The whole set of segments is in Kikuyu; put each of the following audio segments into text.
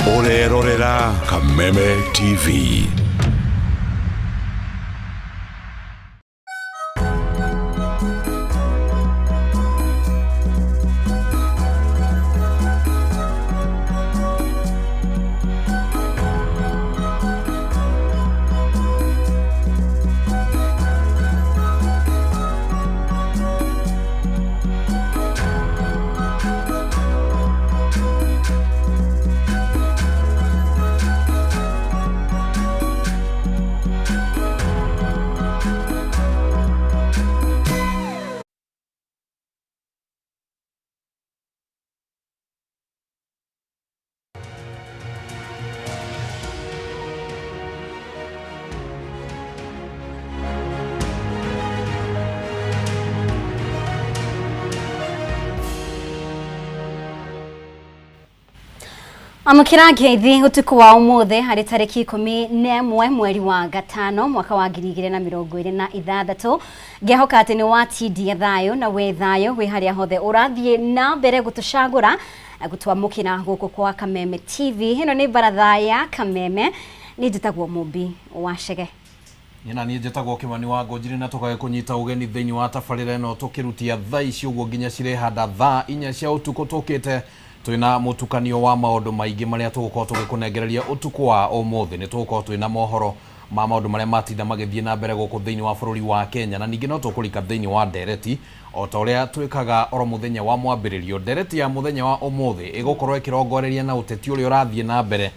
Ũrerorera Kameme TV. Amũkĩra ngeithi ũtukũ wa ũmũthĩ harĩ tarĩki 11 mweri wa gatano mwaka wa 2026. Ngĩhoka atĩ nĩ watindia thayũ na wĩ thayũ wĩ harĩa hothe ũrathiĩ na mbere gũtũcagũra gũtwamũkĩra gũkũ kwa Kameme TV. Ĩno nĩ baratha ya Kameme, niĩ njĩtagwo Mũmbi wa Chege. Niĩ na niĩ njĩtagwo Kĩmani wa Ngũnjiri na tũgagĩkũnyita ũgeni thĩinĩ wa tabarĩra ĩno tũkĩrutia thaa ici ũguo nginya cirehanda thaa 4 cia ũtukũ. Tũkĩte twĩna mũtukanio wa maũndũ maingĩ marĩa tũgũkorwo tũgĩkũnengereria ũtukũ wa ũmũthĩ. Nĩ tũgũkorwo twĩna mohoro ma maũndũ marĩa matinda magĩthiĩ na mbere gũkũ thĩinĩ wa bũrũri wa Kenya, na ningĩ no tũkũrika thĩinĩ wa ndereti o ta ũrĩa twĩkaga oro mũthenya wa mwambĩrĩrio. Ndereti ya mũthenya wa ũmũthĩ ĩgũkorwo ĩkĩrongoreria na ũteti ũrĩa ũrathiĩ na mbere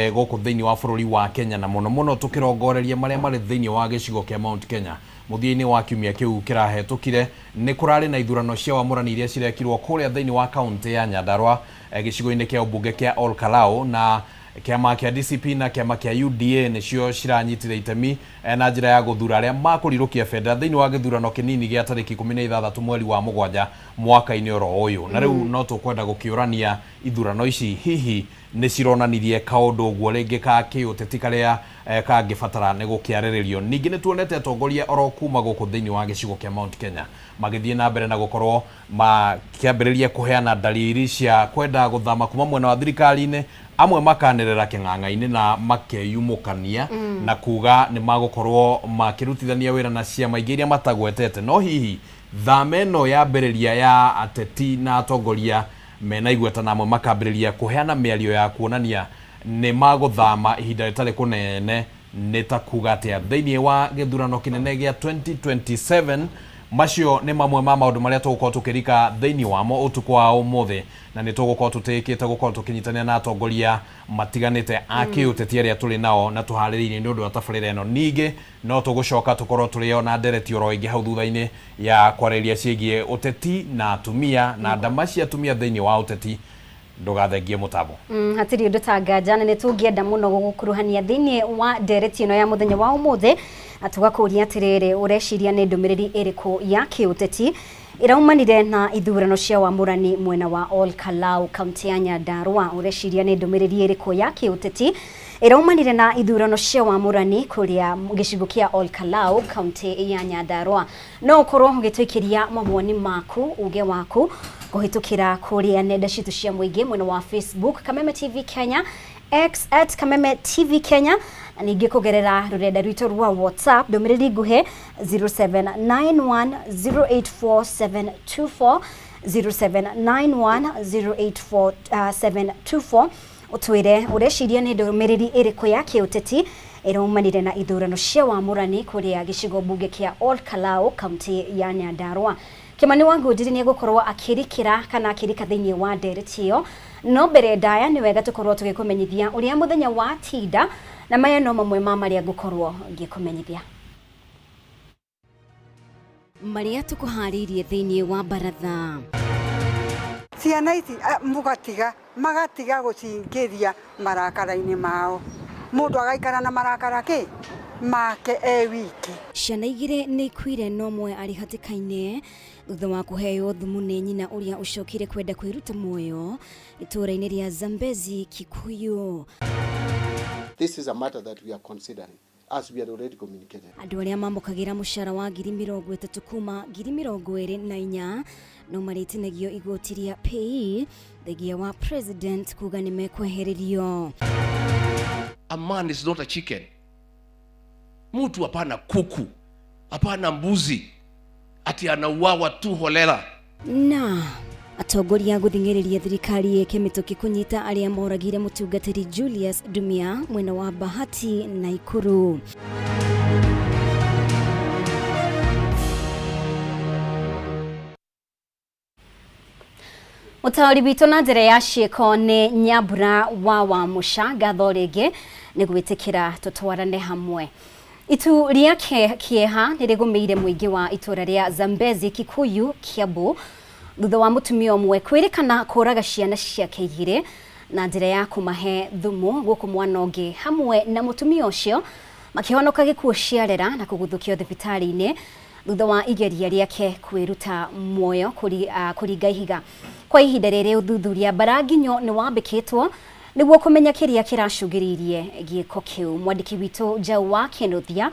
gũkũ thĩinĩ wa bũrũri wa Kenya, na mũno mũno tũkĩrongoreria marĩa marĩ thĩinĩ wa gĩcigo kĩa Mount Kenya. Mũthia-inĩ wa kiumia kĩu kĩrahetũkire nĩ kũrarĩ na ithurano cia wamũrani iria cirekirwo kũrĩa thĩinĩ wa kaũntĩ ya Nyandarua, gĩcigo-inĩ kĩa ũmbunge kĩa Ol Kalou, na kĩama kĩa DCP na kĩama kĩa UDA nĩcio ciranyitire itemi na njĩra ya gũthura arĩa makũrirũkia bendera thĩinĩ wa gĩthurano kĩnini gĩa tarĩki 16 mweri wa mũgwanja mwaka-inĩ oro ũyũ. Na rĩu no tũkwenda gũkĩũrania ithurano ici hihi nĩ cironanirie kaũndũ ũguo rĩngĩ ka kĩũteti karĩa kangĩbatara nĩ gũkĩarĩrĩrio. Ningĩ nĩ tuonete atongoria oro kuma gũkũ thĩinĩ wa gĩcigo kĩa Mount Kenya magĩthiĩ na mbere na gũkorwo makĩambĩrĩria kũheana dalili cia kwenda gũthama kuma mwena wa thirikari-inĩ, amwe makanĩrĩra kĩng'ang'a-inĩ na makeyumũkania na kuga nĩ magũkorwo makĩrutithania wĩra na ciama ingĩ iria matagwetete. No hihi thama ĩno yambĩrĩria ya ateti na atongoria mena igweta na amwe makambĩrĩria kũheana mĩario ya kuonania nĩ magũthama ihinda rĩtarĩ kũnene nĩ ta kuga atĩa thĩinĩ wa gĩthurano kĩnene gĩa 2027? Macio nĩ mamwe ma maũndũ marĩa tũgũkorwo tũkĩrika thĩinĩ wamo ũtukũ wa ũmũthĩ, na nĩ tũgũkorwo tũtĩĩkĩte gũkorwo tũkĩnyitanĩra na atongoria matiganĩte a kĩũteti arĩa tũrĩ nao na tũharĩrĩirie nĩ ũndũ wa tabarĩra ĩno. Ningĩ no tũgũcoka tũkorwo tũrĩ o na ndereti oro ĩngĩ hau thutha-inĩ ya kwarĩrĩria ciĩgiĩ ũteti na atumia na ndama cia atumia thĩinĩ wa ũteti. Ndũgathengie mũtambo. Hatirĩ ũndũ ta nganja, na nĩ tũngĩenda mũno gũgũkuruhania thĩinĩ wa ndereti ĩno ya mũthenya wa ũmũthĩ, na tũgakũria atĩrĩrĩ, ũreciria nĩ ndũmĩrĩri ĩrĩkũ ya kĩũteti ĩraumanire na ithurano cia wamũrani mwena wa Ol Kalou kaunti ya Nyandarua? Ũreciria nĩ ndũmĩrĩri ĩrĩkũ ya kĩũteti ĩraumanire na ithurano cia wamũrani kũrĩa gĩcigo kĩa Ol Kalou kaunti ya Nyandarua? No ũkorwo ũgĩtũikĩria mawoni maku, uge waku kũhĩtũkĩra kũrĩa nenda citũ cia mũingĩ mwena wa Facebook Kameme TV Kenya, X at Kameme TV Kenya, na ningĩ kũgerera rũrenda rwitũ rwa WhatsApp ndũmĩrĩri nguhĩ 0791084724, 0791084724, ũtwĩre ũreciria nĩ ndũmĩrĩri ĩrĩkũ ya kĩũteti ĩraumanire na ithurano cia wamũrani kũrĩa gĩcigo mbunge kĩa Ol Kalou kaunti ya Nyandarua. Kĩmani wa Ngũnjiri nĩ egũkorwo akĩrikĩra kana akĩrika thĩinĩ wa ndereti ĩyo, no mbere ndaya nĩ wega tũkorwo tũgĩkũmenyithia ũrĩa mũthenya wa tinda, na maya no mamwe ma marĩa ngũkorwo ngĩkũmenyithia. Marĩa tũkũharĩirie thĩinĩ wa baratha. Ciana ici mũgatiga magatiga gũcingĩria marakara-inĩ mao, mũndũ agaikara na marakara kĩ make e wiki. Ciana igĩrĩ nĩ ikuire no ũmwe arĩ hatĩka-inĩ thutha wa kũheo thumu nĩ nyina ũrĩa ũcokire kwenda kwĩruta muoyo itũũra-inĩ rĩa Zambezi, Kikuyu. This is a matter that we are considering. as we had already communicated. Andũ arĩa mamũkagĩra mũcara wa 30,000 kuma 24,000 no marĩtinagio igoti rĩa PAYE thengia wa president kuga nĩ mekwehererio. A man is not a chicken. Mtu hapana kuku, hapana mbuzi, ati anauawa tu holela. Na atongoria gũthing'ĩrĩria thirikari ĩke mĩtũkĩ kũnyita arĩa moragire mũtungatĩri Julius Dumia mwena wa Bahati Naikuru. Mũtaũri witũ na njĩra ya ciĩko nĩ Nyambura wa Wamũca, ngatho rĩngĩ nĩ gwĩtĩkĩra tũtwarane hamwe. Itu rĩa kĩeha nĩ rĩgũmĩire mũingĩ wa itũra rĩa Zambezi Kikuyu Kiambu thutha wa mũtumia ũmwe kwĩrĩkana kũraga ciana ciake igĩrĩ na njĩra ya kũmahe thumu gũkũ mwana ũngĩ hamwe na mũtumia ũcio makĩhonoka gĩkuũ ciarera na kũguthũkio thibitarĩ-inĩ thutha wa igeria rĩake kwĩruta muoyo kũringa ihiga. Kwa ihinda rĩrĩ ũthuthuria mbaranginyo nĩ wambĩkĩtwo nĩguo kũmenya kĩrĩa kĩracũngĩrĩirie gĩko kĩu. Mwandĩki witũ Njau wa Kĩnuthia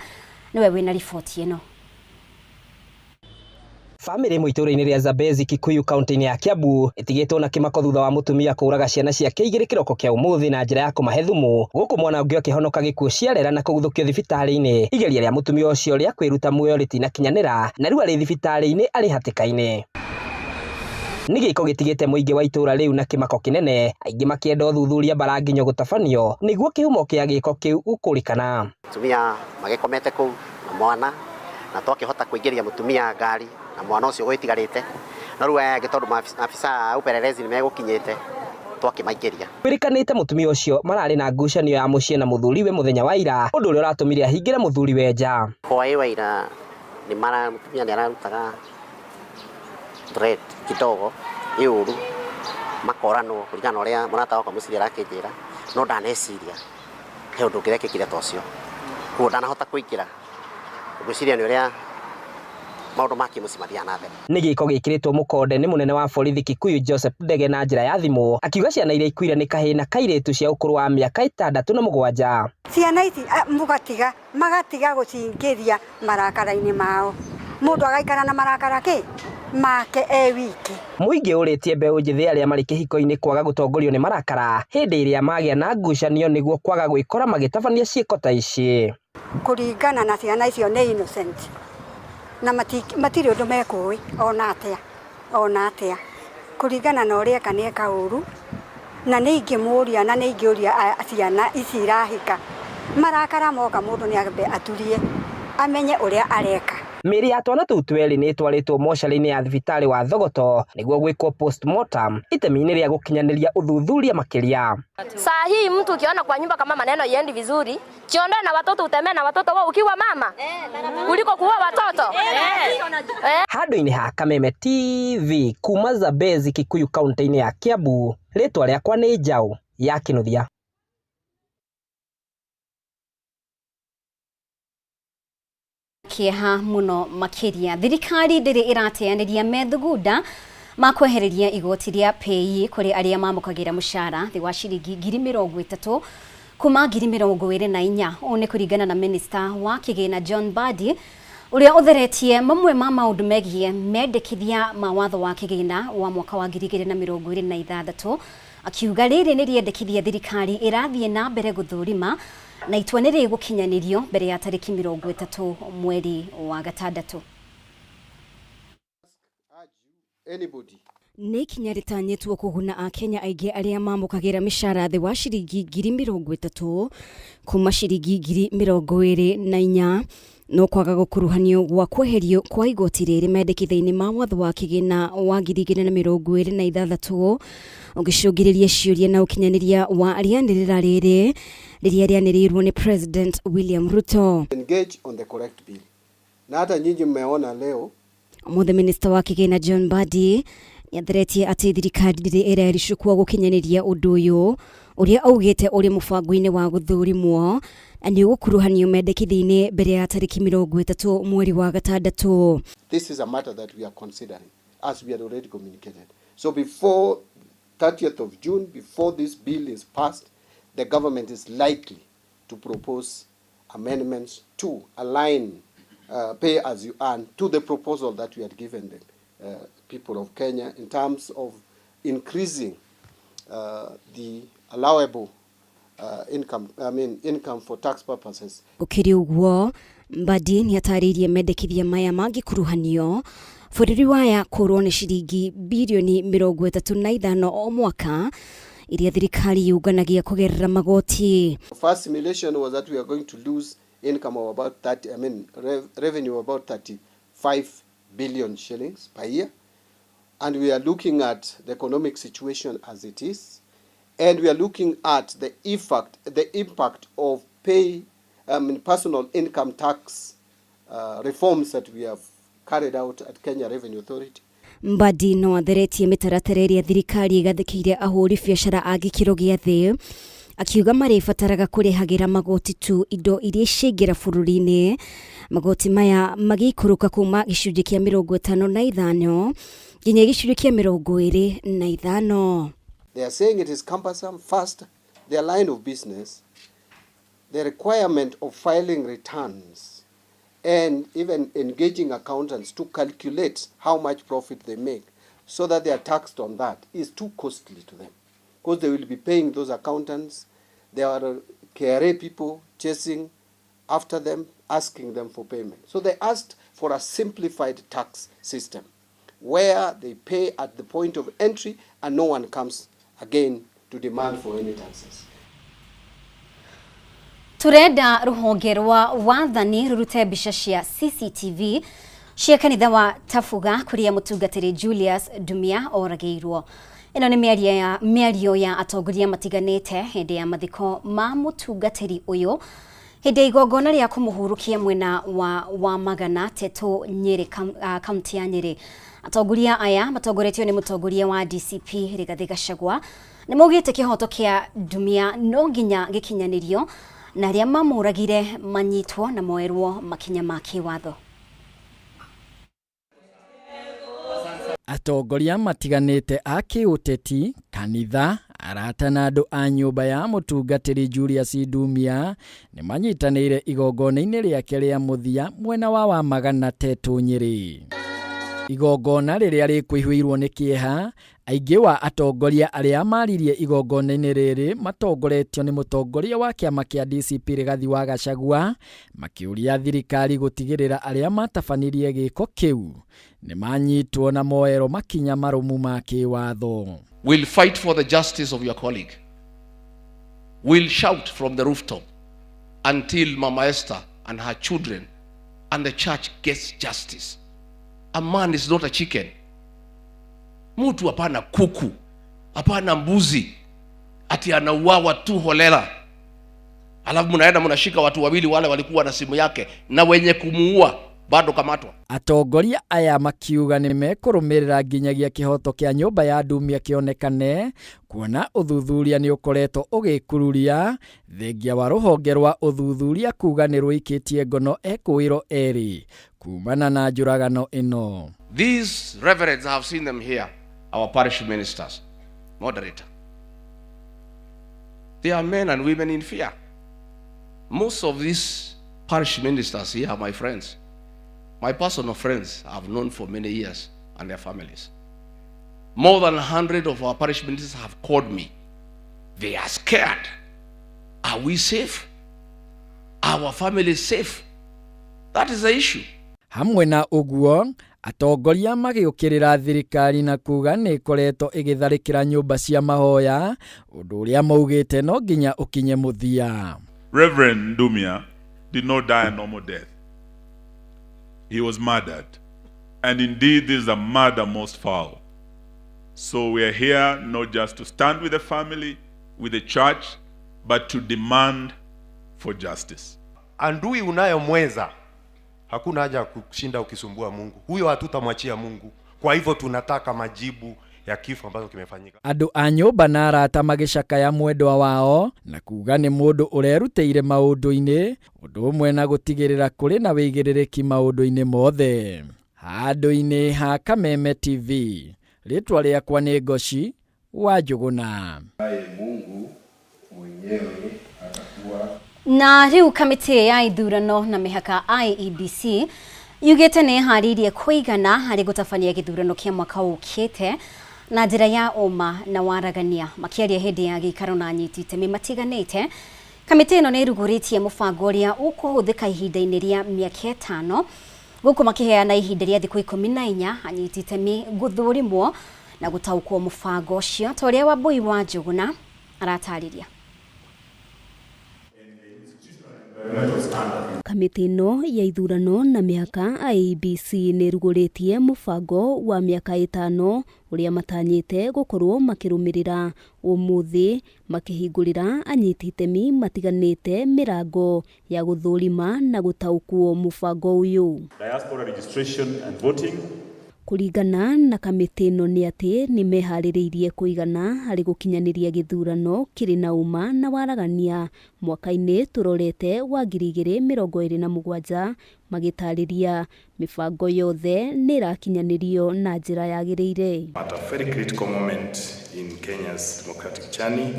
nĩwe wĩna riboti ĩno. Bamĩrĩ ĩmwe itũũra-inĩ rĩa Zambezi Kikuyu kaunti-inĩ ya Kiambu ĩtigĩtwo na kĩmako thutha wa mũtumia kũũraga ciana ciake igĩrĩ kĩroko kĩa ũmũthĩ na njĩra ya kũmahe thumu gũkũ mwana ũngĩ akĩhonoka gĩkuũ ciarera na kũguthũkio thibitarĩ-inĩ. Igeria rĩa mũtumia ũcio rĩa kwĩruta muoyo rĩtinakinyanĩra na rĩu arĩ thibitarĩ-inĩ arĩ hatĩka-inĩ. Nĩ gĩko gĩtigĩte mũingĩ wa itũũra rĩu na kĩmako kĩnene, aingĩ makĩenda ũthuthuria mbaranginyo gũtabanio nĩguo kĩhumo kĩa gĩko kĩu gũkũrĩkana. Mũtumia magĩkomete kũu na mwana na twakĩhota kũingĩria mũtumia ngari na mwana ũcio gwĩtigarĩte no rĩu aya angĩ tondũ maafisa a upelelezi nĩmegũkinyĩte twakĩmaingĩria. Kwĩrĩkanĩte mũtumia ũcio mararĩ na ngucanio ya mũciĩ na mũthuriwe mũthenya wa ira, ũndũ ũrĩa ũratũmire ahingĩre mũthuriwe nja. Hwaĩ wa ira mũtumia nĩararutaga threat kidogo ĩũru makoranwo kũringana na ũrĩa mũrata wakwa mũciĩ arakĩnjĩra no ndaneciria he ũndũ ũngĩrekĩkire ta ũcio koguo ndanahota kũingĩra ngwĩciria nĩ ũrĩa maũndũ ma kĩmũciĩ mathiaga na mbere. Nĩ gĩko gĩkĩrĩtwo mũkonde nĩ mũnene wa borithi Kikuyu Joseph Ndege na njĩra ya thimũ akiuga ciana iria ikuire nĩ kahĩĩ na kairĩtu cia ũkũrũ wa mĩaka 6 na 7. Ciana ici mũgatiga magatiga gũcingĩria marakara-inĩ mao, mũndũ agaikara na marakara kĩ make e wiki. Mũingĩ ũrĩtie mbeũ njĩthĩ arĩa marĩ kĩhiko-inĩ kwaga gũtongorio nĩ marakara hĩndĩ ĩrĩa magĩa na ngucanio nĩguo kwaga gwĩkora magĩtabania ciĩko ta ici. Kũringana na ciana icio nĩ innocent na matirĩ ũndũ mekũĩ ona atĩa kũringana na ũrĩa eka nĩ eka ũru na nĩ ingĩmũria na nĩ ingĩũria ciana ici irahika marakara moka mũndũ nĩ ambe aturie amenye ũrĩa areka. Mĩĩrĩ ya twana tũu twerĩ nĩ ĩtwarĩtwo mocarĩ-inĩ ya thibitarĩ wa Thogoto nĩguo gwĩkwo postmortem itemi-inĩ rĩa gũkinyanĩria ũthuthuria makĩria. Saa hii mtu ukiona kwa nyumba kama maneno yendi vizuri, jiondoe na watoto, utembee na watoto wao ukiwa mama kuliko kuua watoto. Handũ-inĩ ha Kameme TV kuma Zambezi Kikuyu kaunti-inĩ ya Kiambu, rĩtwa rĩakwa nĩ Njau ya Kĩnuthia. Kĩeha mũno makĩria thirikari ndĩrĩ ĩrateanĩria methugunda ma kwehereria igoti rĩa PAYE kũrĩ arĩa mamũkagĩra mũcara thĩ wa ciringi 30,000 kuma 24,000. Ũũ nĩ kũringana na minista wa kĩgĩna John Mbadi ũrĩa ũtheretie mamwe ma maũndũ megiĩ mendekithia ma watho wa kĩgĩna wa mwaka wa 2026 akiuga rĩrĩ nĩ rĩendekithia thirikari ĩrathiĩ na mbere gũthũrima na itua nĩ rĩgũkinyanĩrio mbere ya tarĩki 30 mweri wa gatandatũ. Nĩ ikinya rĩtanyĩtwo kũguna akenya aingĩ arĩa mamũkagĩra mĩcara thĩ wa ciringi 30,000 kuma ciringi 24,000 no kwaga gũkuruhanio gwa kweherio kwa igoti rĩrĩ mendekithia-inĩ ma watho wa kĩgĩna wa 2026 ũgĩcũngĩrĩria ciũria na ũkinyanĩria wa rĩanĩrĩra rĩrĩ rĩrĩa rĩanĩrĩirwo nĩ President William Ruto. Engage on the correct bill. Na hata nyinyi mmeona leo Ũmũthĩ minista wa kĩgĩna John Mbadi nĩatheretie atĩ thirikari ndĩrĩ ĩrericũkwo gũkinyanĩria ũndũ ũyũ ũrĩa augĩte ũrĩ mũbango-inĩ wa gũthũrimwo na nĩ ũgũkuruhanio mendekithia-inĩ mbere ya tarĩki 30 mweri wa gatandatũ. This is a matter that we are considering as we had already communicated. So before 30th of June, before this bill is passed, the government is likely to propose amendments to align pay as you earn to the proposal that we had given the people of Kenya in terms of increasing the allowable income, I mean income for tax purposes. Gũkĩrĩ ũguo, Mbadi nĩatarĩirie mendekithia maya mangĩkuruhanio bũrũri waya kũrwo nĩ ciringi birioni 35 o mwaka iria thirikari yũnganagia kũgerera magoti. First simulation was that we are going to lose income of about 30, I mean revenue of about 35 billion shillings per year. And we are looking at the economic situation as it is. And we are looking at the effect, the impact of pay, personal income tax reforms that we have carried out at Kenya Revenue Authority. Mbadi no atheretie mĩtaratara ĩrĩa thirikari ĩgathĩkĩire ahũri biacara a gĩkĩro gĩa thĩ, akiuga marĩbataraga kũrĩhagĩra magoti tu indo iria ciaingĩra bũrũri-inĩ, magoti maya magĩikũrũka kuma gĩcunjĩ kĩa 55 nginya gĩcunjĩ kĩa 25. They are saying it is cumbersome. First, their line of business, the requirement of filing returns and even engaging accountants to calculate how much profit they make so that they are taxed on that is too costly to them, because they will be paying those accountants. There are KRA people chasing after them, asking them for payment. So they asked for a simplified tax system where they pay at the point of entry and no one comes again to demand for any taxes. Turenda ruhonge rwa wathani rurute mbica cia CCTV cia kanitha wa Tafuga kuria mutungatiri Julius Ndumia oragĩirwo. Ĩno nĩ mĩario ya atongoria matiganĩte hĩndĩ ya mathiko ma mũtungatĩri ũyũ hĩndĩ ya igongona rĩa kũmũhurũkia mwena wa Wamagana Tetũ Nyĩrĩ, kaunti ya Nyĩrĩ. Atongoria aya matongoretio nĩ mũtongoria wa DCP Rigathĩ Gachagua nĩ maugĩte kĩhoto kĩa Ndumia no nginya gĩkinyanĩrio na arĩa mamũragire manyitwo na moerwo makinya ma kĩwatho. Atongoria matiganĩte a kĩũteti, kanitha, arata na andũ a nyũmba ya mũtungatĩri Julius Ndumia nĩ manyitanĩire igongona-inĩ rĩake rĩa mũthia mwena wa Wamagana Tetũ Nyĩrĩ. Igongona rĩrĩa rĩkũihũirwo nĩ kĩeha, aingĩ wa atongoria arĩa maririe igongona-inĩ rĩrĩ matongoretio nĩ mũtongoria wa kĩama kĩa DCP Rigathi wa Gachagua makĩũria thirikari gũtigĩrĩra arĩa matabanirie gĩko kĩu nĩ manyitwo na moerwo makinya marũmu ma kĩwatho. We'll fight for the justice of your colleague. We'll shout from the rooftop until Mama Esther and her children and the church gets justice. A man is not a chicken. Mtu hapana kuku, hapana mbuzi, ati anauawa tu holela. Alafu mnaenda mnashika watu wawili wale walikuwa na simu yake na wenye kumuua bado kamatwa. Atongoria aya makiuga nĩ mekũrũmĩrĩra nginyagia kĩhoto kĩa nyũmba ya Ndumia kĩonekane, kuona ũthuthuria nĩ ũkoretwo ũgĩkururia thengia wa rũhonge rwa ũthuthuria kuga nĩ rũikĩtie ngono ekũĩrwo erĩ kumana na njũragano ĩno. These reverends, I have seen them here, our parish ministers, moderator. They are men and women in fear. Most of these parish ministers here are my friends. My personal friends I've known for many years and their families. More than 100 of our parish ministers have called me. They are scared. Are we safe? Our family is safe? That is the issue. Hamwe na ũguo, atongoria magĩũkĩrĩra thirikari na kuga nĩ ĩkoretwo ĩgĩtharĩkĩra nyũmba cia mahoya, ũndũ ũrĩa maugĩte no nginya ũkinye mũthia. Reverend Ndumia did not die a normal death. He was murdered. And indeed, this is a murder most foul. So we are here not just to stand with the family, with the church, but to demand for justice. Andui unayomweza, hakuna haja ya kushinda ukisumbua Mungu. Huyo hatutamwachia Mungu. Kwa hivyo tunataka majibu ya kifo ambacho kimefanyika. Andũ a nyũmba na arata magĩcakaya mwendwa wao na kuga nĩ mũndũ ũrerutĩire maũndũ-inĩ, ũndũ ũmwe na gũtigĩrĩra kũrĩ na wĩigĩrĩrĩki maũndũ-inĩ mothe. Handũ-inĩ ha Kameme TV, rĩtwa rĩakwa nĩ Ngoci wa Njũgũna. Mungu mwenyewe atakuwa. Na rĩu kamĩtĩ ya ithurano na mĩhaka IEBC yugĩte nĩ ĩharĩirie kũigana harĩ gũtabania gĩthurano kĩa mwaka ũkĩte na njĩra ya ũma na waragania. Makĩaria hĩndĩ ya gĩikaro na anyiti itemi matiganĩte, kamĩtĩ ĩno nĩ ĩrugũrĩtie mũbango ũrĩa ũkũhũthĩka ihinda-inĩ rĩa mĩaka 5, gũkũ makĩheana ihinda rĩa thikũ 14 anyiti itemi gũthũrimwo na gũtaũkwo mũbango ũcio, ta ũrĩa Wambui wa Njũgũna aratarĩria. Kamĩtĩ ĩno ya ithurano na mĩhaka IEBC nĩ ĩrugũrĩtie mũbango wa mĩaka 5 ũrĩa matanyĩte gũkorwo makĩrũmĩrĩra. Ũmũthĩ makĩhingũrĩra anyiti itemi matiganĩte mĩrango ya gũthũrima na gũtaũkwo mũbango ũyũ. Diaspora registration and voting. Kũringana na kamĩtĩ ĩno nĩ atĩ nĩ meharĩrĩirie kũigana harĩ gũkinyanĩria gĩthurano kĩrĩ na ũma na waragania mwaka-inĩ tũrorete wa 2027, magĩtarĩria mĩbango yothe nĩ ĩrakinyanĩrio na njĩra yagĩrĩire. At a very critical moment in Kenya's democratic journey,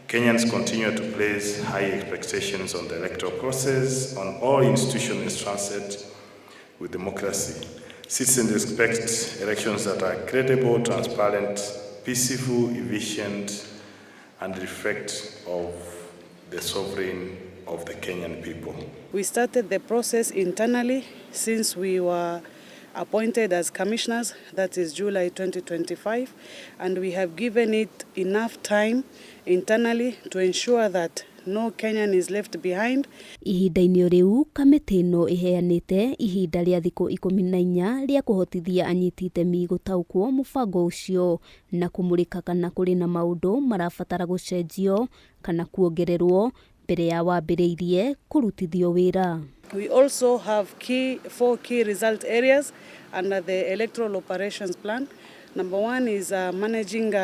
Kenyans continue to place high expectations on the electoral process, on all institutions entrusted with democracy. Citizens expect elections that are credible, transparent, peaceful, efficient, and reflect of the sovereign of the Kenyan people. We started the process internally since we were appointed as commissioners, that is July 2025, and we have given it enough time internally to ensure that no Kenyan is left behind. Ihinda-inĩ rĩu kamĩtĩ ĩno ĩheanĩte ihinda rĩa thikũ 14 rĩa kũhotithia anyiti itemi gũtaũkwo mũbango ũcio na kũmũrĩka kana kũrĩ na maũndũ marabatara gũcenjio kana kuongererwo mbere ya wambĩrĩirie kũrutithio wĩra. We also have four key result areas under the electoral operations plan. Number 1 is managing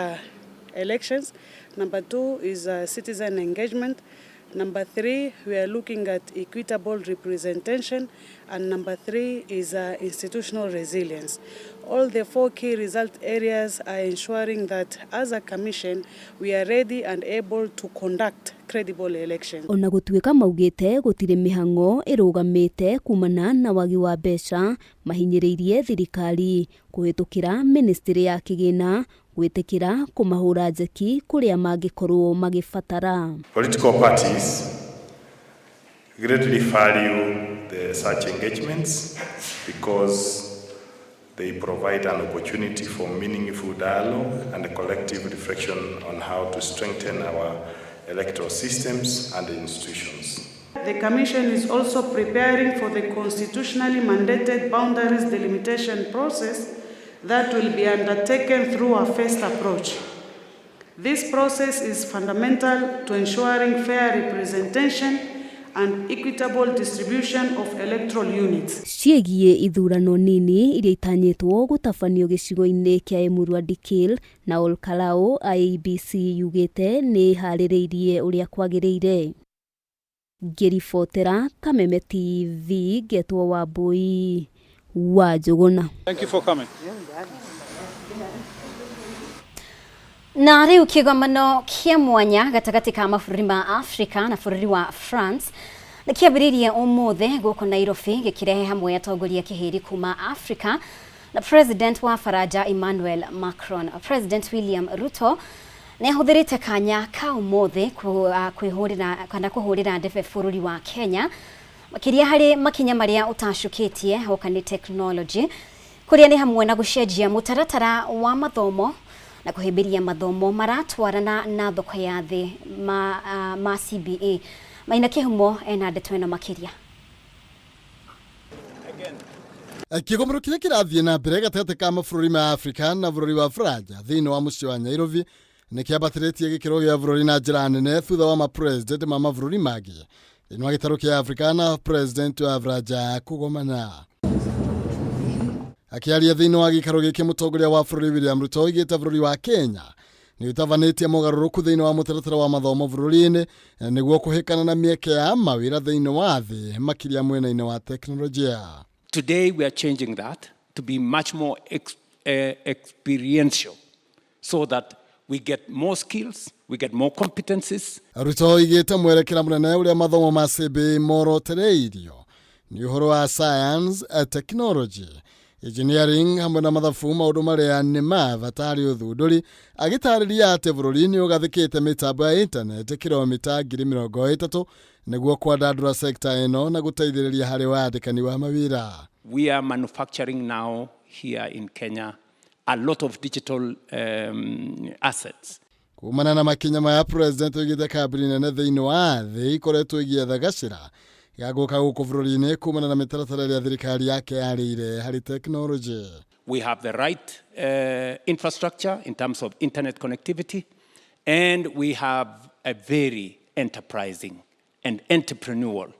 elections. Number 2 is citizen engagement. Number 3, we are looking at equitable representation. And number 3 is institutional resilience. All the 4 key result areas are ensuring that as a commission, we are ready and able to conduct credible elections. Ona gũtuĩka maugĩte gũtirĩ mĩhang'o ĩrũgamĩte kumana na wagi wa mbeca, mahinyĩrĩirie thirikari kũhĩtũkĩra ministry ya kĩgĩna gwĩtĩkĩra kũmahũra njeki kũrĩa mangĩkorwo magĩbatara. Political parties greatly value the such engagements because they provide an opportunity for meaningful dialogue and a collective reflection on how to strengthen our electoral systems and institutions. The Commission is also preparing for the constitutionally mandated boundaries delimitation process that will be undertaken through a phased approach. This process is fundamental to ensuring fair representation and equitable distribution of electoral units. Ciĩgiĩ ithurano nini iria itanyĩtwo gũtabanio gĩcigo-inĩ kĩa Emurua Dikirr na Ol Kalou, IEBC yugĩte nĩ ĩharĩrĩirie ũrĩa kwagĩrĩire. Ngĩribotera Kameme TV ngetwo Wambui wa Njũgũna. Thank you for coming. Na rĩu kĩgomano kĩa mwanya gatagatĩ ka mabũrũri ma Afrika na bũrũri wa France nĩ kĩambĩrĩirie ũmũthĩ gũkũ Nairobi, gĩkĩrehe hamwe atongoria kĩhĩri kuma Afrika na President wa Faranja Emmanuel Macron. President William Ruto nĩ ahũthĩrĩte kanya ka ũmũthĩ kwĩhũrĩra kana kũhũrĩra ndebe bũrũri wa Kenya, makĩria harĩ makinya marĩa ũtacũkĩtie hoka nĩ technology, kũrĩa nĩ hamwe na gũcenjia mũtaratara wa mathomo na kũhĩmbĩria mathomo maratwarana na thoko ya thĩ ma CBA. Maina Kĩhumo ena ndeto ĩno makĩria. Kĩgomano kĩrĩa kĩrathiĩ na mbere gatagatĩ ka mabũrũri ma Afrika na bũrũri wa Faranja thĩinĩ wa mũciĩ wa Nairobi nĩ kĩambatĩrĩtie gĩkĩro gĩa bũrũri na njĩra nene thutha wa mapresident ma mabũrũri mangĩ thĩinĩ wa gĩtarũ kĩa Afrika na president wa Faranja kũgomana. Akĩaria thĩinĩ wa gĩikaro gĩkĩ, mũtongoria wa bũrũri William Ruto oigĩte bũrũri wa Kenya nĩ ũtabanĩtie mogarũrũku thĩinĩ wa mũtaratara wa mathomo bũrũri-inĩ nĩguo kũhĩkana na mĩeke ya mawĩra thĩinĩ wa thĩ, makĩria mwena-inĩ wa teknolojia. Today we are changing that to be much more experiential so that we get more skills, we get more competencies. Ruto oigĩte mwerekera mũnene ũrĩa mathomo ma CBE morotereirio nĩ ũhoro wa science, technology, engineering hamwe na mathabu maũndũ marĩa nĩ ma bata harĩ ũthundũri agĩtarĩria atĩ bũrũri nĩ ũgathĩkĩte mĩtambo ya intaneti kilomita 30,000 nĩguo kwandandũra sekta ĩno na gũteithĩrĩria harĩ wandĩkani wa mawĩra. We are manufacturing now here in Kenya a lot of digital assets. Kumana na makinya maya president oigĩte kambuni nene thĩinĩ wa thĩ ikoretwo igĩetha gacĩra ga gũka gũkũ bũrũri-inĩ kumana na mĩtaratara ĩrĩa thirikari yake yarĩire harĩ tekinoronjĩ. We have the right infrastructure in terms of internet connectivity, and we have a very enterprising and entrepreneurial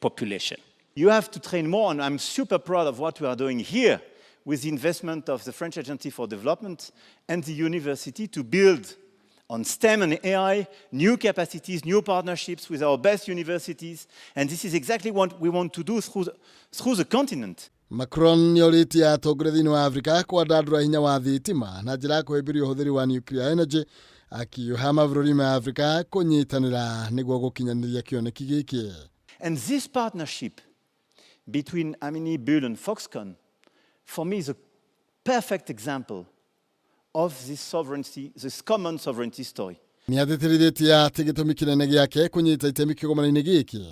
population. You have to train more, and I'm super proud of what we are doing here with the investment of the French Agency for Development and the university to build on STEM and AI, new capacities, new partnerships with our best universities. And this is exactly what we want to do through the continent. Macron nĩorĩtie atongoria thĩinĩ wa Afrika kwandandũra hinya wa thitima na njĩra ya kũhĩmbĩria ũhũthĩri wa nuclear energy akiuha mabũrũri ma Afrika kũnyitanĩra nĩguo gũkinyanĩria kĩoneki gĩkĩ. And this partnership between Amini, Bull and Foxconn, for me, is a perfect example of this sovereignty, this common sovereignty story. Nĩatĩtĩrithĩtie atĩ gĩtũmi kĩnene gĩake kũnyita itemi kĩgomano-inĩ gĩkĩ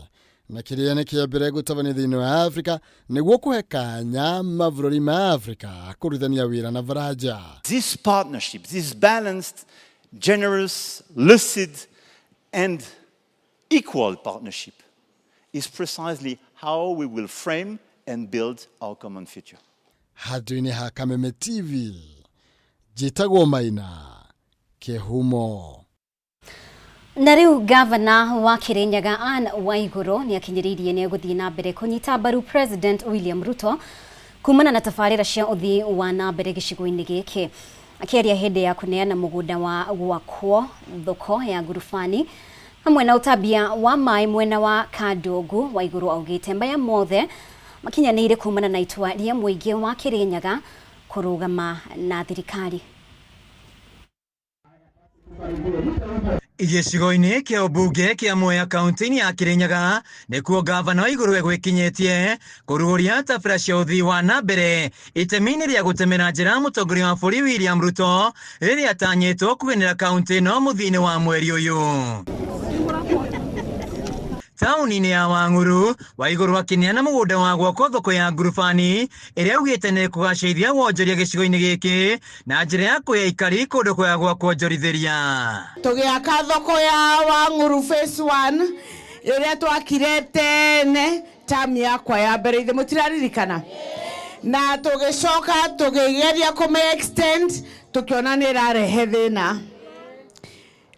na kĩrĩa nĩ kĩa mbere gũtabania thĩinĩ wa Afrika nĩguo kũhe kanya mabũrũri ma Afrika kũrutithania wĩra na Baranja. This partnership, this balanced, generous, lucid, and equal partnership is precisely how we will frame and build our common future. Handũ-inĩ ha Kameme TV, njĩtagwo Maina Kĩhumo. Na rĩu gavana wa Kirinyaga Anne Waiguru nĩ akinyĩrĩirie nĩ egũthiĩ na mbere kũnyita mbaru President William Ruto kumana na tabarĩra cia ũthii wa na mbere gĩcigo-inĩ gĩkĩ. Akĩaria hĩndĩ ya kũneana mũgũnda wa gwakwo thoko ya ngurubani hamwe na ũtambia wa maĩ mwena wa Kandungu, Waiguru augĩte maya mothe makinyanĩire kumana na itua rĩa mũingĩ wa Kirinyaga kũrũgama na thirikari. Gĩcigo-inĩ kĩa ũmbunge kĩa Mwea kaunti-inĩ ya Kirinyaga nĩkuo gavana wa Igũrũ egwĩkinyĩtie kũrugũria tabarĩra cia ũthii wa na mbere itemi-inĩ rĩa gũtemera njĩra mũtongoria wa bũrũri William Ruto rĩrĩa atanyĩtwo kũgenera kaunti ĩno mũthia-inĩ wa mweri ũyũ. Taũni-inĩ ya Wang'uru, Waigũrũ akĩneana mũgũnda wa gwakwo thoko ya ngurubani ĩrĩa augĩte nĩ kũgacĩrithia wonjoria gĩcigo-inĩ gĩkĩ na njĩra ya kũhe aikari kũndũ kwega gwa kuonjorithĩria. Tũgĩaka thoko ya Wang'uru phase 1 ĩrĩa twakire tene tamu yakwa ya mbere ithe mũtiraririkana, na tũgĩcoka tũkĩgeria kũmĩ extend tũkĩona nĩ ĩrarehe thĩna.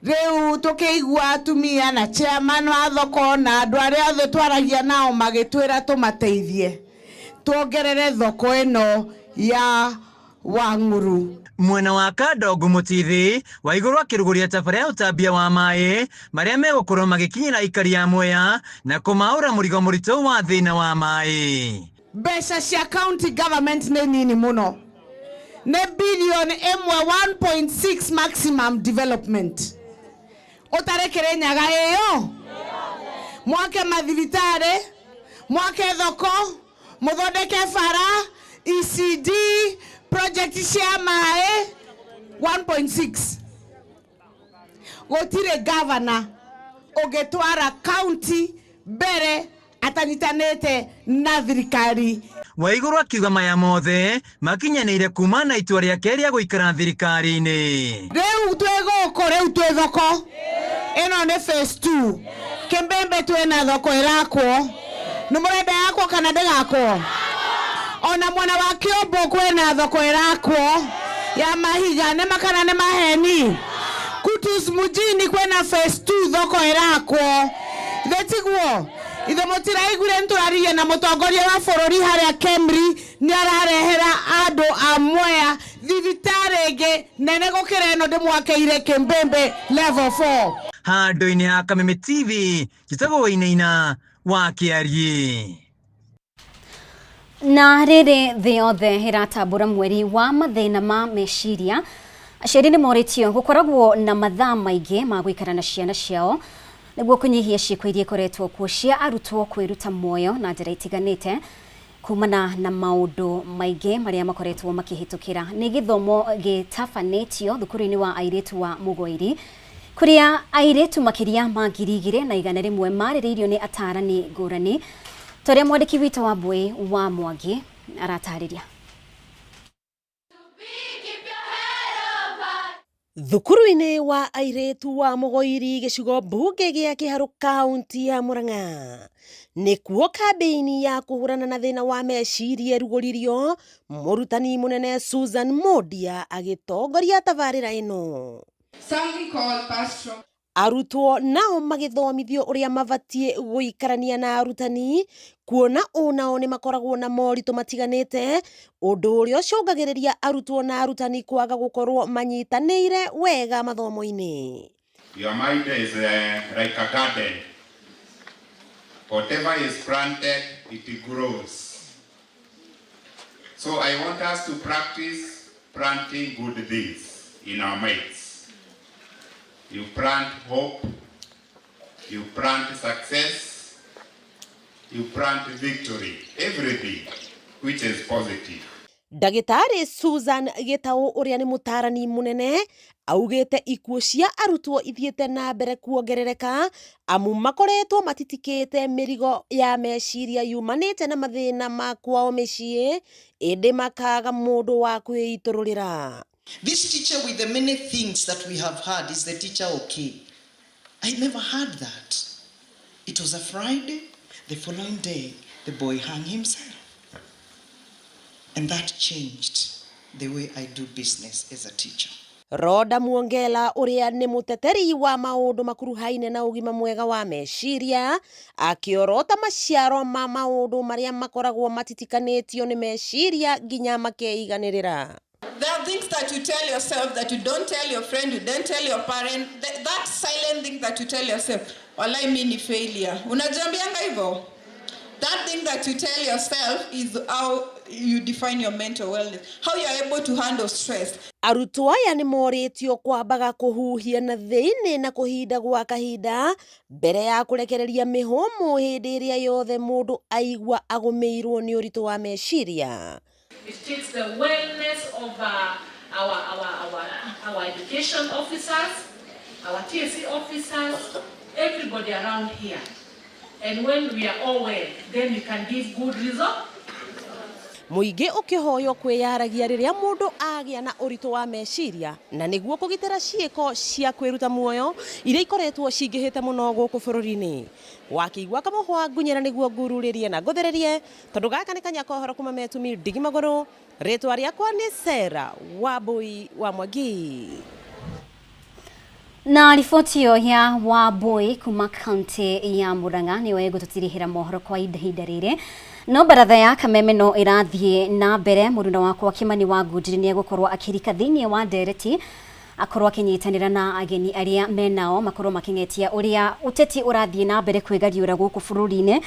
Rĩu tũkĩigua atumia na chairman wa thoko na andũ arĩa othe twaragia nao magĩtwĩra tũmateithie tuongerere thoko ĩno ya Wang'uru. Mwena wa Kandongu Mũtithi, Waigũrũ akĩrugũria tabarĩra ya ũtambia wa maĩ marĩa megũkorwo magĩkinyĩra aikari a Mwea na kũmaũra mũrigo mũritũ wa thĩna wa maĩ. Mbeca cia county government nĩ nini mũno, nĩ bilioni ĩmwe 1.6 maximum development. Ũtarĩ Kĩrĩnyaga ĩyo mwake mathibitarĩ, mwake thoko, mũthondeke bara, ECD, project cia maĩ 1.6. Gũtirĩ governor ũngĩtwara county mbere atanyitanĩte na thirikari. Waigũrũ akiuga maya mothe makinyanĩire kuma na itua rĩake rĩa gũikara thirikari-inĩ. Rĩu twĩ gũkũ, rĩu twĩ thoko ĩno nĩ phase 2. Kĩmbembe twĩna thoko ĩrakwo, nĩ mũrenda yakwo kana ndĩgakwo? Ona mwena wa Kĩũmbũ kwĩna thoko ĩrakwo ya mahiga, nĩ makana nĩ maheni. Kutus mjini kwĩna phase 2 thoko ĩrakwo, ithe tiguo? Ithe mũtiraiguire nĩtũraririe na mũtongoria wa bũrũri harĩa Kemri nĩ ararehera andũ a Mwea thibitarĩ ĩngĩ nene gũkĩra ĩno ndĩmwakeire Kĩmbembe level 4. Handũ-inĩ ha Kameme TV, njĩtagwo Wainaina wa Kĩariĩ. Na rĩrĩ thĩ yothe ĩratambũra mweri wa mathĩna ma meciria, Aciari nĩ morĩtio gũkoragwo na mathaa maingĩ ma gũikara na ciana ciao nĩguo kũnyihia ciĩko iria ikoretwo kuo cia arutwo kwĩruta muoyo na njĩra itiganĩte kumana na maũndũ maingĩ marĩa makoretwo makĩhĩtũkĩra. Nĩ gĩthomo gĩtabanĩtio thukuru-inĩ wa airĩtu wa Mũgoiri kũrĩa airĩtu makĩria ma 2100 marĩrĩirio nĩ atarani ngũrani ta ũrĩa mwandĩki witũ wa Mbũĩ wa Mwangi aratarĩria. Thukuru-inĩ wa airĩtu wa Mũgoiri gĩcigo mbunge gĩa Kĩharũ kaunti ya Murang'a nĩkuo kambĩini ya kũhũrana na thĩna wa meciria ĩrugũririo, mũrutani mũnene Susan Mundia agĩtongoria tabarĩra ĩno. Something called pastoral. Arutwo nao magĩthomithio ũrĩa mabatiĩ gũikarania na arutani, kuona o nao nĩ makoragwo na moritũ matiganĩte, ũndũ ũrĩa ũcũngagĩrĩria arutwo na arutani kwaga gũkorwo manyitanĩire wega mathomo-inĩ. Your mind is like a garden. Whatever is planted, it grows. So I want us to practice planting good things in our minds. You plant hope, you plant success, you plant victory, everything which is positive. Ndagĩtarĩ Susan Gĩtaũ ũrĩa nĩ mũtaarani mũnene augĩte ikuũ cia arutwo ithiĩte na mbere kuongerereka amu makoretwo matitikĩte mĩrigo ya meciria yumanĩte na mathĩna ma kwao mĩciĩ ĩndĩ makaga mũndũ wa kwĩitũrũrĩra. This teacher with the many things that we have heard, is the teacher okay? I never heard that. It was a Friday. The following day, the boy hung himself. And that changed the way I do business as a teacher. Rhoda Mwongela ũrĩa nĩ mũteteri wa maũndũ makuruhaine na ũgima mwega wa meciria akĩorota maciaro ma maũndũ marĩa makoragwo matitikanĩtio nĩ meciria nginya makeiganĩrĩra. There are things that you tell yourself that you don't tell your friend, you don't tell your parent. That silent thing that you tell yourself, walai mi ni failure. Unajiambianga hivyo? That thing that you tell yourself is how you define your mental wellness, how you are able to handle stress. Arutwo aya nĩ morĩtio kwambaga kũhuhia na thĩinĩ na kũhinda gwa kahinda mbere ya kũrekereria mĩhũmũ hĩndĩ ĩrĩa yothe mũndũ aigua agũmĩirwo nĩ ũritũ wa meciria. It takes the wellness of our education officers, our TSC officers, everybody around here. And when we are all well, then we can give good results. Mũingĩ ũkĩhoywo kwĩyaragia rĩrĩa mũndũ agĩa na ũritũ wa meciria na nĩguo kũgitĩra ciĩko cia kwĩruta muoyo iria ikoretwo cingĩhĩte mũno gũkũ bũrũri-inĩ. Wakĩigua kamũhwa ngunyĩra nĩguo ngururĩrie na ngũthĩrĩrie tondũ gaka nĩ kanya ka ũhoro kuma metumi ndigi magũrũ. Rĩtwa rĩakwa nĩ Sarah Wambui wa Mwangi. Na riboti ĩyo ya Wambui kuma kaunti ya Murang'a nĩyo ĩgũtũtirihĩra mohoro kwa ihinda rĩrĩ. No baratha ya Kameme no ĩrathiĩ na mbere. Mũruna wakwa Kimani wa Ngunjiri nĩ egũkorwo akĩrika thĩinĩ wa ndereti akorwo akĩnyitanĩra na ageni arĩa menao makorwo makĩng'etia ũrĩa ũteti ũrathiĩ na mbere kwĩgariũra gũkũ bũrũri-inĩ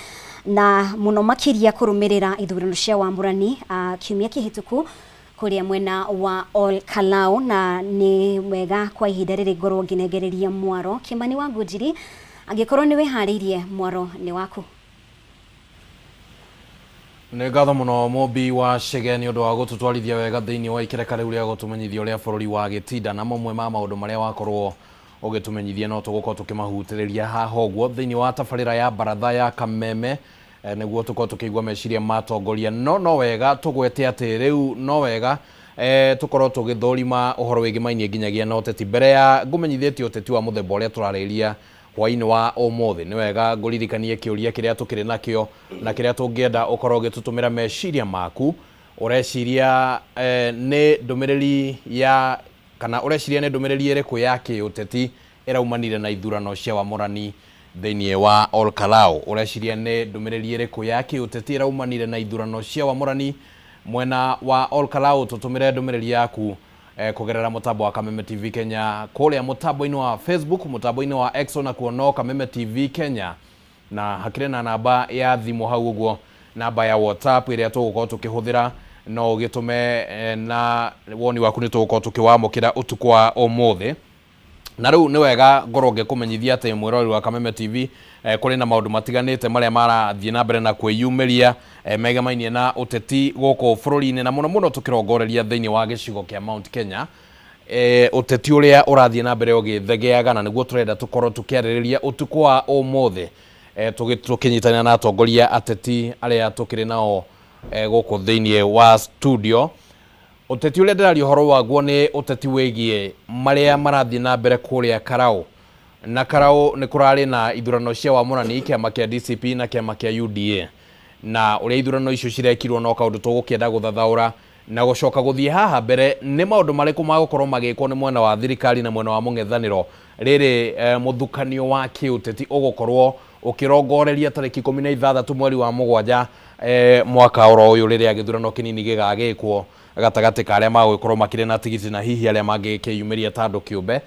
na mũno makĩria kũrũmĩrĩra ithurano cia wamũrani kiumia kĩhĩtũku kũrĩa mwena wa Ol Kalou. Na nĩ wega kwa ihinda rĩrĩ ngorwo ngĩnengereria mwaro Kimani wa Ngunjiri, angĩkorwo nĩ wĩharĩirie, mwaro nĩ waku. Nĩ ngatho mũno Mũmbi wa Chege nĩ ũndũ wa gũtũtwarithia wega thĩinĩ wa ikereka rĩu rĩa gũtũmenyithia ũrĩa bũrũri wa gĩtinda na mamwe ma maũndũ marĩa wakorwo ũgĩtũmenyithia no tũgũkorwo tũkĩmahutĩrĩria haha ũguo thĩinĩ wa tabarĩra ya baratha ya Kameme nĩguo tũkorwo tũkĩigua meciria ma atongoria. No wega tũgwete atĩ rĩu no wega tũkorwo tũgĩthũrima ũhoro wĩgĩmainie nginyagia na ũteti. Mbere ya ngũmenyithĩtie ũteti wa mũthemba ũrĩa tũrarĩria hwaĩ-inĩ wa ũmũthĩ, nĩ wega ngũririkanie kĩũria kĩrĩa tũkĩrĩ nakĩo na kĩrĩa tũngĩenda ũkorwo ũgĩtũtũmĩra meciria maku. Ũreciria nĩ ndũmĩrĩri ya kana ũreciria nĩ ndũmĩrĩri ĩrĩkũ ya kĩũteti ĩraumanire na ithurano cia wamũrani thĩinĩ wa Ol Kalou? Ũreciria nĩ ndũmĩrĩri ĩrĩkũ ya kĩũteti ĩraumanire na ithurano cia wamũrani mwena wa Ol Kalou? Tũtũmĩre ndũmĩrĩri yaku kũgerera mũtambo wa Kameme TV Kenya kũrĩa mũtambo-inĩ wa Facebook, mũtambo-inĩ wa X onakuo no Kameme TV Kenya, na hakĩrĩ na namba ya thimũ hau ũguo, namba ya WhatsApp ĩrĩa tũgũkorwo tũkĩhũthĩra No ũgĩtũme na woni waku nĩ tũgũkorwo tũkĩwamũkĩra ũtukũ wa ũmũthĩ. Na rĩu nĩ wega ngorwo ngĩkũmenyithia atĩ mwĩroreri wa Kameme TV, kũrĩ na maũndũ matiganĩte marĩa marathiĩ na mbere na kwĩyumĩria megemainie na ũteti gũkũ bũrũri-inĩ, na mũno mũno tũkĩrongoreria thĩinĩ wa gĩcigo kĩa Mount Kenya. Ũteti ũrĩa ũrathiĩ na mbere ũgĩthegeaga, na nĩguo tũrenda tũkorwo tũkĩarĩrĩria ũtukũ wa ũmũthĩ, tũkĩnyitanĩra na atongoria ateti arĩa tũkĩrĩ nao gũkũ thĩinĩ wa studio. Ũteti ũrĩa ndĩraria ũhoro waguo nĩ ũteti wĩgiĩ marĩa marathiĩ na mbere kũrĩa Karau. Na Karau nĩ kũrarĩ na ithurano cia wamũrani kĩama kĩa DCP na kĩama kĩa UDA, na ũrĩa ithurano icio cirekirwo no kaũndũ tũgũkĩenda gũthathaũra na gũcoka gũthiĩ haha mbere nĩ maũndũ marĩkũ magũkorwo magĩkwo nĩ mwena wa thirikari na mwena wa mũng'ethanĩro rĩrĩ mũthukanio wa kĩũteti ũgũkorwo ũkĩrongoreria tarĩki 16 mweri wa 7 mwaka oro ũyũ, rĩrĩa gĩthurano kĩnini gĩgagĩkwo gatagatĩ ka arĩa magũgĩkorwo makĩrĩ na tigiti na hihi arĩa mangĩkĩyumĩria ta andũ kĩũmbe.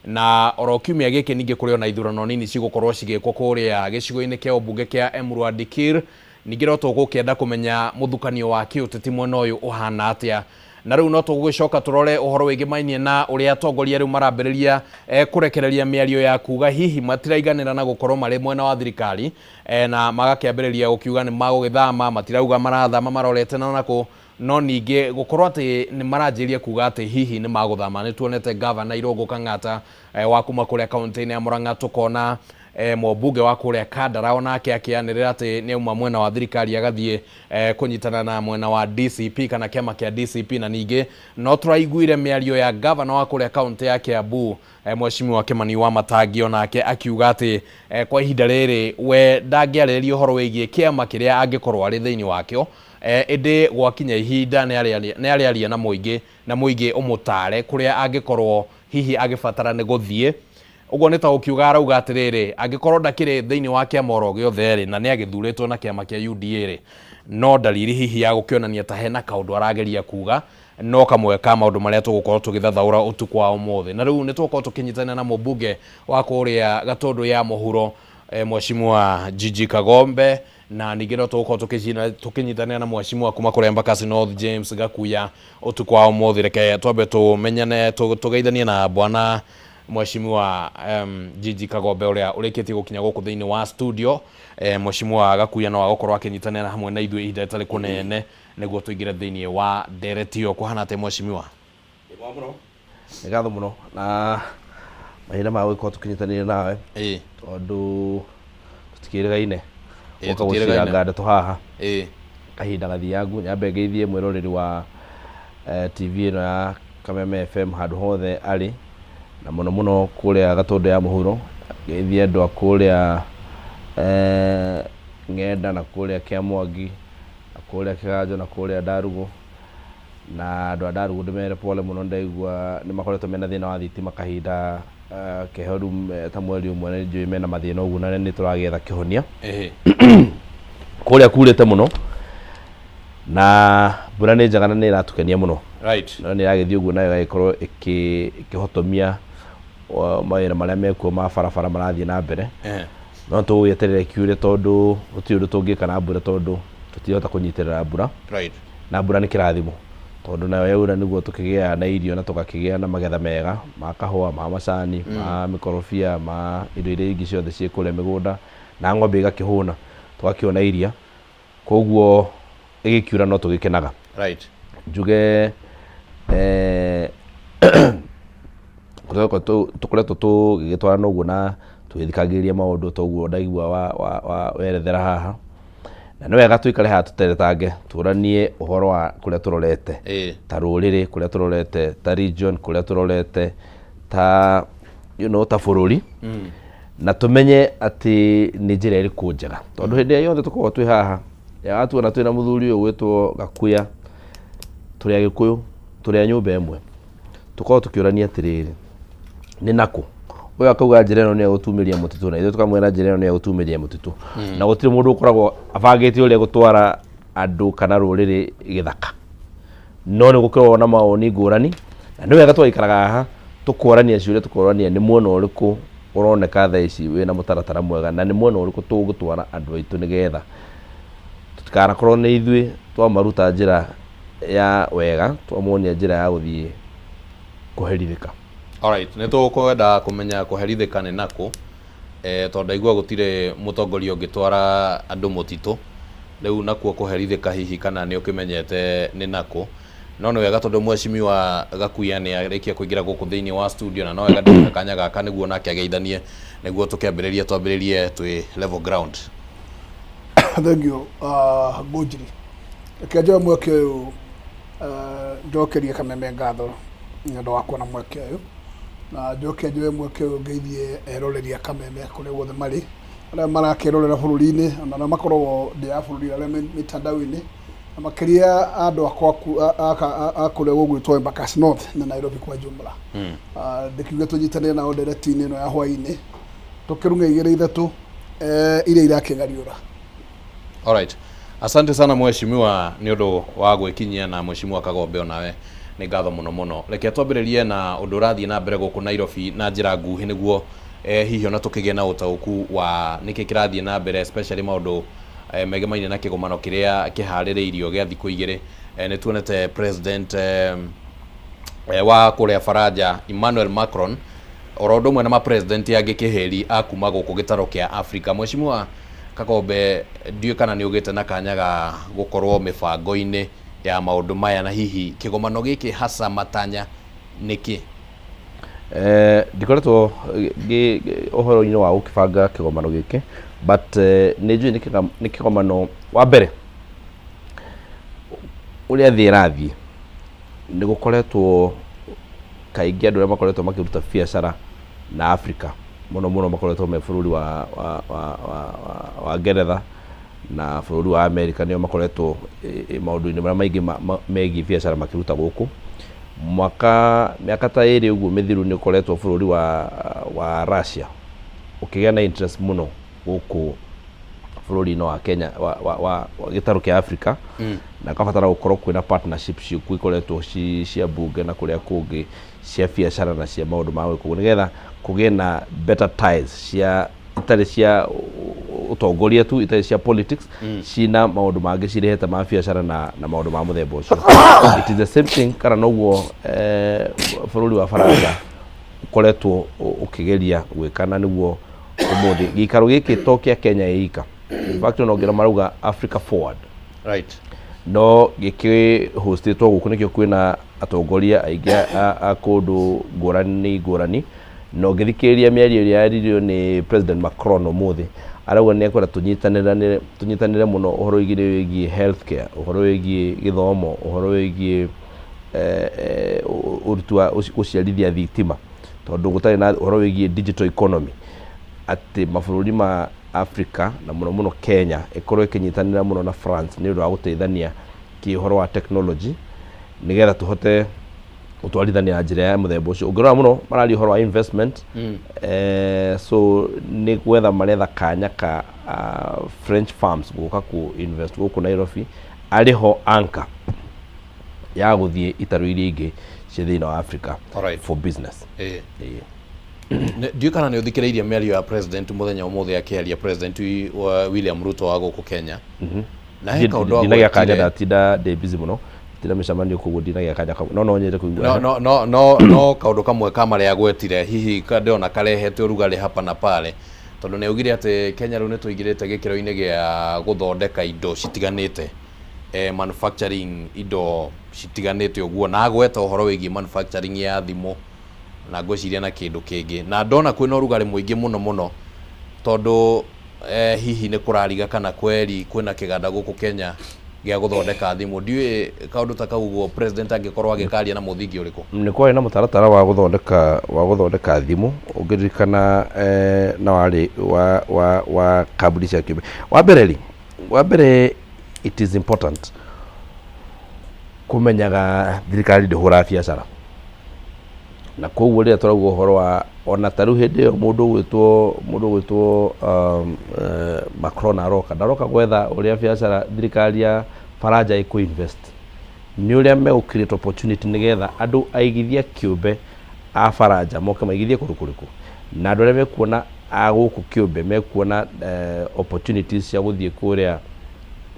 Na oro kiumia gĩkĩ ningĩ kũrĩ ona ithurano nini cigũkorwo cigĩkwo kũrĩa gĩcigo-inĩ kĩa ũmbunge kĩa Emurua Dikirr. Ningĩ no tũgũkĩenda kũmenya mũthukanio wa kĩũteti mwena ũyũ ũhana atĩa. Na rĩu no tũgũgĩcoka tũrore ũhoro wĩgĩmainie na ũrĩa atongoria rĩu marambĩrĩria kũrekereria mĩario ya kuga hihi matiraiganĩra na gũkorwo marĩ mwena wa thirikari, na magakĩambĩrĩria gũkiuga nĩ magũgĩthama, matirauga marathama marorete na nakũ, no ningĩ gũkorwo atĩ nĩ maranjĩrĩria kuga atĩ hihi nĩ magũthama. Nĩ tuonete gavana Irũngũ Kang'ata wa kuma kũrĩa kaunti-inĩ ya Murang'a, tũkona mũmbunge wa kũrĩa Kandara onake akĩanĩrĩra atĩ nĩ auma mwena wa thirikari agathiĩ kũnyitana na mwena wa DCP kana kĩama kĩa DCP. Na ningĩ no tũraiguire mĩario ya gavana wa kũrĩa kaunti ya Kiambu, Mheshimiwa Kimani wa Matangi, onake akiuga atĩ kwa ihinda rĩrĩ we ndangĩarĩrĩria ũhoro wĩgiĩ kĩama kĩrĩa angĩkorwo arĩ thĩinĩ wakĩo, ĩndĩ gwakinya ihinda nĩ arĩaria na mũingĩ, na mũingĩ ũmũtare kũrĩa angĩkorwo hihi agĩbatara nĩ gũthiĩ. Ũguo nĩ ta ũkiuga arauga atĩrĩrĩ, angĩkorwo ndakĩrĩ thĩinĩ wa kĩama oro gĩothe rĩ, na nĩ agĩthurĩtwo na kĩama kĩa UDA rĩ, no dalili hihi ya gũkĩonania ta hena kaũndũ arageria kuga, no kamwe ka maũndũ marĩa tũgũkorwo tũgĩthathaũra ũtukũ wa ũmũthĩ. Na rĩu nĩ tũgũkorwo tũkĩnyitanĩra na mũmbunge wa kũrĩa Gatũndũ ya Mũhuro, Mheshimiwa Gigi Kagombe, na ningĩ no tũgũkorwo tũkĩnyitanĩra na mheshimiwa kuma kũrĩa Embakasi North, James Gakuya, ũtukũ wa ũmũthĩ. Reke twambe tũmenyane, tũgeithanie na bwana Mheshimiwa Gigi Kagombe ũrĩa ũrĩkĩtie gũkinya gũkũ thĩinĩ wa studio. Mheshimiwa Gakuya no agũkorwo akĩnyitanĩra hamwe na ithuĩ ihinda rĩtarĩ kũnene nĩguo tũingĩre thĩinĩ wa ndereti ĩyo. Kũhana atĩa mheshimiwa? Nĩ ngatho mũno na mahinda ma gũgĩkorwo tũkĩnyitanĩire nawe, tondũ tũtikĩrĩgaine ũka gũciranga ndeto haha kahinda gathiangu. Nyambe ngeithie mwĩroreri wa TV ĩno ya Kameme FM handũ hothe arĩ, na mũno mũno kũrĩa Gatũndũ ya Mũhuro. Ngeithie andũ a kũrĩa Ng'enda na kũrĩa Kĩamwangi na kũrĩa Kĩganjo na kũrĩa Ndarugũ, na andũ a Ndarugũ ndĩmere pole mũno, ndaigua nĩ makoretwo mena thĩna wa thitima kahinda keho rĩu ta mweri ũmwe, na nĩnjũĩ mena mathĩna ũguo, na nĩ tũragĩetha kĩhonia. Kũrĩa kurĩte mũno na mbura nĩ njega na nĩ ĩratũkenia mũno, no nĩ ĩragĩthiĩ ũguo nayo ĩgagĩkorwo ĩkĩhotomia mawĩra marĩa mekuo ma barabara marathiĩ na mbere. No tũgũgĩeterera ĩkiure, tondũ gũtirĩ ũndũ tũngĩka na mbura, tondũ tũtirahota kũnyitĩrĩra mbura. Na mbura nĩ kĩrathimo, tondũ nayo yaura nĩguo tũkĩgĩaga na irio na tũgakĩgĩa na magetha mega ma kahũa, ma macani, ma mĩkorobia, ma indo iria ingĩ ciothe ciĩ kũrĩa mĩgũnda, na ng'ombe igakĩhũna, tũgakĩona iria. Koguo ĩgĩkiura no tũgĩkenaga. Njuge tũkoretwo tũgĩgĩtwarana ũguo na tũgĩthikagĩrĩria maũndũ toguo ndaigua werethera haha, na nĩ wega tũikare haha tũteretange, tũranie ũhoro wa kũrĩa tũrorete ta rũrĩrĩ, kũrĩa tũrorete ta region, kũrĩa tũrorete ta ta bũrũri, na tũmenye atĩ nĩ njĩra ĩrĩkũ njega, tondũ hĩndĩ ĩrĩa yothe tũkoragwo twĩ haha watuona twĩna mũthuri ũyũ gwĩtwo Gakuya, tũrĩ Agĩkũyũ, tũrĩ a nyũmba ĩmwe, tũkoragwo tũkĩũrania atĩrĩrĩ, nĩ nakũ ũyũ akauga njĩra ĩno nĩ egũtumĩria mũtitũ, na ithuĩ tũkamwĩra njĩra ĩno nĩ egũtumĩria mũtitũ. Na gũtirĩ mũndũ ũkoragwo abangĩte ũrĩa gũtwara andũ kana rũrĩrĩ gĩthaka, no nĩ gũkoragwo na mawoni ngũrani, na nĩ wega tũgaikaraga haha tũkorania ciũria, tũkorania nĩ mwena ũrĩkũ ũroneka thaa ici wĩna mũtaratara mwega, na nĩ mwena ũrĩkũ tũgũtwara andũ aitũ, nĩgetha tũtikanakorwo nĩ ithuĩ twamaruta njĩra ya wega twamuonia njĩra ya gũthiĩ kũherithĩka. Alright, nĩ tũkwenda kũmenya kũherithĩka nĩ nakũ eh, tondũ ndaigua gũtirĩ mũtongoria ũngĩtwara andũ mũtitũ rĩu nakuo kũherithĩka hihi kana nĩ ũkĩmenyete nĩ nakũ no nĩ wega tondũ mheshimiwa Gakuya nĩ arĩkia kũingĩra gũkũ thĩinĩ wa studio na no wega ndĩmũhe kanya gaka nĩguo nake ageithanie nĩguo tũkĩambĩrĩria twambĩrĩrie twĩ level ground. Thank you, Ngũnjiri. Reke njoe mweke ũyũ njokerie Kameme ngatho nĩ ũndũ wa kuona mweke ũyũ na njoke njoe mweke ũyũ ngeithie eroreri a Kameme kũrĩa guothe marĩ arĩa marakĩrorera bũrũri-inĩ ona arĩa makoragwo nja ya bũrũri arĩa me mitandao-inĩ na makĩria andũ akwa a kũrĩa gũgwĩtwo Embakasi North na Nairobi kwa jumla. Ndĩkiuge tũnyitanĩre nao ndereti-inĩ ĩno ya hwaĩ-inĩ tũkĩrung'e igĩrĩ ithatũ iria irakĩgariũra. Alright. Asante sana mheshimiwa nĩ ũndũ wa gwĩkinyia na mheshimiwa Kagombe onawe nĩ ngatho mũno mũno. Reke twambĩrĩrie na ũndũ ũrathiĩ na mbere gũkũ Nairobi na njĩra nguhĩ nĩguo eh, hihi ona tũkĩgĩe na ũtaũku wa nĩkĩ kĩrathiĩ na mbere especially maũndũ eh, megemainie na kĩgomano kĩrĩa kĩharĩrĩirio gĩa thikũ igĩrĩ. Eh, nĩ tuonete president eh, wa kũrĩa Faranja Emmanuel Macron oro ũndũ ũmwe na mapresident angĩ kĩhĩri a kuma gũkũ gĩtarũ kĩa Afrika. Mheshimiwa Kagombe, ndiũĩ kana nĩ ũgĩte na kanya ga gũkorwo mĩbango-inĩ ya maũndũ maya na hihi kĩgomano gĩkĩ hasa matanya nĩkĩ? Ndikoretwo ũhoro-inĩ wa gũkĩbanga kĩgomano gĩkĩ but nĩ njũĩ nĩ kĩgomano wa mbere ũrĩa thĩ ĩrathiĩ nĩ gũkoretwo kaingĩ andũ arĩa makoretwo makĩruta biacara na Africa mũno mũno makoretwo me bũrũri wa Ngeretha na bũrũri wa America nĩo makoretwo maũndũ-inĩ marĩa maingĩ megiĩ biacara makĩruta gũkũ. Mwaka mĩaka ta ĩrĩ ũguo mĩthiru nĩ ũkoretwo bũrũri wa Russia ũkĩgĩa na interest mũno gũkũ bũrũri-inĩ wa Kenya wa gĩtarũ kĩa Africa na kabatara gũkorwo kwĩna partnership ciũkuo ikoretwo ci cia mbunge na kũrĩa kũngĩ cia biacara na cia maũndũ ma gwĩkwo nĩgetha kũgĩe na better ties cia itarĩ cia ũtongoria tu itarĩ cia politics cina maũndũ mangĩ cirehete ma biacara na maũndũ ma mũthemba ũcio. It is the same thing kana noguo bũrũri wa Faranja ũkoretwo ũkĩgeria gwĩka na nĩguo ũmũthĩ gĩikaro gĩkĩ to kĩa Kenya ĩika. In fact ona ũngĩona marauga Africa Forward. No gĩkĩ hostĩtwo gũkũ nĩkĩo kwĩna atongoria aingĩ a kũndũ ngũrani ngũrani na ũngĩthikĩrĩria mĩario ĩrĩa yaririo nĩ President Macron ũmũthĩ arauga nĩ ekwenda tũnyitanĩre mũno ũhoro wĩgiĩ healthcare, ũhoro wĩgiĩ gĩthomo, ũhoro wĩgiĩ ũruti wa gũciarithia thitima tondũ gũtarĩ na ũhoro wĩgiĩ digital economy atĩ mabũrũri ma Africa na mũno mũno Kenya ĩkorwo ĩkĩnyitanĩra mũno na France nĩ ũndũ wa gũteithania kĩ ũhoro wa technology nĩgetha tũhote gũtwarithania na njĩra ya mũthemba ũcio. Ũngĩrora mũno mararia ũhoro wa investment so nĩ gwetha maretha kanya ka French firms gũka ku invest gũkũ Nairobi arĩ ho anchor ya gũthiĩ itarũ iria ingĩ cia thĩinĩ wa Africa for business. Ndiũĩ kana nĩ ũthikĩrĩirie mĩario ya president mũthenya ũmũthĩ akĩaria president William Ruto wa gũkũ Kenya. Na he kaũndũ ndinagĩa kanya agwetire ndatinda ndĩ busy mũno tinda mĩcemanio koguo ndinagĩa kanya kau no nyende kũigua. No kaũndũ kamwe ka marĩa agwetire hihi ndĩrona karehete ũrugarĩ hapa na pale tondũ nĩ augire atĩ Kenya rĩu nĩ tũingĩrĩte gĩkĩro-inĩ gĩa gũthondeka indo citiganĩte manufacturing indo citiganĩte ũguo na agweta ũhoro wĩgiĩ manufacturing ya thimũ na ngwĩciria na kĩndũ kĩngĩ na ndona kwĩna ũrugarĩ mũingĩ mũno mũno tondũ hihi nĩ kũrariga kana kweri kwĩna kĩganda gũkũ Kenya gĩa gũthondeka thimũ. Ndiũĩ kaũndũ ta kau ũguo president angĩkorwo agĩkaria na mũthingi ũrĩkũ. Nĩ kwarĩ na mũtaratara wa gũthondeka thimũ ũngĩririkana na warĩ wa kambuni cia kĩũmbe. Wa mbere it is important kũmenyaga thirikari ndĩhũraga biacara na koguo rĩrĩa tũrauga ũhoro wa ona ta rĩu hĩndĩ ĩyo mũndũ ũgwĩtwo Macron aroka ndaroka gwetha ũrĩa biacara thirikari ya Faranja ĩkũ invest nĩ ũrĩa megũ create opportunity nĩgetha andũ aigithia kĩũmbe a Faranja moke maigithie kũndũ kũrĩkũ na andũ arĩa mekuona a gũkũ kĩũmbe mekuona opportunities cia gũthiĩ kũrĩa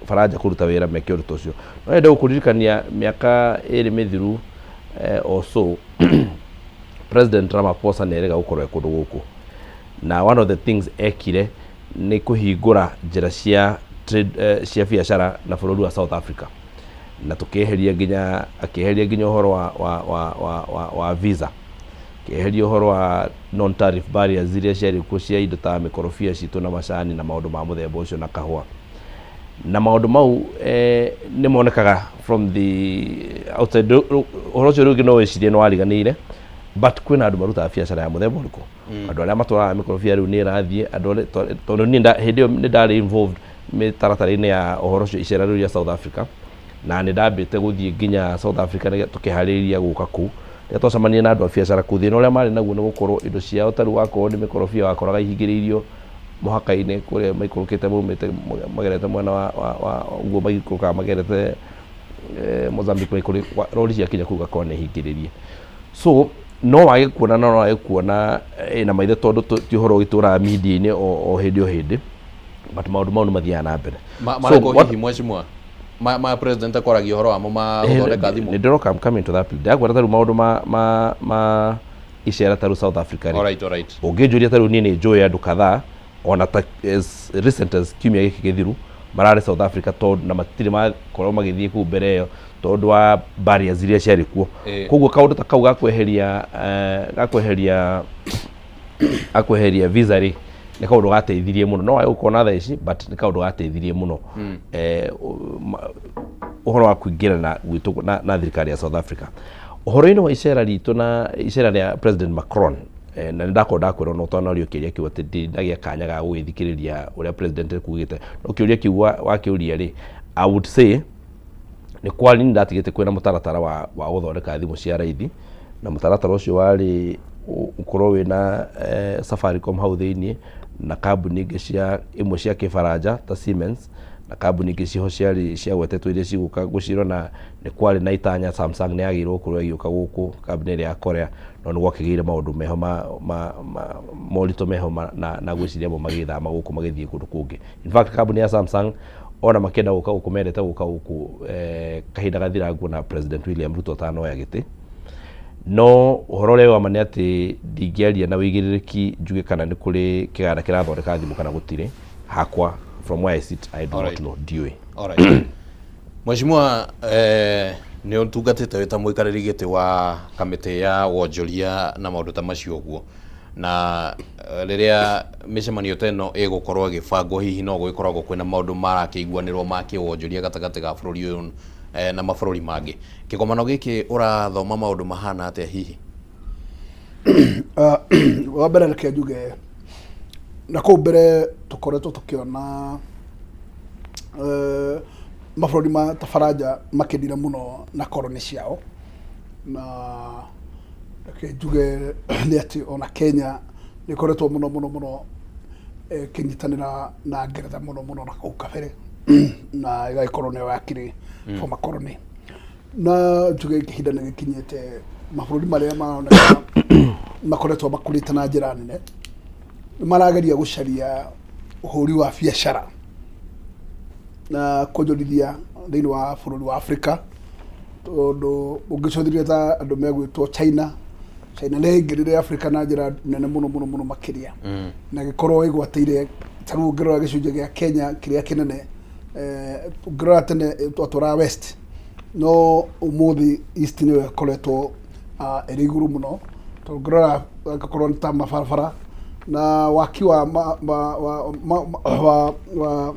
Baranja kũruta wĩra meke ũndũ ta ũcio. No nyende gũkũririkania mĩaka ĩrĩ mĩthiru or so President Ramaphosa nĩ erĩga gũkorwo e kũndũ gũkũ. Na one of the things ekire nĩ kũhingũra njĩra cia trade, cia biacara na bũrũri wa South Africa. Na tũkĩeheria nginya, akĩeheria nginya ũhoro wa, wa, wa, wa, wa, wa visa. Akĩeheria ũhoro wa non tariff barriers iria ciarĩ kuo cia indo ta mĩkorobia citũ na macani na maũndũ ma mũthemba ũcio na kahũa. Na maũndũ mau nĩ monekaga from the outside. Ũhoro ũcio rĩngĩ no wĩcirie nĩ wariganĩire, but kwĩna andũ marutaga biacara ya mũthemba ũrĩkũ? Andũ arĩa matwaraga mĩkorobia rĩu nĩ ĩrathiĩ, andũ arĩa, tondũ niĩ hĩndĩ ĩyo nĩ ndarĩ involved mĩtaratara-inĩ ya ũhoro ũcio icera rĩu rĩa South Africa, na nĩ ndambĩte gũthiĩ nginya South Africa nĩgetha tũkĩharĩrĩria gũka kũu. Rĩrĩa twacemanirie na andũ a biacara kũu, thĩna ũrĩa marĩ naguo nĩ gũkorwo indo ciao ta rĩu wakorwo nĩ mĩkorobia wakoraga ihingĩrĩirio mũhaka-inĩ kũrĩa maikũrũkĩte maumĩte magerete mwena wa, wa, wa ũguo maikũrũkaga magerete Mozambique maikũrũ, rori ciakinya kũu gakorwo nĩ hingĩrĩrie. So no wage kuona na no wage kuona na maitho tondũ ti ũhoro ũgĩtũraga media-inĩ o hĩndĩ o hĩndĩ, but maũndũ mau nĩ mathiaga na mbere. So, marĩkũ hihi mheshimiwa? Ma president akwaragia ũhoro wamo ma gũthondeka thimũ? Nĩ ndĩroka, I'm coming to that. Ndĩrakwĩra ta rĩu maũndũ ma icera ta rĩu South Africa rĩ. Alright, alright. Ũngĩnjũria ta rĩu niĩ nĩ njũĩ andũ kadhaa ona ta as recent as kiumia gĩkĩ gĩthiru mararĩ South Africa tondũ na matirĩ makorwo magĩthiĩ kũu mbere ĩyo tondũ wa barriers iria ciarĩ kuo. Koguo kaũndũ ta kau gakweheria visa rĩ, nĩ kaũndũ gateithirie mũno. No wage gũkona thaa ici, but nĩ kaũndũ gateithirie mũno. Ũhoro wa kũingĩrana gwitũ na thirikari ya South Africa. Ũhoro-inĩ wa icera ritũ na icera rĩa President Macron, na nĩ ndakorwo ndakwĩra no ũtanorio kĩũria kĩu atĩ ndinagĩa kanya ga gũgĩthikĩrĩria ũrĩa president ekugĩte. No kĩũria kĩu wakĩũria rĩ, I would say nĩ kwari nĩ ndatigĩte kwĩna mũtaratara wa gũthondeka thimũ cia raithi, na mũtaratara ũcio warĩ ũkorwo wĩna Safaricom hau thĩiniĩ na kambuni ingĩ cia imwe cia kĩbaranja ta Siemens na kambuni ingĩ ciho ciarĩ ciagwetetwo iria cigũka gũcirwo, na nĩ kwarĩ na itanya Samsung nĩ yagĩrĩirwo gũkorwo ĩgĩũka gũkũ, kambuni ĩrĩa ya Korea, no nĩ gwakĩgĩire maũndũ meho ma moritũ meho na gwĩciria mo magĩthama gũkũ magĩthiĩ kũndũ kũngĩ. In fact, kambuni ya Samsung ona makĩenda gũka gũkũ mendete gũka gũkũ kahinda gathirangu na President William Ruto atanoya gĩtĩ. No ũhoro ũrĩa wa ma nĩ atĩ ndingĩaria na ũigĩrĩrĩki njuge kana nĩ kũrĩ kĩganda kĩrathondeka thimũ kana gũtirĩ. Hakwa, from where I sit, I do not know, ndiũĩ. Alright. Mheshimiwa, nĩ ũtungatĩte wĩ ta mũikarĩri gĩtĩ wa kamĩtĩ ya wonjoria na maũndũ ta macio ũguo, na rĩrĩa mĩcemanio ta ĩno ĩgũkorwo ĩgĩbangwo hihi no gũgĩkoragwo kwĩna maũndũ marakĩiguanĩrwo ma kĩwonjoria gatagatĩ ga bũrũri ũyũ na mabũrũri mangĩ. Kĩgomano gĩkĩ ũrathoma maũndũ mahana atĩa hihi? Wa mbere reke njuge na kũu mbere tũkoretwo tũkĩona mabũrũri ma ta Baranja makĩndira mũno na koroni ciao, na reke njuge nĩ atĩ ona Kenya nĩ ĩkoretwo mũno mũno mũno ĩkĩnyitanĩra na Ngeretha mũno mũno na kũu kabere, na ĩgagĩkorwo nĩyo yakĩrĩ former colony. Na njuge ihinda nĩ gĩkinyĩte mabũrũri marĩa maroneka makoretwo makũrĩte na njĩra nene nĩ marageria gũcaria ũhũri wa biacara na kuonjorithia thĩinĩ wa bũrũri wa Afrika, tondũ ũngĩcũthĩrĩria ta andũ megwĩtwo China, China nĩ yaingĩrire Afrika na njĩra nene mũno mũno mũno makĩria, na ĩgĩkorwo ĩgwatĩire. Ta rĩu ũngĩrora gĩcunjĩ gĩa Kenya kĩrĩa kĩnene, ũngĩrora tene twatwaraga West, no ũmũthĩ East nĩyo ĩkoretwo ĩrĩ igũrũ mũno, tondũ ũngĩrora angĩkorwo nĩ ta mabarabara na waki wa ma, ma, wa, ma, wa, wa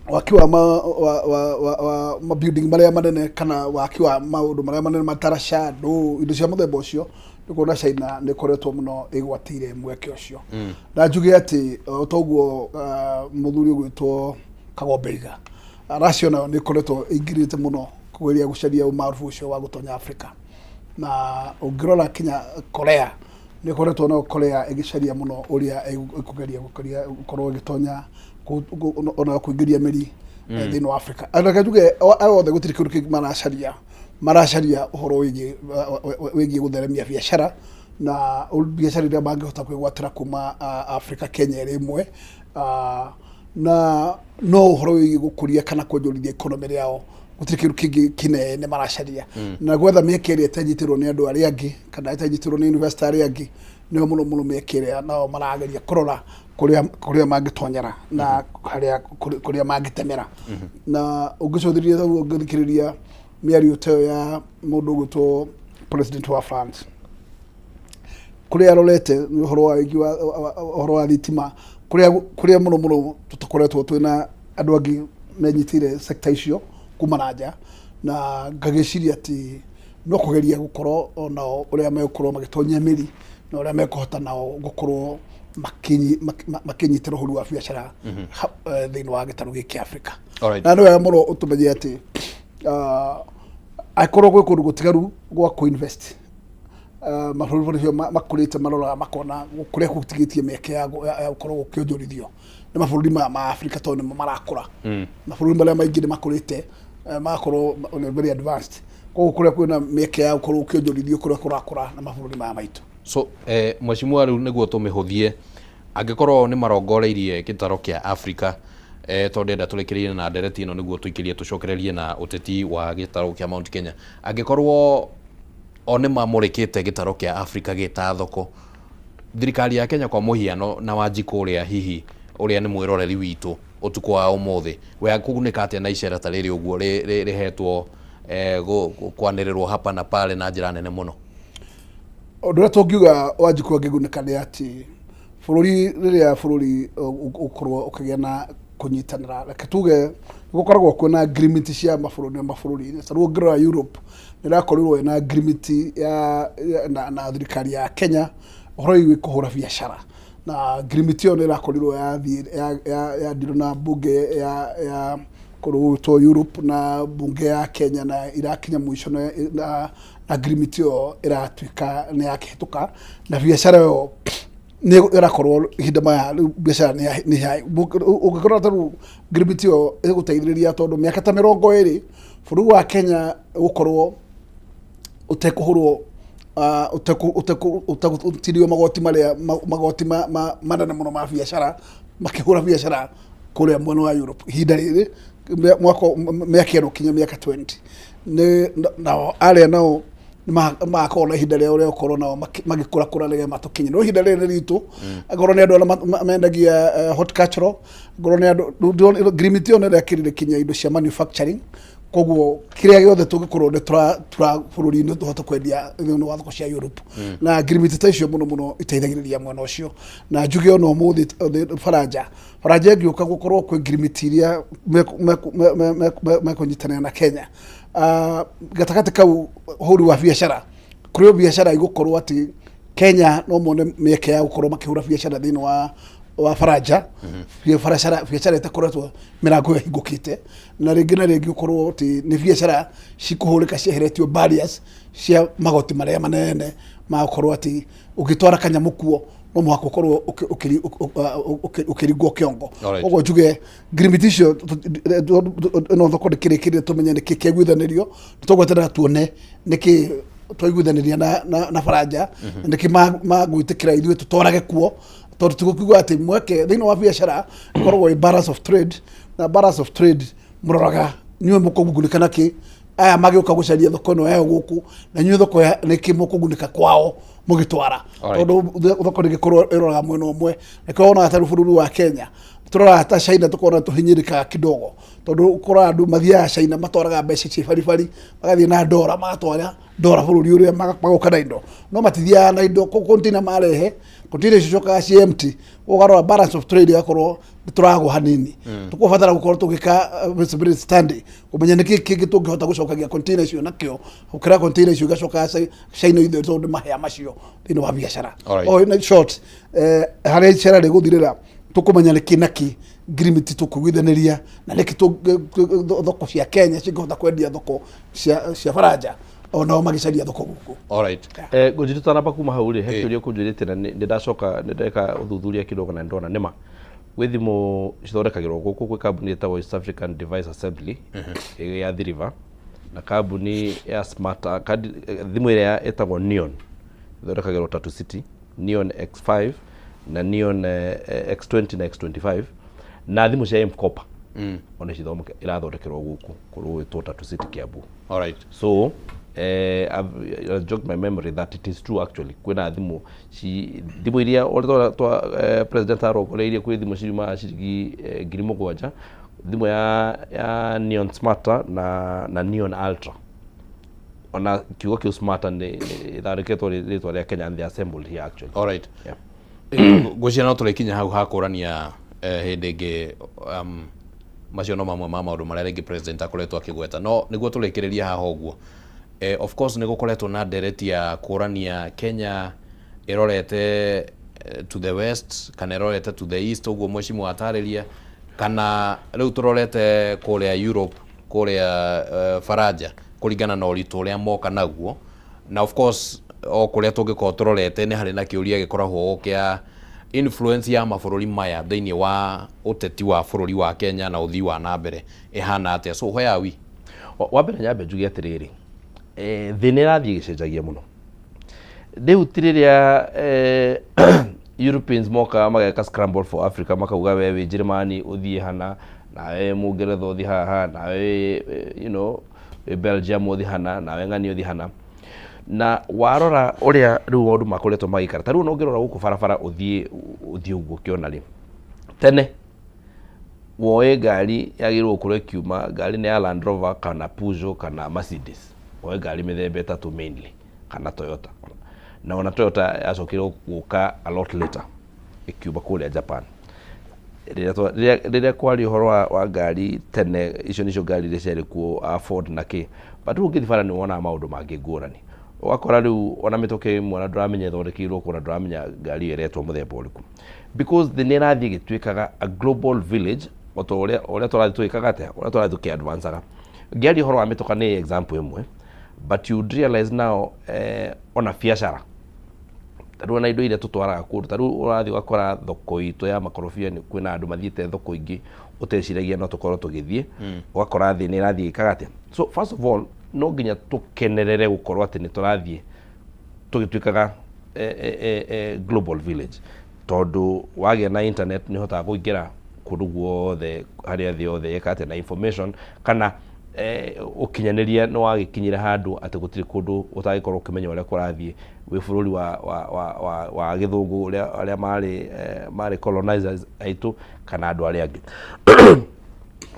waki wa ma, wa, wa, wa, wa ma building marĩa manene kana waki wa maũndũ marĩa manene, mataraca ndũ indo cia mũthemba ũcio, nĩ kuona China nĩ ĩkoretwo mũno ĩgwatĩire mweke ũcio. Na njuge atĩ o toguo mũthuri ũgwĩtwo Kagombe iga, Russia nayo nĩ ĩkoretwo ĩingĩrĩte mũno kũgeria gũcaria ũmarubu ũcio wa gũtonya Africa. Na ũngĩrora kinya Korea, nĩ ĩkoretwo nayo Korea ĩgĩcaria mũno ũrĩa ĩkũgeria gũkaria gũkorwo ĩgĩtonya ona kũingĩria mĩri thĩinĩ wa Africa. Reke njuge aya othe gũtirĩ kĩndũ kĩngĩ maracaria, maracaria ũhoro wĩgiĩ gũtheremia biacara na biacara iria mangĩhota kwĩgwatĩra kuma Africa, Kenya ĩrĩ ĩmwe. Na no ũhoro wĩgiĩ gũkũria kana kuonjorithia economy rĩao, gũtirĩ kĩndũ kĩngĩ kĩnene maracaria. Na gwetha mĩeke ĩrĩa ĩtanyitĩrwo nĩ andũ arĩa angĩ kana ĩtanyitĩrwo nĩ investor arĩa angĩ, nĩyo mũno mũno mĩeke ĩrĩa nao marageria kũrora kũrĩa mangĩtonyera na harĩa kũrĩa mangĩtemera. Na ũngĩcũthĩrĩria ũguo, ũngĩthikĩrĩria mĩario ta ĩyo ya mũndũ ũgwĩtwo president wa France, kũrĩa arorete nĩ ũhoro wa ũingĩ wa ũhoro wa thitima, kũrĩa mũno mũno tũtakoretwo twĩna andũ angĩ menyitĩire sector icio kuma na nja. Na ngagĩciria atĩ no kũgeria gũkorwo onao ũrĩa megũkorwo magĩtonyia mĩri na ũrĩa mekũhota nao gũkorwo makĩnyitĩra ũhũri wa biacara thĩinĩ wa gĩtarũ gĩkĩ kĩa Afrika. Na nĩ wega mũno ũtũmenye atĩ angĩkorwo gwĩ kũndũ gũtigaru gwa kũ-invest, mabũrũri macio makũrĩte maroraga makona kũrĩa gũtigĩtie mĩeke ya gũkorwo gũkĩonjorithio nĩ mabũrũri maya ma Afrika, tondũ nĩmo marakũra. Mabũrũri marĩa maingĩ nĩ makũrĩte, magakorwo nĩ very advanced, koguo kũrĩa kwĩna mĩeke ya gũkorwo gũkĩonjorithio kũrĩa kũrakũra na mabũrũri maya maitũ. So mheshimiwa, rĩu nĩguo tũmĩhũthie, angĩkorwo nĩ marongoreirie gĩtaro kĩa Africa, tondũ ndĩrenda tũrĩkĩrĩrie na ndereti ĩno nĩguo tũikĩrie tũcokererie na ũteti wa gĩtaro kĩa Mount Kenya, angĩkorwo o nĩ mamũrĩkĩte gĩtaro kĩa Africa gĩta thoko, thirikari ya Kenya kwa mũhiano na Wanjikũ ũrĩa hihi ũrĩa nĩ mwĩroreri witũ ũtukũ wa ũmũthĩ, we akũgunĩka atĩa na icera ta rĩrĩ ũguo rĩhetwo kwanĩrĩrwo hapa na pale na njĩra nene mũno? Ũndũ ũrĩa tũngiuga Wanjikũ angĩgunĩka nĩ atĩ bũrũri, rĩrĩa bũrũri ũkorwo ũkĩgĩa na kũnyitanĩra, reke tuge gũkoragwo kwĩna agreement cia mabũrũri na mabũrũri. Ta rĩu ũngĩrora Europe nĩ ĩrakorirwo ĩna agreement ya na thirikari ya Kenya ũhoro wĩgiĩ kũhũra biacara, na agreement ĩyo nĩ ĩrakorirwo yathiĩ yandirwo na bunge ya kũndũ gũgwĩtwo Europe na bunge ya Kenya, na irakinya mũico na agreement ĩyo ĩratuĩka nĩ yakĩhĩtũka, na biacara ĩyo nĩ ĩrakorwo ihinda maya rĩu biacara nĩ ũngĩkorwo ta rĩu agreement ĩyo ĩgũteithĩrĩria, tondũ mĩaka ta 20 bũrũri wa Kenya gũkorwo ũtekũhũrwo, ũtegũtirio magoti marĩa magoti manene mũno ma biacara makĩhũra biacara kũrĩa mwena wa Europe ihinda rĩrĩ mwaka mĩaka ĩno kinya mĩaka 20 nĩ nao arĩa nao magakorwo na ihinda rĩao rĩa gũkorwo nao magĩkũrakũra nĩgetha matũkinye. No ihinda rĩrĩ nĩ ritũ, angorwo nĩ andũ arĩa mendagia horticultural, angorwo nĩ andũ, agreement ĩyo nĩ ĩrekĩrire kinya indo cia manufacturing. Koguo kĩrĩa gĩothe tũngĩkorwo nĩ tũra bũrũri-inĩ tũhote kwendia thĩinĩ wa thoko cia Europe, na agreement ta icio mũno mũno iteithagĩrĩria mwena ũcio. Na njuge ona ũmũthĩ Faranja ĩngĩũka gũkorwo kwĩ agreement iria mekũnyitanĩra na Kenya, gatagatĩ kau ũhũri wa biacara, kũrĩ biacara igũkorwo atĩ Kenya no mone mĩeke ya gũkorwo makĩhũra biacara thĩinĩ wa Faranja, biacara ĩtakoretwo mĩrango ĩyo ĩhingũkĩte, na rĩngĩ na rĩngĩ ũkorwo atĩ nĩ biacara cikũhũrĩka cieheretio barriers cia magoti marĩa manene ma gũkorwo atĩ ũgĩtwara kanyamũ kuo no mũhaka ũkorwo ũkĩringwo kĩongo. Koguo njuge ngirimiti icio ĩno thoko ndĩkĩrĩkĩrire tũmenye nĩkĩ kĩaiguithanĩrio, nĩtũgweterera tuone nĩkĩ twaiguithanĩria na Faranja, na nĩkĩ magwĩtĩkĩra ithuĩ tũtwarage kuo, tondũ tũgũkiuga atĩ mweke thĩinĩ wa biacara ĩkoragwo ĩ balance of trade, na balance of trade mũroraga inyuĩ mũkũgunĩka nakĩ, aya magĩũka gũcaria thoko ĩno yao gũkũ, na inyuĩ thoko nĩkĩ mũkũgunĩka kwao mũgĩtwara, tondũ thoko ndĩngĩkorwo ĩroraga mwena ũmwe. Nĩkĩo wonaga ta rĩu bũrũri wa Kenya tũroraga ta China tũkona tũhinyĩrĩkaga kidogo, tondũ ũkoraga andũ mathiaga China matwaraga mbeca ciĩ baribari, magathiĩ na ndora, magatwara ndora bũrũri ũrĩa, magoka na indo, no matithiaga na indo container, marehe container icio icokaga ciĩ empty. Ũgarora balance of trade ĩgakorwo nĩ tũragwa hanini. Tũkũbatara gũkorwo tũgĩka feasibility study kũmenya nĩkĩ kĩngĩ tũngĩhota gũcokagia container icio nakĩo, gũkĩra container icio igacokaga China ithuĩ, tondũ nĩ mahĩa macio thĩinĩ wa biacara. O in short, harĩa icera rĩgũthirĩra tũkũmenya nĩkĩ nakĩ ngirimiti tũkũiguithanĩria na nĩkĩ thoko cia Kenya cingĩhota kwendia thoko cia Faranja onao magĩcaria thoko gũkũ. Ngũnjiri, tũtanamba kuma hau rĩ, he kĩũria ũkũnjũrĩtie, na nĩ ndacoka nĩ ndeka ũthuthuria kidogo na ndona nĩma gwĩ thimũ cithondekagĩrwo gũkũ gwĩ kambuni ĩtagwo East African Device Assembly ĩrĩa ya Athi River, na kambuni ya Smart thimũ ĩrĩa ĩtagwo Neon ĩthondekagĩrwo Tatu City, Neon X5 na Neon X20 na X25. Na thimũ cia M-Kopa ona irathondekerwo gũkũ kũrũ gwĩtwo Tatu City, Kiambu. So I've jogged my memory that it is true, actually kwĩna thimũ ci thimũ iria ũrĩa twa president arongoreirie. Kwĩ thimũ ciumaga ciringi 7,000, thimũ ya Neon Smarter na Neon Ultra. Ona kiugo kĩu smarter nĩ ĩthondeketwo rĩtwa rĩa Kenya and they assembled here, actually. All right. Yeah. Ngwĩciria no tũrĩkinya hau hakũrania hĩndĩ ĩngĩ. Macio no mamwe ma maũndũ marĩa rĩngĩ president akoretwo akĩgweta, no nĩguo tũrĩkĩrĩria haha ũguo, of course nĩ gũkoretwo na ndereti ya kũrania Kenya ĩrorete to the west kana ĩrorete to the east, ũguo mheshimiwa atarĩria, kana rĩu tũrorete kũrĩa Europe, kũrĩa Faranja, kũringana na ũritũ ũrĩa moka naguo. Na of course o kũrĩa tũngĩkorwo tũrorete, nĩ harĩ na kĩũria gĩkoragwo kĩa influence ya mabũrũri maya thĩinĩ wa ũteti wa bũrũri wa Kenya na ũthii wa na mbere ĩhana atĩa. So where are we? Wa mbere nyambe njuge atĩrĩrĩ, thĩ nĩ ĩrathiĩ ĩgĩcenjagia mũno. Rĩu ti rĩrĩa Europeans moka mageka scramble for Africa, makauga we wĩ Njĩrĩmani ũthiĩ hana, nawe Mũngeretha ũthiĩ haha, nawe wĩ Belgium ũthiĩ hana, nawe ng'ani ũthiĩ hana. Na warora ũrĩa rĩu maũndũ makoretwo magĩikara, ta rĩu ona ũngĩrora gũkũ barabara ũthiĩ ũguo ũkĩona rĩ, tene woe ngari yagĩrĩirwo gũkorwo ĩkiuma ngari nĩ ya Land Rover kana Peugeot kana Mercedes, woe ngari mĩthemba ĩtatũ mainly, kana Toyota. Na ona Toyota yacokire gũka a lot later ĩkiuma kũrĩa Japan. Rĩrĩa kwarĩ ũhoro wa ngari tene, icio nĩcio ngari iria ciarĩ kuo, a Ford na kĩ. But rĩu ũngĩthiĩ bara nĩ wonaga maũndũ mangĩ ngũrani, ũgakora rĩu ona mĩtũkĩ ĩmwe ona ndũramenya ĩthondekeirwo kũ, na ndũramenya ngari ĩyo ĩretwo mũthemba ũrĩkũ, because thĩ nĩ ĩrathiĩ ĩgĩtuĩkaga a global village o ta ũrĩa tũrathiĩ tũgĩkaga atĩa, ũrĩa tũrathiĩ tũkĩ-advancaga. Ngĩaria ũhoro wa mĩtoka nĩ example ĩmwe, but you realize now ona biacara, ta rĩu ona indo iria tũtwaraga kũndũ, ta rĩu ũrathiĩ ũgakora thoko itũ ya makorobia nĩ kwĩna andũ mathiĩte thoko ingĩ ũteciragia no tũkorwo tũgĩthiĩ. Ũgakora thĩ nĩ ĩrathiĩ ĩkaga atĩa. So first of all no nginya tũkenerere gũkorwo atĩ nĩ tũrathiĩ tũgĩtuĩkaga global village, tondũ wagĩa na internet nĩ ũhotaga kũingĩra kũndũ guothe harĩa thĩ yothe ĩka atĩa na information kana ũkinyanĩria nĩ wagĩkinyĩra handũ atĩ gũtirĩ kũndũ ũtangĩkorwo ũkĩmenya ũrĩa kũrathiĩ wĩ bũrũri wa gĩthũngũ, ũrĩa arĩa marĩ colonizers aitũ kana andũ arĩa angĩ.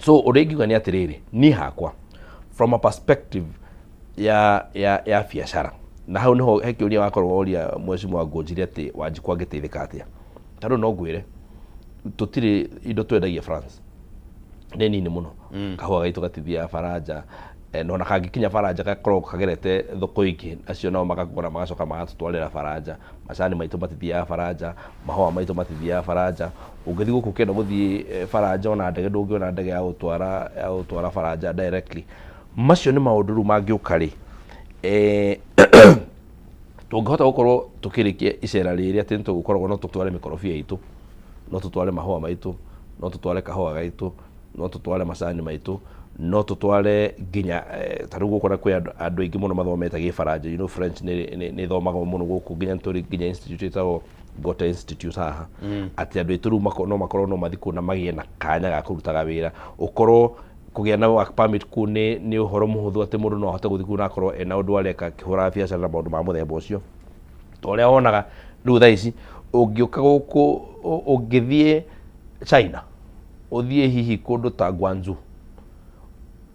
So ũrĩa ingiuga nĩ atĩrĩrĩ, niĩ hakwa from a perspective ya biacara, na hau niho he kĩũria wakorwo woria mheshimiwa Ngũnjiri atĩ Wanjikũ angĩteithĩka atĩa. Ta rĩu no ngwĩre tũtirĩ indo twendagia France, nĩ nini mũno. Kahũa gaitũ gatithiaga Baranja, na ona kangĩkinya Baranja gakoragwo kagerete thoko ingĩ, acio nao makagũra magacoka magatũtwarĩra Baranja. Macani maitũ matithiaga Baranja, mahũa maitũ matithiaga Baranja. Ũngĩthiĩ gũkũ ũkĩenda gũthiĩ Baranja, ona ndege ndũngĩona ndege ya gũtwara Baranja directly. Macio nĩ maũndũ rĩu mangĩũka rĩ, tũngĩhota gũkorwo tũkĩrĩkia icera rĩrĩ atĩ nĩ tũgũkoragwo no tũtware mĩkorobia itũ, no tũtware mahũa maitũ, no tũtware kahũa gaitũ, no tũtware macani maitũ, no tũtware nginya ta rĩu gũkũ na kwĩ andũ aingĩ mũno mathomete gĩbaranja. French nĩ ĩthomagwo mũno gũkũ, nginya nĩ tũrĩ nginya institute ĩtagwo Goethe Institute haha. Atĩ andũ aitũ rĩu no makorwo no mathiĩ kũu na magĩe na kanya ga kũrutaga wĩra, ũkorwo kũgĩa na work permit kũu nĩ ũhoro mũhũthũ, atĩ mũndũ no ahote gũthiĩ kũu na akorwo ena ũndũ areka akĩhũraga biacara na maũndũ ma mũthemba ũcio. Ta ũrĩa wonaga rĩu thaa ici ũngĩũka gũkũ, ũngĩthiĩ China, ũthiĩ hihi kũndũ ta Guangzhou,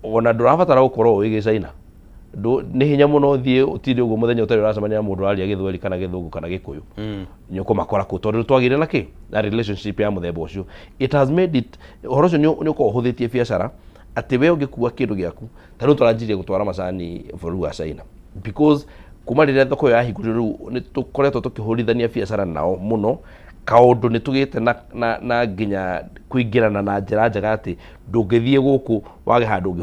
ona ndũrabatara gũkorwo ũĩ gĩcaina. Nĩ hinya mũno ũthiĩ ũtinde ũguo mũthenya ũtarĩ ũracemania na mũndũ ũraria gĩthweri kana gĩthũngũ kana gĩkũyũ. Nĩ ũkũmakora kũu tondũ twagĩire na kĩ na relationship ya mũthemba ũcio. It has made it, ũhoro ũcio nĩ ũkoragwo ũhũthĩtie biacara, atĩ we ũngĩkua kĩndũ gĩaku, ta rĩu tũranjirie gũtwara macani bũrũri wa China because kuma rĩrĩa thoko ĩyo yahingũrirwo, rĩu nĩ tũkoretwo tũkĩhũrithania biacara nao mũno, kaũndũ nĩ tũgĩte na nginya kũingĩrana na njĩra njega, atĩ ndũngĩthiĩ gũkũ wage handũ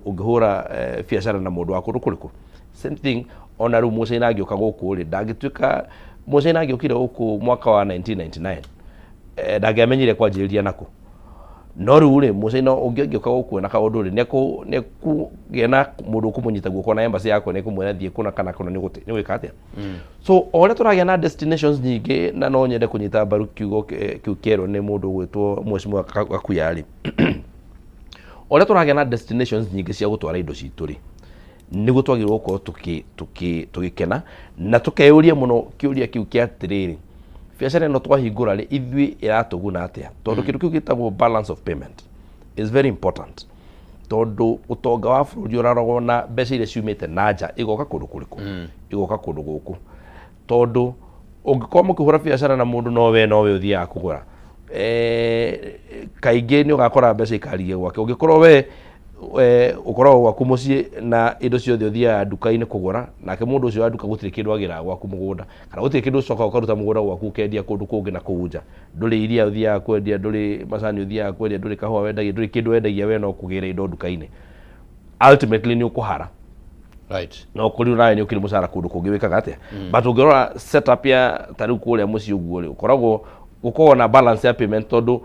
ũngĩhũra biacara na mũndũ wa kũndũ kũrĩkũ. Same thing, ona rĩu mũcaina angĩũka gũkũ rĩ, ndangĩtuĩka mũcaina angĩũkire gũkũ mwaka wa 1999, ndangĩamenyire kwanjĩrĩria nakũ. No rĩu rĩ, mũcaina ũngĩ angĩũka gũkũ na kaũndũ rĩ, nĩekũgĩa na mũndũ ũkũmũnyita guoko na embassy yakwa nĩkũmwĩra thiĩ kũna kana kũna, nĩ gwĩka atĩa. So o ũrĩa tũragĩa na destinations nyingĩ, na no nyende kũnyita mbaru kiugo kĩu kĩerwo nĩ mũndũ ũgwĩtwo Mheshimiwa Gakuya rĩ, o ũrĩa tũragĩa na destinations nyingĩ cia gũtwara indo citũ rĩ, nĩguo twagĩrĩirwo gũkorwo tũgĩkena na tũkeyũria mũno kĩũria kĩu kĩa atĩrĩrĩ, biacara ĩno twahingũra rĩ, ithuĩ ĩratũguna atĩa? Tondũ kĩndũ kĩu gĩtagwo balance of payment is very important, tondũ ũtonga wa bũrũri ũrarorwo na mbeca iria ciumĩte na nja igoka kũndũ kũrĩkũ, igoka kũndũ gũkũ. Tondũ ũngĩkorwo mũkĩhũra biacara na mũndũ nowe nowe ũthiaga kũgũra, kaingĩ nĩ ũgakora mbeca ikarigia gwake. Ũngĩkorwo we ũkoragwo gwaku mũciĩ na indo ciothe ũthiaga nduka-inĩ kũgũra, nake mũndũ ũcio wa nduka gũtirĩ kĩndũ agĩraga gwaku mũgũnda, kana gũtirĩ kĩndũ ũcokaga ũkaruta mũgũnda gwaku ũkendia kũndũ kũngĩ na kũu nja, ndũrĩ iria ũthiaga kwendia, ndũrĩ macani ũthiaga kwendia, ndũrĩ kahũa wendagia, ndũrĩ kĩndũ wendagia, we no kũgĩra indo nduka-inĩ, ultimately nĩ ũkũhara. No kũrĩ nawe nĩ ũkĩrĩ mũcara kũndũ kũngĩ wĩkaga atĩa. But ũngĩrora setup ya ta rĩu kũrĩa mũciĩ ũguo rĩ, ũkoragwo gũkoragwo na balance ya payment, tondũ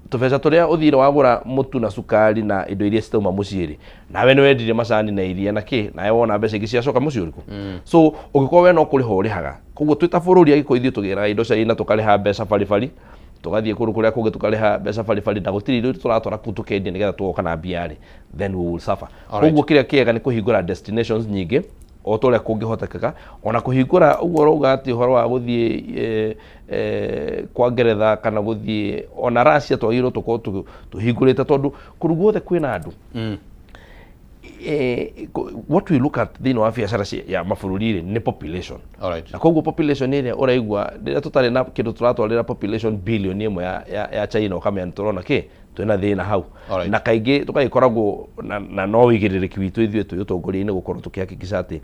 tũbeca tũrĩa ũthire wagũra mũtu na cukari na indo iria citauma mũciĩ rĩ, nawe nĩ wendirie macani na iria na kĩ, nawe wona mbeca ingĩ ciacoka mũciĩ ũrĩkũ. So ũngĩkorwo we no kũrĩha ũrĩhaga, koguo twĩ ta bũrũri angĩkorwo ithuĩ tũgĩraga indo China tũkarĩha mbeca baribari, tũgathiĩ kũndũ kũrĩa kũngĩ tũkarĩha mbeca baribari, na gũtirĩ indo tũratwara kũu tũkendia nĩgetha tũgoka na mbia rĩ, then we will suffer. Koguo kĩrĩa kĩega nĩ kũhingũra destinations nyingĩ o ta ũrĩa kũngĩhotekeka, ona kũhingũra ũguo ũrauga atĩ ũhoro wa gũthiĩ kwa Ngeretha kana gũthiĩ ona Russia, twagĩrĩirwo tũkorwo tũhingũrĩte tondũ kũndũ guothe kwĩna andũ. What we look at thĩinĩ wa biacara ya mabũrũri rĩ, nĩ population. Na koguo population ĩrĩa ũraigua rĩrĩa tũtarĩ na kĩndũ tũratwarĩra population bilioni 1 ya China, ũkamenya nĩ tũrona kĩ twĩna thĩna hau. Na kaingĩ tũgagĩkoragwo na no wĩigĩrĩrĩki witũ ithuĩ twĩ ũtongoria-inĩ gũkorwo tũkĩhakikisha atĩ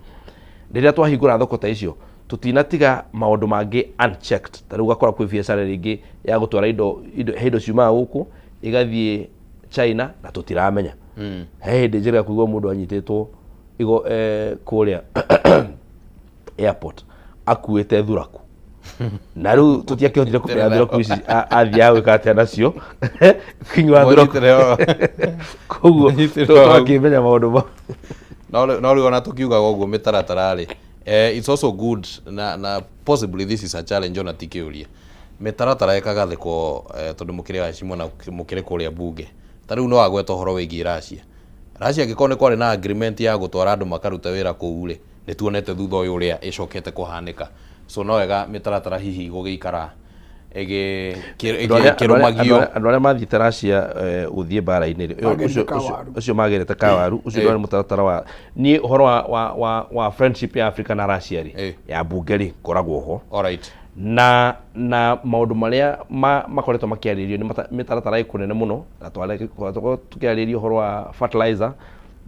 rĩrĩa twahingũra thoko ta icio tũtinatiga maũndũ mangĩ unchecked. Ta rĩu ũgakora kwĩ biacara rĩngĩ ya gũtwara indo, he indo ciumaga gũkũ igathiĩ China na tũtiramenya. He hĩndĩ njĩrĩga kũigua mũndũ anyitĩtwo igo kũrĩa airport akuĩte thuraku, na rĩu tũtiakĩhotire kũmenya thuraku ici athiaga gwĩka atĩa nacio, kinyua thuraku. Koguo tũgakĩmenya maũndũ mau. No rĩu ona tũkiugaga ũguo mĩtaratara rĩ, it's also good na possibly this is a challenge, ona ti kĩũria, mĩtaratara ĩkagathĩkwo, tondũ mũkĩrĩ wacimwo na mũkĩrĩ kũrĩa bunge. Ta rĩu no wagweta ũhoro wĩgiĩ Russia. Russia, angĩkorwo nĩ kwarĩ na agreement ya gũtwara andũ makarute wĩra kũu rĩ, nĩ tuonete thutha ũyũ ũrĩa ĩcokete kũhanĩka. So no wega mĩtaratara hihi gũgĩikara ĩkĩrũmagio. Andũ arĩa mathiĩte Russia gũthiĩ mbara-inĩ rĩ, Magerete kawaru. Ũcio magerete kawaru ũcio ndwarĩ mũtaratara wa niĩ ũhoro wa friendship ya Africa na Russia rĩ, ya bunge rĩ, ngoragwo ho. Na maũndũ marĩa makoretwo makĩarĩrĩrio nĩ mĩtaratara ĩ kũnene mũno, na twakorwo tũkĩarĩrĩria ũhoro wa fertilizer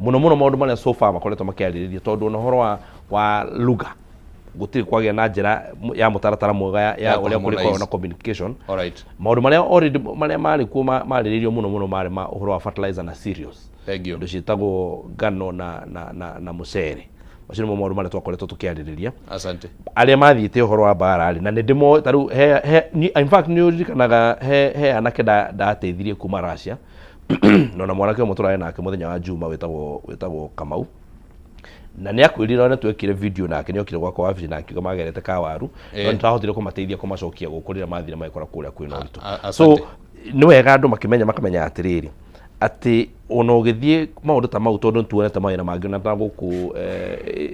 mũno mũno, maũndũ marĩa so far makoretwo makĩarĩrĩrio, tondũ ona ũhoro wa lugha gũtirĩ kwagĩa na njĩra ya mũtaratara mwega ya Ya ũrĩa kũrĩkoragwo kũharmonize. na communication. Maũndũ marĩa already marĩa marĩ kuo marĩrĩirio mũno mũno marĩ ma ũhoro wa fertilizer na cereals. Thank you. Indo ciĩtagwo ngano na mũcere, macio nĩmo maũndũ marĩa twakoretwo tũkĩarĩrĩria. Asante. Arĩa mathiĩte ũhoro wa mbara rĩ, na nĩ ndĩmoĩ ta rĩu in fact nĩ ũririkanaga he anake ndateithirie kuma Russia, na ona mwanake ũmwe tũrarĩ nake mũthenya wa Juma wĩtagwo Kamau, na nĩ akwĩrire ona twekire video nake, nĩ okire gwakwa wabici na akiuga magerete kawaru, no nĩ twahotire kũmateithia kũmacokia gũkũ rĩrĩa mathire magĩkora kũrĩa kwĩna ũritũ. So Asante. Nĩ wega andũ makĩmenya, makamenya atĩrĩrĩ, atĩ ona ũgĩthiĩ maũndũ ta mau, tondũ nĩtuonete mawĩra mangĩ ona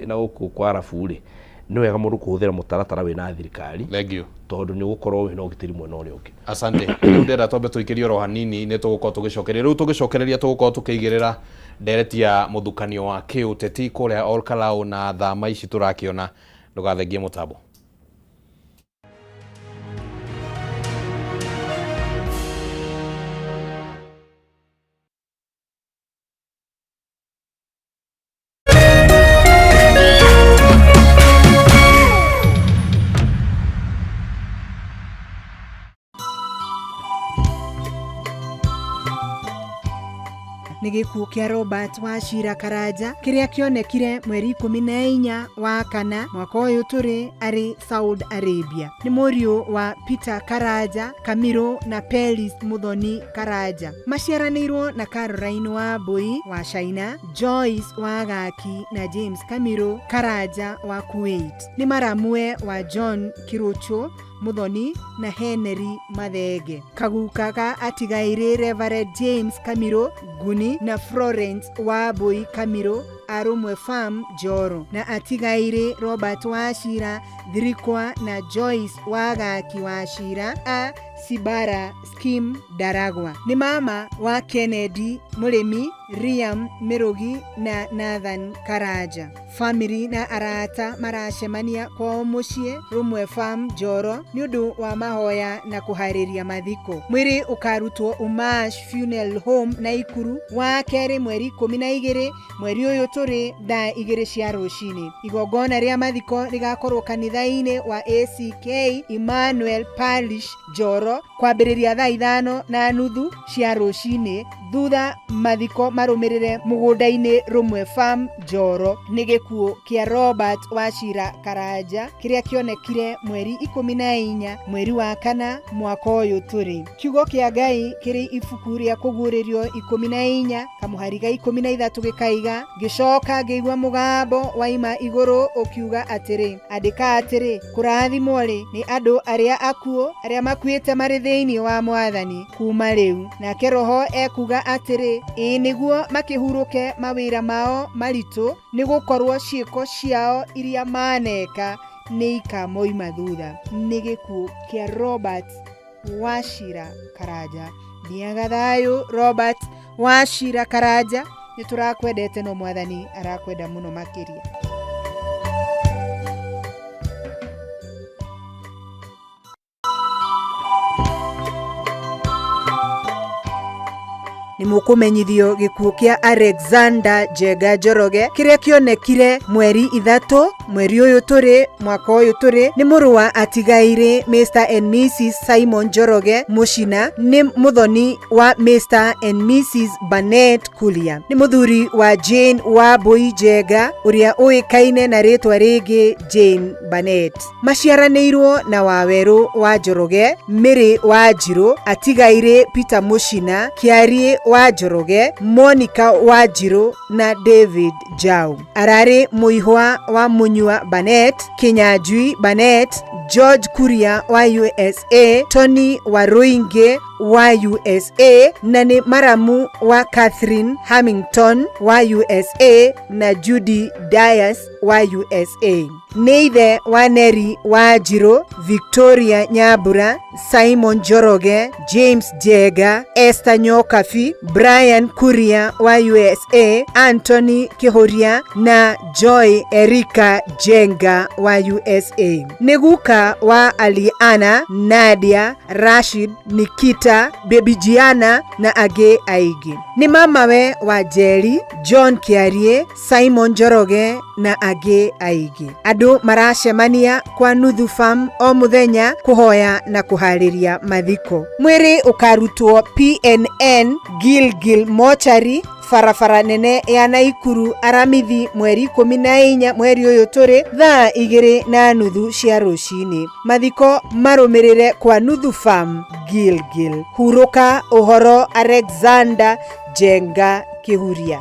na gũkũ kwa arabu rĩ, nĩ wega mũndũ kũhũthĩra mũtaratara wĩna thirikari. Thank you. Tondũ nĩ ũgũkorwo wĩna ũgitĩri mwena ũrĩa ũngĩ. Asante. Rĩu ndĩrenda twambe tũikĩrie oro hanini, nĩ tũgũkorwo tũgĩcokereria. Rĩu tũgĩcokereria tũgũkorwo tũkĩigĩrĩra ndereti ya mũthukanio wa kĩũteti kũrĩa Olkalau na thama ici tũrakĩona. Ndũgathengie mũtambo. Nĩ gĩkuũ kĩa Robert Wachira Karanja kĩrĩa kĩonekire mweri 14 wa kana mwaka ũyũ tũrĩ arĩ Saudi Arabia. Nĩ mũriũ wa Peter Karanja Kamiru na Pelis Muthoni Karanja. Maciaranĩirwo na Caroline Wambui wa China, Joyce wa Gaki na James Kamiru Karanja wa Kuwait. Nĩ maramue wa John Kiruchu Muthoni na Henry Mathenge. Kaguka ga atigairĩ Reverend James Kamiru Nguni na Florence Wambui Kamiru Arũmwe Farm Njoro na atigairĩ Robert Wachira Thirikwa na Joyce Wagaki Wachira a Sibara Scheme Ndaragwa. Nĩ mama wa Kennedy Mũrĩmi, Liam Mĩrũgi na Nathan Karanja. Famĩlĩ na arata maracemania kwao mũciĩ Rũmwe Farm Njoro nĩ ũndũ wa mahoya na kũharĩria mathiko. Mwĩrĩ ũkarutwo Umash Funeral Home Naikuru wa kerĩ mweri 12 mweri ũyũ tũrĩ thaa 2 cia rũcinĩ. Igongona rĩa mathiko rĩgakorwo kanitha-inĩ wa ACK Emmanuel Parish Njoro kwambĩrĩria thaa 5:30 cia rũcinĩ, thutha mathiko marũmĩrĩre mũgũnda-inĩ Rũmwe Farm Njoro. Nĩ gĩkuũ kĩa Robert Wachira Karanja kĩrĩa kĩonekire mweri 14 mweri wa kana mwaka ũyũ tũrĩ. Kiugo kĩa Ngai kĩrĩ ibuku rĩa kũguũrĩrio 14 kamũhari ga 13 gĩkaiga, ngĩcoka ngĩigua mũgambo waima igũrũ ũkiuga atĩrĩ, andĩka atĩrĩ, kũrathimwo-rĩ nĩ andũ arĩa akuũ arĩa makuĩte marĩ thĩinĩ wa Mwathani kuma rĩu. Nake Roho ekuga atĩrĩ, ĩĩ nĩguo makĩhurũke mawĩra mao maritũ, nĩ gũkorwo ciĩko ciao iria maneka nĩ ikamoima thutha. Nĩ gĩkuũ kĩa Robert Wachira Karanja. Thiaga thayũ Robert Wachira Karanja, nĩ tũrakwendete no Mwathani arakwenda mũno makĩria. Nĩ mũkũmenyithio gĩkuũ kĩa Alexander Njenga Njoroge kĩrĩa kĩonekire mweri 3 mweri ũyũ tũrĩ mwaka ũyũ tũrĩ. Nĩ mũrũ wa atigairĩ Mr and Mrs Simon Njoroge Mũcina, nĩ mũthoni wa Mr and Mrs Barnett Kuria, nĩ mũthuri wa Jane Wambui Njenga ũrĩa ũĩkaine na rĩtwa rĩngĩ Jane Barnett. Maciaranĩirwo na Wawerũ wa Njoroge, Mary wa Njirũ, atigairĩ Peter Mũcina, Kĩariĩ wa Njoroge, Monica wa Njirũ na David Jau. Ararĩ mũihwa wa Mũnyua Barnett, Kinyanjui Barnett, George Kuria wa USA, Tony Waruinge wa USA na nĩ maramu wa Catherine Hamilton wa USA na Judy Dias wa USA. Nĩ ithe wa Neri wa Njirũ, Victoria Nyambura, Simon Njoroge, James Njenga, Esther Nyokabi, Brian Kuria wa USA, Anthony Kihuria na Joy Erika Njenga wa USA. Nĩ guka wa Aliana, Nadia, Rashid, Nikita, Baby Gianna na angĩ aingĩ. Nĩ mamawe wa Njeri, John Kĩariĩ, Simon Njoroge na angĩ aingĩ. Andũ maracemania kwa Nuthu Farm o mũthenya kũhoya na kũharĩria mathiko. Mwĩrĩ ũkarutwo PNN Gilgil Mortuary barabara nene ya Naikuru Aramithi mweri 14 mweri ũyũ tũrĩ thaa 2:30 cia rũcinĩ. Mathiko marũmĩrĩre kwa Nuthu Farm Gilgil. Hurũka ũhoro Alexander Njenga Kĩhuria.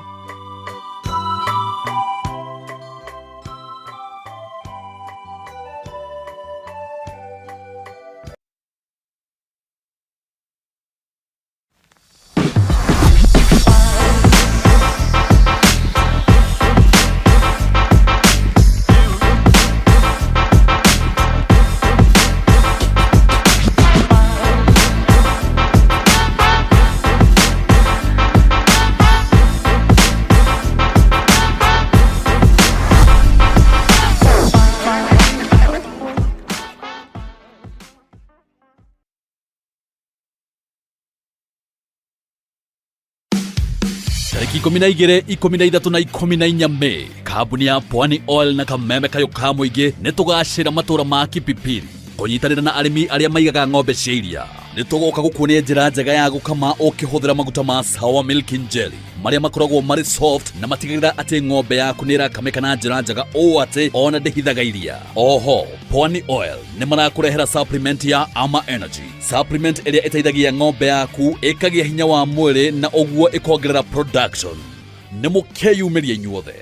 Tarĩki 12, 13 na 14 Mei, kambuni ya Pwani Oil na kameme kayũ ka mũingĩ nĩ tũgacĩra matũra ma Kipipiri kũnyitanĩra na arĩmi arĩa maigaga ng'ombe cia iria. Nĩ tũgoka gũkuonia njĩra njega ya gũkama ũkĩhũthĩra maguta ma Sawa Milk and Jelly marĩa makoragwo marĩ soft na matigagĩrĩra atĩ ng'ombe yaku nĩ ĩrakamĩka na njĩra njega ũũ atĩ ona ndĩhithaga iria. Oho, Pwani Oil nĩ marakũrehera supplement ya Ama Energy, supplement ĩrĩa ĩteithagia ng'ombe yaku ĩkagĩa hinya wa mwĩrĩ na ũguo ĩkongerera production. Nĩ mũkeyumĩria inyuothe.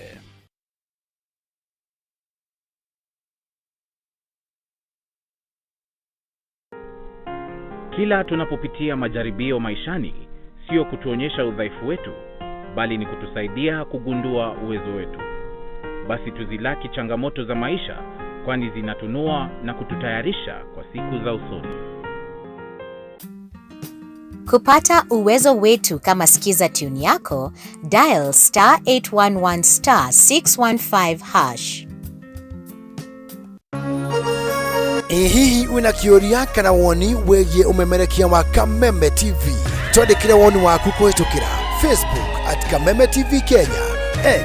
Kila tunapopitia majaribio maishani, sio kutuonyesha udhaifu wetu, bali ni kutusaidia kugundua uwezo wetu. Basi tuzilaki changamoto za maisha, kwani zinatunua na kututayarisha kwa siku za usoni. Kupata uwezo wetu kama Skiza tune yako, dial star 811 star 615 hash. Ĩ hihi wĩna kĩũria kana woni wĩgiĩ ũmemerekia wa Kameme TV? Twandĩkĩre woni waku kũhĩtũkĩra Facebook at Kameme TV Kenya,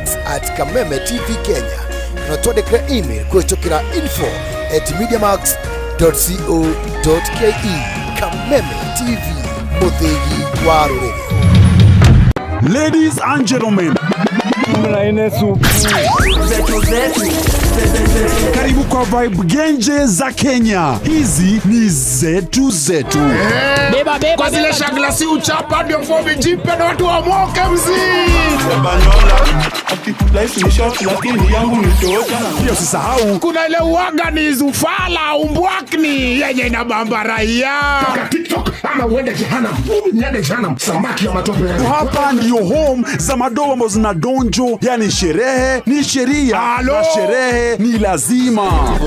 X at Kameme TV Kenya, kana twandĩkĩre email kũhĩtũkĩra info at mediamax.co.ke. Kameme TV, mũthĩgi wa rũrĩrĩ. Ladies and gentlemen, karibu kwa Vibe Genje za Kenya. Hizi ni zetu zetu. Beba, beba, kwa zile shagla si uchapa ndio fomi jipe na watu wamoke mzii. Pia usisahau kuna ile uaga ni zufala umbwakni yenye inabamba raia. TikTok ama uende jehanamu. Niende jehanamu, samaki ya matope. Hapa ndio home za madoa ambazo zina donjo, yani sherehe ni sheria na sherehe ni lazima.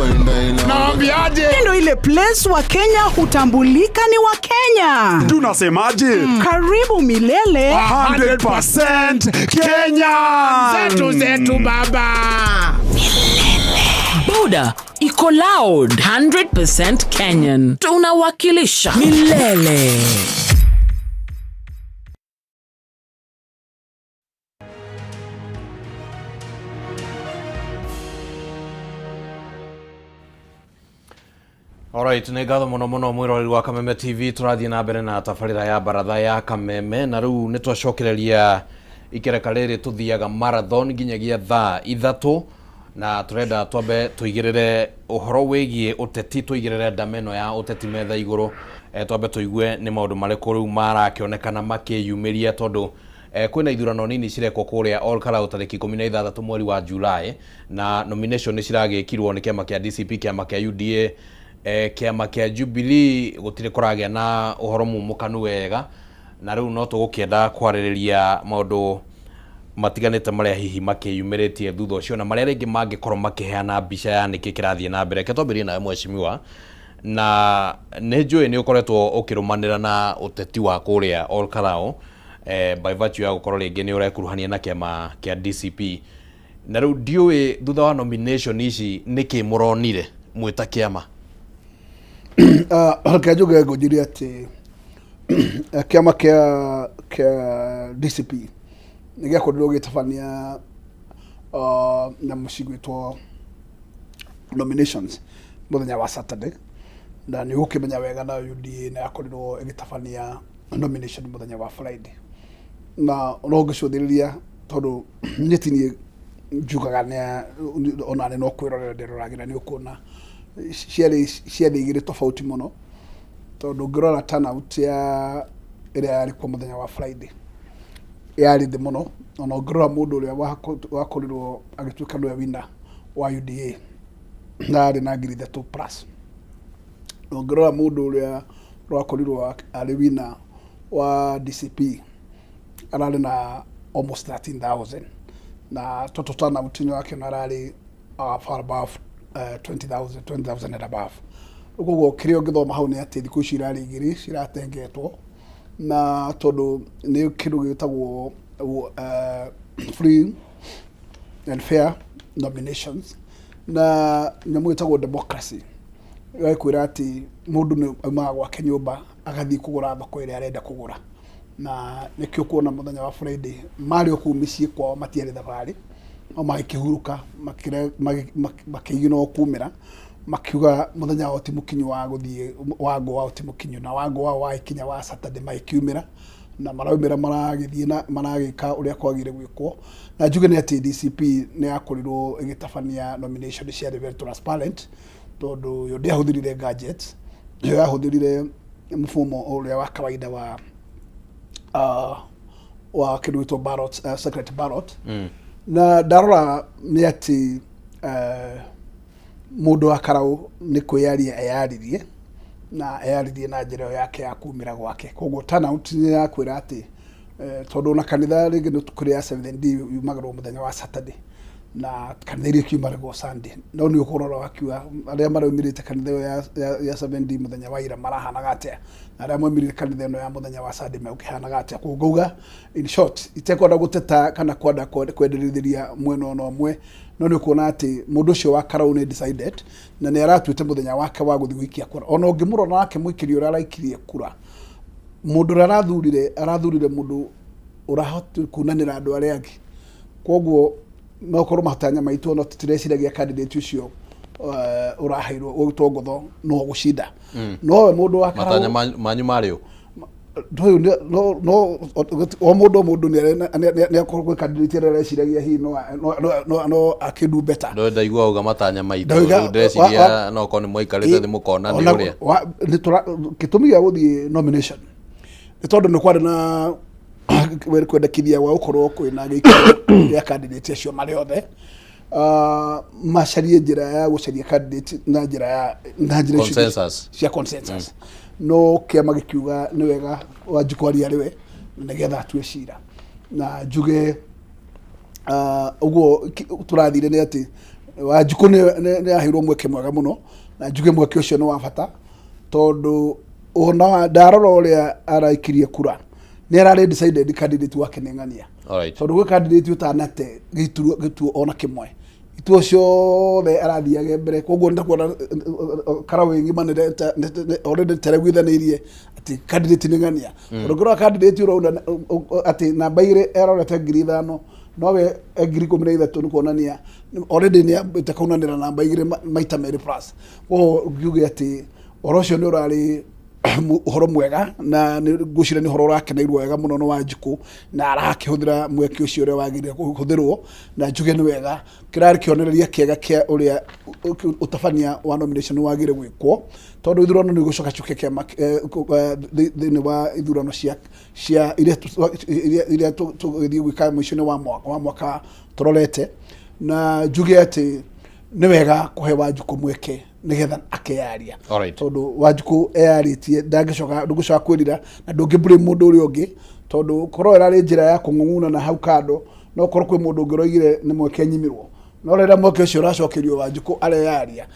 Naambiaje? Ndio ile place wa Kenya hutambulika ni wa Kenya. Tunasemaje? Karibu milele 100% Kenya. Zetu zetu baba. Boda iko loud 100% Kenyan. Tunawakilisha milele. Alright, nĩ ngatho mũno mũno mwĩroreri wa Kameme TV. Tũrathiĩ na mbere na tabarĩra ya baratha ya Kameme, na rĩu nĩ twacokereria ikereka rĩrĩ tũthiaga marathon nginyagia thaa 3, na tũrenda twambe tũigĩrĩre ũhoro wĩgiĩ ũteti, tũigĩrĩre ndama ĩno ya ũteti metha igũrũ, twambe tũigue nĩ maũndũ marĩkũ rĩu marakĩonekana makĩyumĩria, tondũ kwĩna ithurano nini cirekwo kũrĩa Ol Kalou tarĩki 16 mweri wa July, na nomination nĩ ciragĩkirwo nĩ kĩama kĩa DCP, kĩama kĩa UDA, kĩama kĩa Jubilee. Gũtirĩ kũragĩa na ũhoro mumũkanu wega, na rĩu no tũgũkĩenda kwarĩrĩria maũndũ matiganĩte marĩa hihi makĩyumĩrĩtie thutha ũcio, na marĩa rĩngĩ mangĩkorwo makĩheana mbica ya nĩkĩ kĩrathiĩ na mbere. Reke twambĩrĩrie nawe mheshimiwa, na nĩ njũĩ nĩ ũkoretwo ũkĩrũmanĩra na ũteti wa kũrĩa Ol Kalou, by virtue ya gũkorwo rĩngĩ nĩ ũrekuruhania na kĩama kĩa DCP, na rĩu ndiũĩ thutha wa nomination ici nĩkĩ mũronire mwĩ ta kĩama. Reke njuge ngũnjĩre atĩ kĩama kĩa DCP nĩ gĩakorirwo gĩtabania nyamũ cigwĩtwo nominations mũthenya wa Saturday, na nĩ ũgũkĩmenya wega na UDA nĩ yakorirwo ĩgĩtabania nomination mũthenya wa Friday, na no ngĩcũthĩrĩria tondũ niĩ ti niĩ njugaga, ona nĩ no kwĩrorera ndĩroragĩra, nĩ ũkuona ciarĩ ciathĩ igĩrĩ tofauti mũno, tondũ ũngĩrora turnout ya ĩrĩa yarĩ kuo mũthenya wa Friday yarĩ thĩ mũno. Ona ũngĩrora mũndũ ũrĩa wakorirwo agĩtuĩka nĩwe winner wa UDA na arĩ na 3,000 plus, na ũngĩrora mũndũ ũrĩa wakorirwo arĩ winner wa DCP ararĩ na almost 13,000, na total turnout nĩ wakĩona ararĩ far above 20,000, 20,000 and above. Koguo kĩrĩa ũngĩthoma hau nĩ atĩ thikũ ici irarĩ igĩrĩ ciratengetwo, na tondũ nĩ kĩndũ gĩtagwo free and fair nominations na nyamũ ĩtagwo democracy, ĩgakwĩra atĩ mũndũ nĩ aumaga gwake nyũmba agathiĩ kũgũra thoko ĩrĩa arenda kũgũra, na nĩkĩo kuona mũthenya wa Friday marĩ o kũu mĩciĩ kwao, matiarĩ thabarĩ, no magĩkĩhurũka makĩigino kumĩra. Makiuga mũthenya wao ti mũkinyu wa gũthiĩ, wangũ wao ti mũkinyu, na wangũ wao wagĩkinya wa Saturday magĩkiumĩra, na maraumĩra maragĩthiĩ na maragĩka ũrĩa kwagĩrĩire gwĩkwo. Na njuge nĩ atĩ DCP nĩ yakorirwo ĩgĩtabania nomination ciarĩ very transparent, tondũ yo ndĩahũthĩrire gadgets, yo yahũthĩrire mfumo ũrĩa wa kawaida wa wa kĩndũ gĩtwo ballot, secret ballot. Na ndarora nĩ atĩ mũndũ wa Karau nĩ kwĩyaria eyaririe, na eyaririe na njĩra ĩyo yake ya kumĩra gwake. Koguo turnout nĩ yakwĩra atĩ tondũ ona kanitha rĩngĩ nĩ kũrĩ ya Seventh Day yumagĩrwo mũthenya wa Saturday, na kanitha iria ikiumagĩrwo Sunday, no nĩ ũkũrora wakiuga arĩa maraumĩrĩte kanitha ĩyo ya Seventh Day mũthenya wa ira marahanaga atĩa, na arĩa maumĩrire kanitha ĩno ya mũthenya wa Sunday megũkĩhanaga atĩa. Koguo ngauga in short, itekwenda gũteta kana kwenda kwendereithĩria mwena ona ũmwe, no nĩ ũkuona atĩ mũndũ ũcio wa Karau nĩ decided, na nĩ aratuĩte mũthenya wake wa gũthiĩ gũikia kura. Ona ũngĩmũrora nake mũikĩria ũrĩa araikirie kura, mũndũ ũrĩa arathurire, arathurire mũndũ ũrahota kunanĩra andũ arĩa angĩ. Koguo no korwo matanya maitũ no tũtireciragia candidate ũcio ũraheirwo ũgĩtwo ngotho no gũcinda. No we mũndũ wa Karau, Matanya manyu marĩ ũ? Ndũyũ no no o mũndũ, o mũndũ nĩ akorwo gwĩ candidate ĩrĩa areciragia hihi no akĩdu better. Ndo ndaigua uga matanya maitũ. Ndauga Rĩu ndĩreciria no korwo nĩ mwaikarĩte thĩ mũkona nĩ ũrĩa. Gĩtũmi gĩa gũthiĩ nomination nĩ tondũ nĩ kwarĩ na kwendekithia gwa gũkorwo kwĩna gĩikaro gĩa candidate acio marĩ othe, macarie njĩra ya gũcaria candidate na njĩra ya na njĩra icio Consensus. Cia consensus. No kĩama gĩkiuga nĩ wega Wanjikũ aria arĩ we, na nĩgetha atue cira. Na njuge ũguo tũrathire nĩ atĩ Wanjikũ nĩ aheirwo mweke mwega mũno, na njuge mweke ũcio nĩ wa bata, tondũ ona ndarora ũrĩa araikirie kura, nĩ ararĩ decided candidate wake nĩ ng'ania. Tondũ gwĩ candidate ũtanate gĩturwa gĩtuo ona kĩmwe, ituo ciothe arathiage mbere. Koguo nĩtakuona Karau ng'ima already nĩtaiguithanĩirie atĩ candidate nĩ ng'ania. Tondũ ũngĩrora candidate ũrauna atĩ namba 2 arorete 5,000, nowe e 13,000, nĩ kuonania already nĩ ambĩte kaunanĩra namba 2 maita merĩ plus. Koguo ngiuge atĩ ũhoro ũcio nĩ ũrarĩ ũhoro mwega, na nĩ ngwĩciria nĩ ũhoro ũrakeneirwo wega mũno nĩ Wanjikũ, na arakĩhũthĩra mweke ũcio ũrĩa wagĩrĩire kũhũthĩrwo. Na njuge nĩ wega, kĩrarĩ kĩonereria kĩega kĩa ũrĩa ũtabania wa nomination wagĩrĩire gwĩkwo, tondũ ithurano nĩ igũcoka ciũke kĩama thĩinĩ wa ithurano cia iria tũgĩthiĩ gwĩka mũico-inĩ wa mwaka tũrorete. Na njuge atĩ nĩ wega kũhe Wanjikũ mweke nĩgetha akeyaria, tondũ Wanjikũ eyarĩtie ndangĩcoka, ndũngĩcoka kwĩrira na ndũngĩ blame mũndũ ũrĩa ũngĩ, tondũ korwo ĩrarĩ njĩra ya kũng'ung'una na hau kando, no korwo kwĩ mũndũ ũngĩ ũroigire nĩ mweke nyimirwo. No rĩrĩa mweke ũcio ũracokerio Wanjikũ areyaria,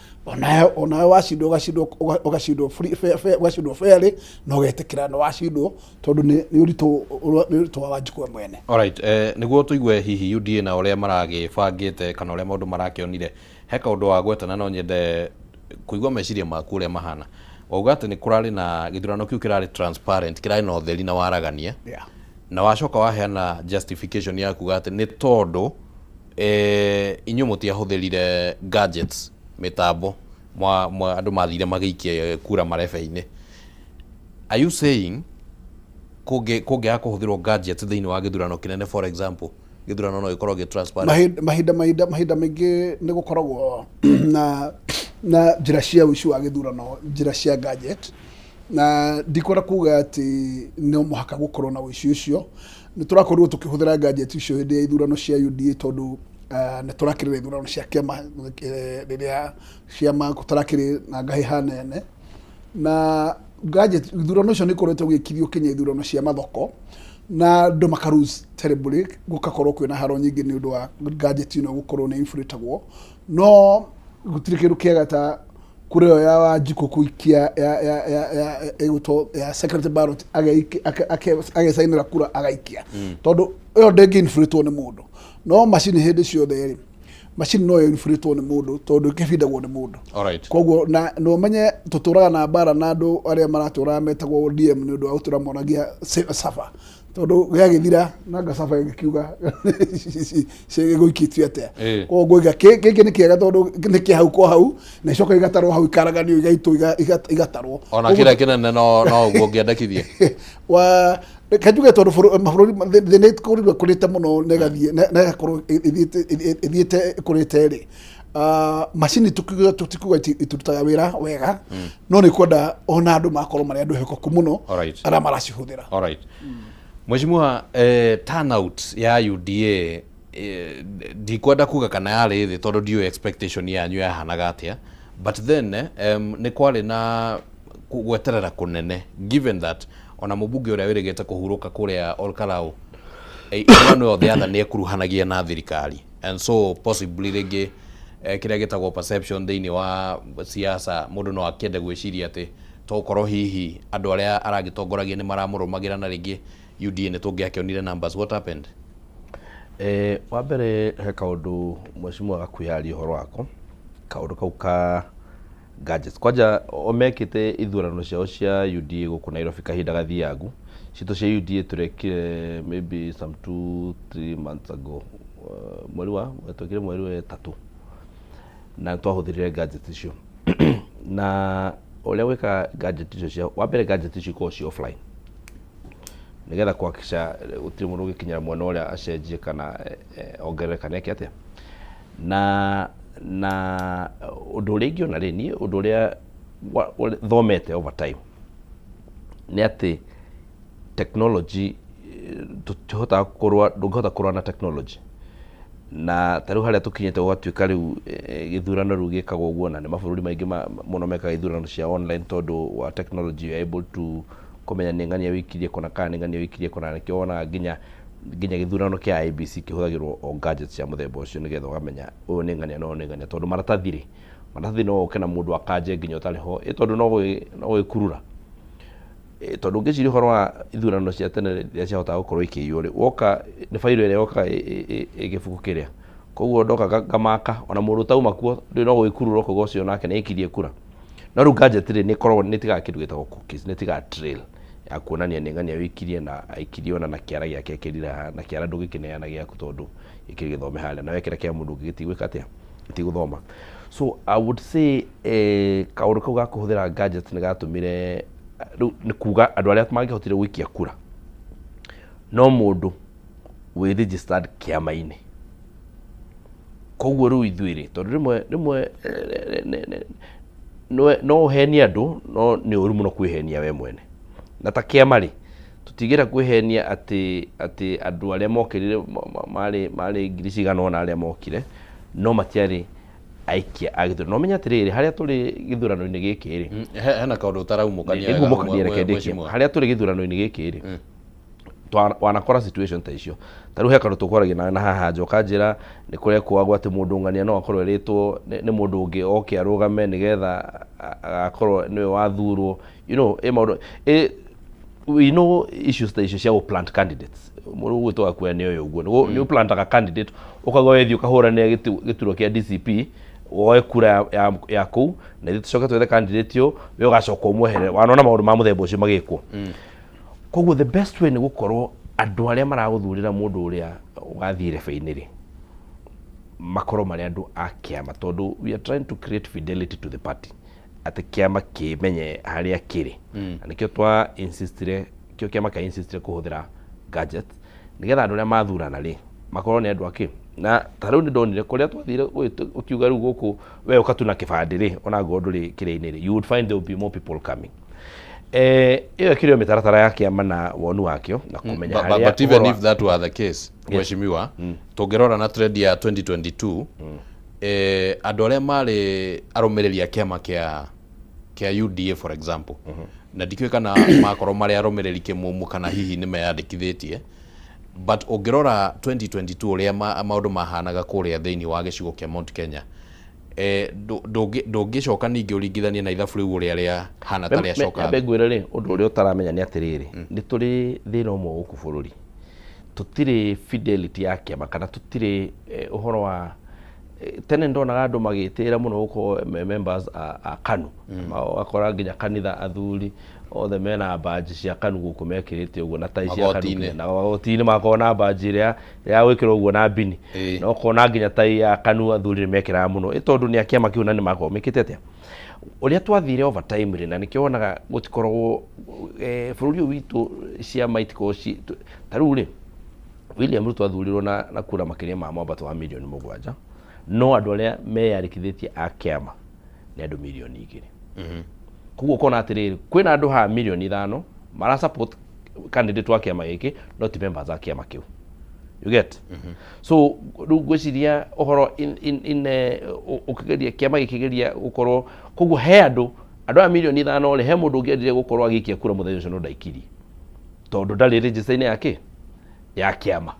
onawe wacindwo, ũgacindwo, ũgacindwo free, fair, fair, ũgacindwo fairly, na ũgetĩkĩra nĩ wacindwo, tondũ nĩ ũritũ wa Wanjikũ we mwene. Alright, nĩguo tũigue hihi UDA na ũrĩa maragĩbangĩte kana ũrĩa maũndũ marakĩonire, he kaũndũ wagweta na no nyende kũigua meciria maku ũrĩa mahana. Wauga atĩ nĩ kũrarĩ na gĩthurano kĩu kĩrarĩ transparent, kĩrarĩ na ũtheri na waragania. Na wacoka waheana justification ya kuga atĩ nĩ tondũ inyuĩ mũtiahũthĩrire gadgets, mĩtambo, andũ mathire magĩikia kura marebe-inĩ. Are you saying kũngĩaga kũhũthĩrwo gadgets thĩinĩ wa gĩthurano kĩnene, for example, gĩthurano no gĩkorwo gĩ transparent? Mahinda maingĩ nĩ gũkoragwo na njĩra cia ũici wa gĩthurano, njĩra cia gadget, na ndikwenda kuga atĩ no mũhaka gũkorwo na ũici ũcio. Nĩ tũrakorirwo tũkĩhũthĩra gadget icio hĩndĩ ya ithurano cia UDA, tondũ nĩ tũrakĩrĩ na ithurano cia kĩama, rĩrĩa ciama tũrakĩrĩ na ngahĩha nene na gadget. Ithurano icio nĩ ikoretwo igĩkithio kinya ithurano cia mathoko, na andũ maka lose terribly, gũgakorwo kwĩna haro nyingĩ nĩ ũndũ wa gadget ĩno gũkorwo nĩ inflatagwo. No gũtirĩ kĩndũ kĩega ta kura ĩyo ya Wanjikũ kũikia ya ĩgwĩtwo ya secret ballot, agecainĩra kura agaikia, tondũ ĩyo ndĩngĩ inflatwo nĩ mũndũ. No macini hĩndĩ ciothe rĩ, macini no inflatwo nĩ mũndũ, tondũ ĩkĩbindagwo nĩ mũndũ. Koguo na ũmenye tũtũraga na mbara na andũ arĩa maratũraga metagwo ODM nĩ ũndũ wa gũtũra monagia suffer. Tondũ gĩagĩthira na ngacaba gĩkiuga gĩgũikĩtio atĩa. Koguo ngũiga gĩkĩ nĩ kĩega tondũ nĩ kĩa hau kwa hau na icoka igatarwo hau ikaraganio igaitwo igatarwo. Ona kĩrĩa kĩnene no no ũguo ũngĩendekithia. Wa reke njuge tondũ mabũrũri thĩ nĩ ĩkorirwo ĩkũrĩte mũno na ĩgathiĩ na ĩgakorwo ĩthiĩte ĩkũrĩte rĩ, macini tũkiuga tũtikuga itirutaga wĩra wega, no nĩ kwenda ona andũ makorwo marĩ andũ ehokeku mũno arĩa maracihũthĩra. Alright. Mheshimiwa, turnout ya UDA ndikwenda kuga kana yarĩ thĩ tondũ ndiũĩ expectation yanyu yahanaga atĩa, but then nĩ kwarĩ na gweterera kũnene given that ona mũmbunge ũrĩa wĩrĩgĩte kũhurũka kũrĩa Olkalau one way or the other nĩ ekuruhanagia na thirikari, and so possibly rĩngĩ kĩrĩa gĩtagwo perception thĩinĩ wa siasa, mũndũ no akĩende gwĩciria atĩ tokorwo hihi andũ arĩa aragĩtongoragia nĩ maramũrũmagĩra na rĩngĩ UDA nĩ tũngĩakĩonire numbers. What happened? Wa mbere he kaũndũ mheshimiwa gakuhĩ ũhoro wako, kaũndũ kau ka gadgets. Kwanja o mekĩte ithurano ciao cia UDA gũkũ Nairobi kahinda gathiangu, citũ cia UDA tũrekire maybe some 2-3 months ago, mweri wa twekire mweri wa ĩtatũ, na twahũthĩrire gadget icio. Na ũrĩa gwĩka gadget icio cia wa mbere, gadget icio ikoragwo ci offline nĩgetha kuhakikisha gũtirĩ mũndũ ũgĩkinyĩra mwena ũrĩa acenjie kana ongerere kana eke atĩa. Na ũndũ ũrĩa ingĩona rĩ, niĩ ũndũ ũrĩa thomete over time nĩ atĩ technology, tũtihotaga kũrũa, ndũngĩhota kũrũa na technology. Na ta rĩu harĩa tũkinyĩte gũgatuĩka rĩu gĩthurano rĩu gĩkagwo ũguo, na nĩ mabũrũri maingĩ mũno mekaga ithurano cia online tondũ wa technology, you are able to kũmenya nĩ ng'ania wĩikirie kũna kana nĩ ng'ania wĩikirie kũna. Nĩkĩo wonaga nginya gĩthurano kĩa IEBC kĩhũthagĩrwo o gadgets cia mũthemba ũcio, nĩgetha ũkamenya ũyũ nĩ ng'ania na ũyũ nĩ ng'ania, tondũ maratathi rĩ, maratathi no ũke na mũndũ akanje nginya ũtarĩ ho ĩ, tondũ no gwĩkurura. Tondũ ũngĩciria ũhoro wa ithurano cia tene rĩrĩa ciahotaga gũkorwo ikĩiywo rĩ, woka nĩ bairo ĩrĩa yokaga ĩ gĩbuku kĩrĩa, koguo ndoka ngamaka ona mũndũ ũtauma kuo ndũĩ, no gwĩkurura ũkauga ũcio nake nĩ aikirie kura. No rĩu gadget rĩ, nĩ ĩkoragwo nĩ ĩtigaga kĩndũ gĩtagwo cookies, nĩ ĩtigaga trail ya kuonania nĩ ng'ania wĩikirie na aikirie ona na kĩara gĩake ekĩrire haha, na kĩara ndũngĩkĩneana gĩaku tondũ gĩkĩrĩ gĩthome harĩa, na wekĩra kĩa mũndũ ũngĩ gĩtigwĩka atĩa, gĩtigũthoma. So I would say kaũndũ kau ga kũhũthĩra gadget nĩ gatũmire rĩu nĩ kuga andũ arĩa mangĩhotire gũikia kura no mũndũ wĩ registered kĩama-inĩ. Koguo rĩu ithuĩ rĩ, tondũ rĩmwe rĩmwe no ũhenie andũ, no nĩ ũru mũno kwĩhenia we mwene. Na ta kĩama rĩ, tũtigĩra kwĩhenia atĩ andũ arĩa mokĩrire marĩ ngiri cigana ũna arĩa mokire no matiarĩ aikia a gĩthurano. No ũmenye atĩrĩrĩ, harĩa tũrĩ gĩthurano-inĩ gĩkĩ rĩ, Hena kaũndũ ũtaraumũkania wega. Nĩngumũkania, reke ndĩkie. Mheshimiwa. Harĩa tũrĩ gĩthurano-inĩ gĩkĩ rĩ, wanakora situation ta icio. Ta rĩu he kaũndũ tũkwaragia nawe na haha nja, ũkanjĩra nĩ kũrekuagwo atĩ mũndũ ng'ania no akorwo erĩtwo nĩ mũndũ ũngĩ oke arũgame nĩgetha agakorwo nĩwe wathurwo, ĩ maũndũ ĩ we know issues ta icio cia gũ plant candidates. Mũndũ ũgwĩtwo gakuoya nĩ ũyũ ũguo nĩ ũplantaga candidate, ũkauga we thiĩ ũkahũranĩra gĩturwa kĩa DCP woe kura ya kũu, na ithuĩ tũcoke twethe candidate ũyũ, we ũgacoka ũmweherere. Wanona maũndũ ma mũthemba ũcio magĩkwo. Koguo the best way nĩ gũkorwo andũ arĩa maragũthurĩra mũndũ ũrĩa ũgathiĩ rebe-inĩ rĩ, makorwo marĩ andũ a kĩama, tondũ we are trying to create fidelity to the party, atĩ kĩama kĩmenye harĩa kĩrĩ. Na nĩkĩo twa insistire, kĩo kĩama kĩa insistire kũhũthĩra gadget nĩgetha andũ arĩa mathurana rĩ makorwo nĩ andũ akĩ. Na ta rĩu nĩ ndonire kũrĩa twathire ũkiuga rĩu gũkũ we ũka tu na kĩbandĩ rĩ, ona ngorwo ndũrĩ kĩrĩa-inĩ rĩ, you would find there will be more people coming. Ĩyo ĩkĩrĩ o mĩtaratara ya kĩama na wonu wakĩo na kũmenya harĩa But even ũhoro if that were the case, mheshimiwa, tũngĩrora na trend ya 2022, andũ arĩa marĩ arũmĩrĩri a kĩama kĩa UDA, for example, na ndikĩũĩ kana makorwo marĩ arũmĩrĩri kĩmumu kana hihi nĩ meyandĩkithĩtie, but ũngĩrora 2022 ũrĩa maũndũ mahanaga kũrĩa thĩinĩ wa gĩcigo kĩa Mount Kenya, ndũngĩcoka ningĩ ũringithanie na ithabu rĩu ũrĩa rĩahana ta rĩacoka. Nyambe ngwĩre rĩ, ũndũ ũrĩa ũtaramenya nĩ atĩrĩrĩ, nĩ tũrĩ thĩna ũmwe gũkũ bũrũri, tũtirĩ fidelity ya kĩama kana tũtirĩ ũhoro wa Tene ndonaga andũ magĩtĩĩra mũno gũkorwo me members a KANU. Ũgakora nginya kanitha athuri othe mena badge cia KANU gũkũ mekĩrĩte ũguo na tai cia KANU. Magoti-inĩ. Nginya na magoti-inĩ magakorwo na badge ĩrĩa ya gwĩkĩrwo ũguo na mbini. Na ũkona nginya tai ya KANU athuri nĩ mekĩraga mũno. Ĩ tondũ nĩ a kĩama kĩu na nĩ makoragwo mekĩte atĩa? Ũrĩa twathire over time rĩ, na nĩkĩo wonaga gũtikoragwo bũrũri ũyũ witũ ciama itikoragwo ci, ta rĩu rĩ, William Ruto athurirwo na kura makĩria ma mwambato wa mirioni 7, no andũ arĩa meyandĩkithĩtie a kĩama nĩ andũ mirioni 2. Koguo ũkona atĩrĩrĩ, kwĩna andũ haha mirioni 5 mara support candidate wa kĩama gĩkĩ, no ti members a kĩama kĩu. You get? So rĩu ngwĩciria ũhoro in ũkĩgeria kĩama gĩkĩgeria gũkorwo koguo he andũ aya mirioni 5 rĩ, he mũndũ ũngĩendire gũkorwo agĩikia kura mũthenya ũcio no ndaikirie tondũ ndarĩ register-inĩ ya kĩ ya kĩama.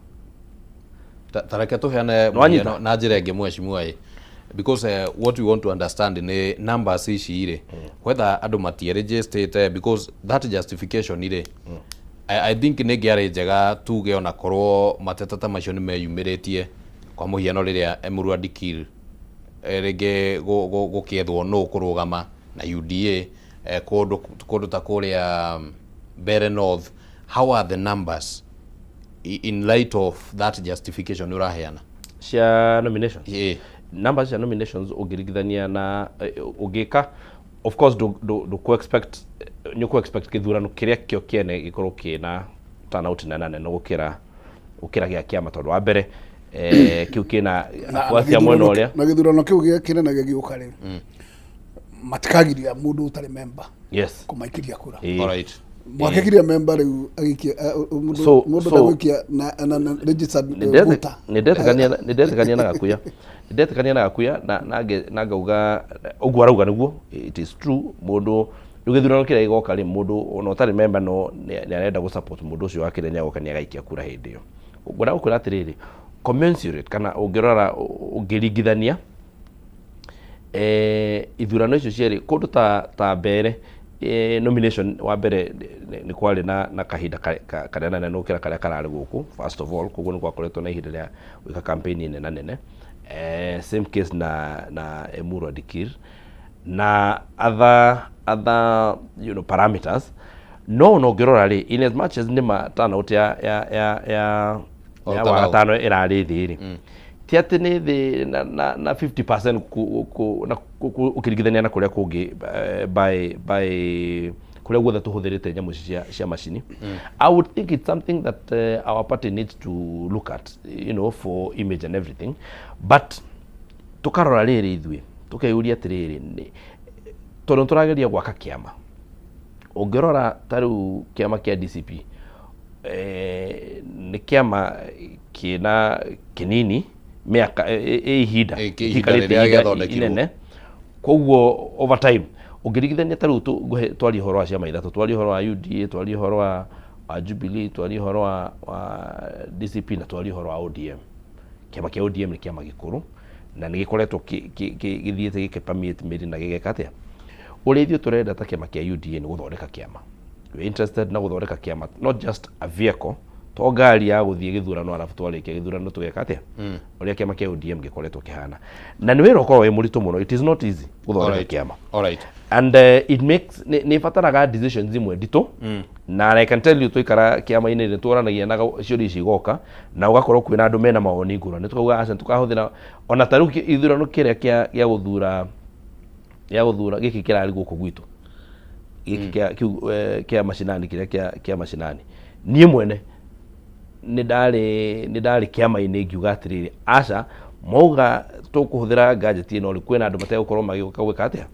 Ta reke tũheane Nĩwanyita? mũhiano na njĩra ĩngĩ, mheshimiwa, ĩ because what we want to understand nĩ numbers ici rĩ, whether andũ matieregistrĩte, because that justification rĩ, I think nĩ ngĩarĩ njega tuge ona korwo mateta ta macio nĩ meyumĩrĩtie, kwa mũhiano rĩrĩa Emurua Dikirr rĩngĩ gũkĩethwo nũ kũrũgama na UDA kũndũ ta kũrĩa Mbeere North. How are the numbers in light of that justification ũraheana? Cia nominations? Yeah. Numbers cia nominations ũngĩringithania na ũngĩka, of course ndũkũ expect, nĩ ũkũ expect gĩthurano kĩrĩa kĩo kĩene gĩkorwo kĩna turnout nene nene gũkĩra gĩa kĩama, tondũ wa mbere kĩu kĩna afuasi a mwena ũrĩa. Na gĩthurano kĩu gĩa kĩnene gĩgĩũka rĩ, matikagiria mũndũ ũtarĩ member kũmaikĩria kura. Mwakĩgiria member rĩu agĩikia mũndũ mũndũ ndagũikia na registered voter. Nĩndetĩkania na Gakuya, nĩndetĩkania na Gakuya na ngauga ũguo arauga nĩguo, it is true. Mũndũ rĩu gĩthurano kĩrĩa gĩgoka rĩ, mũndũ ona ũtarĩ member no nĩ arenda gũ support mũndũ ũcio wake nĩ agoka nĩ agaikia kura hĩndĩ ĩyo. Ngwenda gũkwĩra atĩrĩrĩ, commensurate kana ũngĩrora ũngĩringithania ithurano icio cierĩ kũndũ ta Mbeere, nomination wa mbere nĩ kwarĩ na kahinda kanene nene gũkĩra karĩa kararĩ gũkũ, first of all. Koguo nĩ gwakoretwo na ihinda rĩa gwĩka campaign nene nene. Same case na Emurua Dikirr na other parameters. No ũngĩrora rĩ, in as much as nĩ ma turnout ya O ya turnout. wagatano ĩrarĩ thĩ rĩ, ti atĩ nĩ thĩ na 50% ũkĩringithania na kũrĩa kũngĩ, by kũrĩa guothe tũhũthĩrĩte nyamũ ici cia macini. I would think it's something that our party needs to look at for image and everything, but tũkarora rĩrĩ ithuĩ tũkeyũria atĩrĩrĩ, tondũ tũrageria gwaka kĩama. Ũngĩrora ta rĩu kĩama kĩa DCP, nĩ kĩama kĩna kĩnini mĩaka ĩ ihinda Ĩ ihinda gĩtiikarĩte rĩrĩa ihinda gĩathondekirwo. inene. Koguo over time ũngĩringithania ta rĩu twarie ũhoro wa ciama ithatũ, twarie ũhoro wa UDA, twarie ũhoro wa Jubilee, twarie ũhoro wa DCP na twarie ũhoro wa ODM. Kĩama kĩa ODM nĩ kĩama gĩkũrũ na nĩ gĩkoretwo gĩthiĩte gĩkĩpermeate mĩri na gĩgeka atĩa. Ũrĩa ithuĩ tũrenda ta kĩama kĩa UDA nĩ gũthondeka kĩama. We interested na gũthondeka kĩama, not just a vehicle, to ngari ya gũthiĩ gĩthurano arabu twarĩkia gĩthurano tũgeka atĩa, ũrĩa kĩama kĩa ODM gĩkoretwo kĩhana. Na nĩ wĩra ũkoragwo wĩ mũritũ mũno. It is not easy gũthondeka kĩama and it makes nĩ ĩbataraga decisions imwe nditũ. Na I can tell you, twaikara kĩama-inĩ nĩ twaranagia na ciũria ici igoka na ũgakorwo kwĩna andũ mena mawoni ngũrani, tukauga aca tũkahũthĩra ona ta rĩu ithurano kĩrĩa gĩa gũthura gĩkĩ kĩrarĩ gũkũ gwitũ gĩkĩ kĩa kĩu kĩa macinani, kĩrĩa kĩa macinani. Niĩ mwene nĩ ndarĩ kĩama-inĩ ngiuga atĩrĩrĩ, aca, mauga tũkũhũthĩra gadget ĩno rĩ, kwĩna andũ mategũkorwo magĩũka gwĩka atĩa,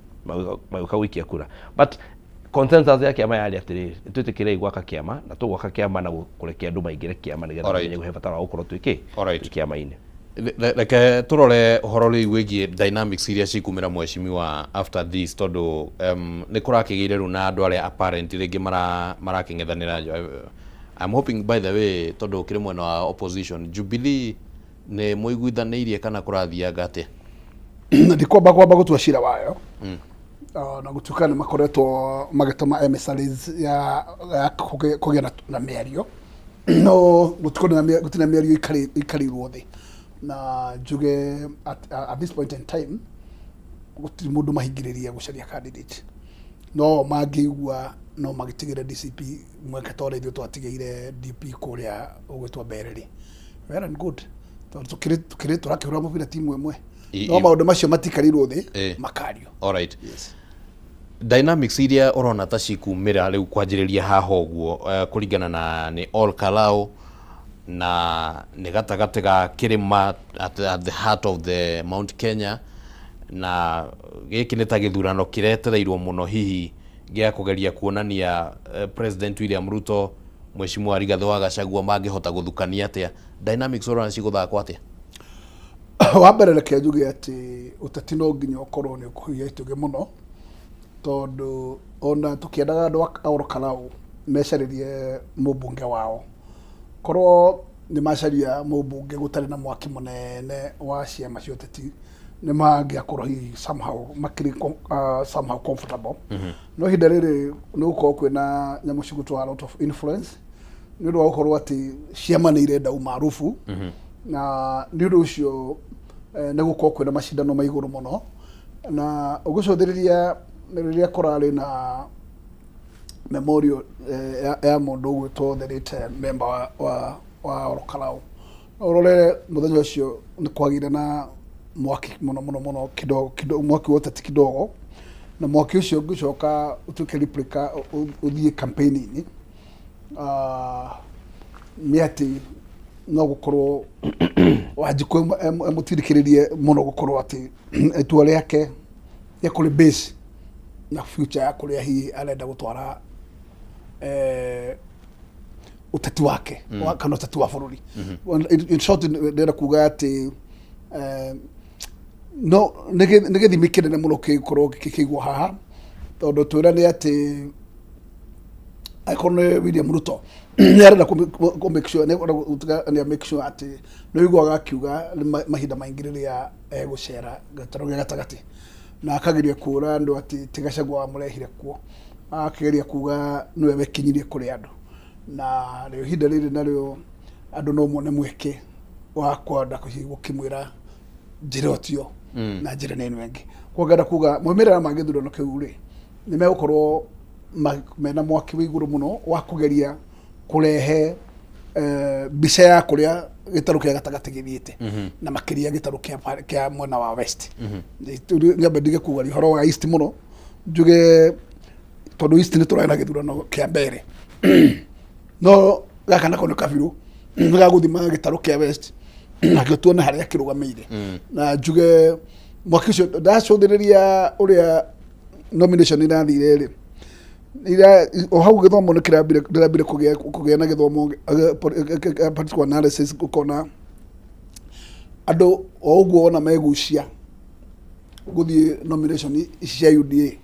magĩũka gũikia kura. But consensus ya kĩama yarĩ atĩrĩrĩ, nĩtwĩtĩkĩrei gwaka kĩama na tũgwaka kĩama na kũrekia andũ maingĩre kĩama nĩgetha mamenye he bata wa gũkorwo twĩ kĩ twĩ kĩama-inĩ. Reke tũrore ũhoro rĩu wĩgiĩ dynamics iria cikumĩra, mheshimiwa, after this, tondũ nĩ kũrakĩgĩire rĩu na andũ arĩa apparent rĩngĩ marakĩng'ethanĩra. I'm hoping, by the way, tondũ ũkĩrĩ mwena wa opposition, Jubilee nĩ mũiguithanĩirie kana kũrathianga atĩa? Ndikwamba kwamba gũtua cira wayo. Na gũtuĩka nĩ makoretwo magĩtũma emissaries ya kũgĩa na mĩario, no gũtikorwo na gũtirĩ na mĩario ikarĩirwo thĩ. Na njuge at this point in time gũtirĩ mũndũ mahingĩrĩria gũcaria candidate, no mangĩigua no magĩtigĩre DCP mweke ta ũrĩa ithuĩ twatigĩire DP kũrĩa ũgwĩtwo mbere rĩ, well and good, tondũ tũkĩrĩ tũrakĩhũra mũbira timu ĩmwe. No maũndũ macio matikarĩirwo thĩ makario. Alright. Dynamics iria ũrona ta cikumĩra rĩu kwanjĩrĩria haha ũguo, kũringana na nĩ Ol Kalou na nĩ gatagatĩ ga kĩrĩma at the heart of the Mount Kenya, na gĩkĩ nĩ ta gĩthurano kĩretereirwo mũno hihi gĩa kũgeria kuonania President William Ruto, Mheshimiwa Rigathĩ wa Gachagua mangĩhota gũthukania atĩa. Dynamics ũrona cigũthakwo atĩa? Wa mbere, reke njuge atĩ ũteti no nginya ũkorwo nĩ ũkũhiũhia itugĩ mũno, tondũ ona tũkĩendaga andũ a Ol Kalou mecarĩrie mũmbunge wao, korwo nĩ macaria mũmbunge gũtarĩ na mwaki mũnene wa ciama cia ũteti, nĩ mangĩakorwo hihi somehow makĩrĩ somehow comfortable. No ihinda rĩrĩ nĩ gũkorwo kwĩna nyamũ cigũtwo a lot of influence, nĩ ũndũ wa gũkorwo atĩ ciama nĩ irenda umaarufu, na nĩ ũndũ ũcio nĩ gũkorwo kwĩna macindano ma igũrũ mũno. Na ũgĩcũthĩrĩria rĩrĩa kũrarĩ na memorial ya mũndũ ũgwĩtwo the late member wa Ol Kalou, no ũrore mũthenya ũcio nĩ kwagĩire na mwaki mũno mũno mũno kidogo kidogo, mwaki wa ũteti kidogo, na mwaki ũcio ũngĩcoka ũtuĩke replica ũthiĩ campaign-inĩ, nĩ atĩ no gũkorwo Wanjikũ emũtindĩkĩrĩrie mũno gũkorwo atĩ itua rĩake rĩa kũrĩ base na future ya kũrĩa hihi arenda gũtwara ũteti wake kana ũteti wa bũrũri. Well, in short, ndĩrenda kuga atĩ no nĩ gĩthimi kĩnene mũno kĩgũkorwo gĩkĩigwo haha, tondũ twĩra nĩ atĩ angĩkorwo nĩ William Ruto nĩ arenda kũ make sure, nĩ arenda gũtiga nĩ make sure atĩ nĩ ũiguaga akiuga nĩ mahinda maingĩ rĩrĩa egũcera gĩtarũ gĩa gatagatĩ, na akageria kũra andũ atĩ ti Gachagua wamũrehire kuo, akĩgeria kuga nĩwe wekinyirie kũrĩ andũ. Na rĩo ihinda rĩrĩ narĩo andũ no mone mweke wa kwenda gũkĩmwĩra njĩra ĩyo tiyo na njĩra nĩ ĩno ĩngĩ. Koguo ngenda kuga maumĩrĩra ma gĩthurano kĩu rĩ, nĩ megũkorwo mena mwaki wĩ igũrũ mũno wa kũgeria kũrehe mbica ya kũrĩa gĩtarũ kĩa gatagatĩ gĩthiĩte, na makĩria gĩtarũ kĩa mwena wa west. Nyambe ndige kuga ũhoro wa east mũno, njuge tondũ east nĩ tũrarĩ na gĩthurano kĩa mbere, no gaka nako nĩ kabirũ nĩ gagũthima gĩtarũ kĩa west nakĩo tuone harĩa kĩrũgamĩire. Na njuge mwaki ũcio ndacũthĩrĩria ũrĩa nomination irathire rĩ, ira o hau gĩthomo nĩ kĩrambire, ndĩrambire kũgĩa na gĩthomo political analysis, ũkona andũ o ũguo ona megucia gũthiĩ nomination ici cia UDA,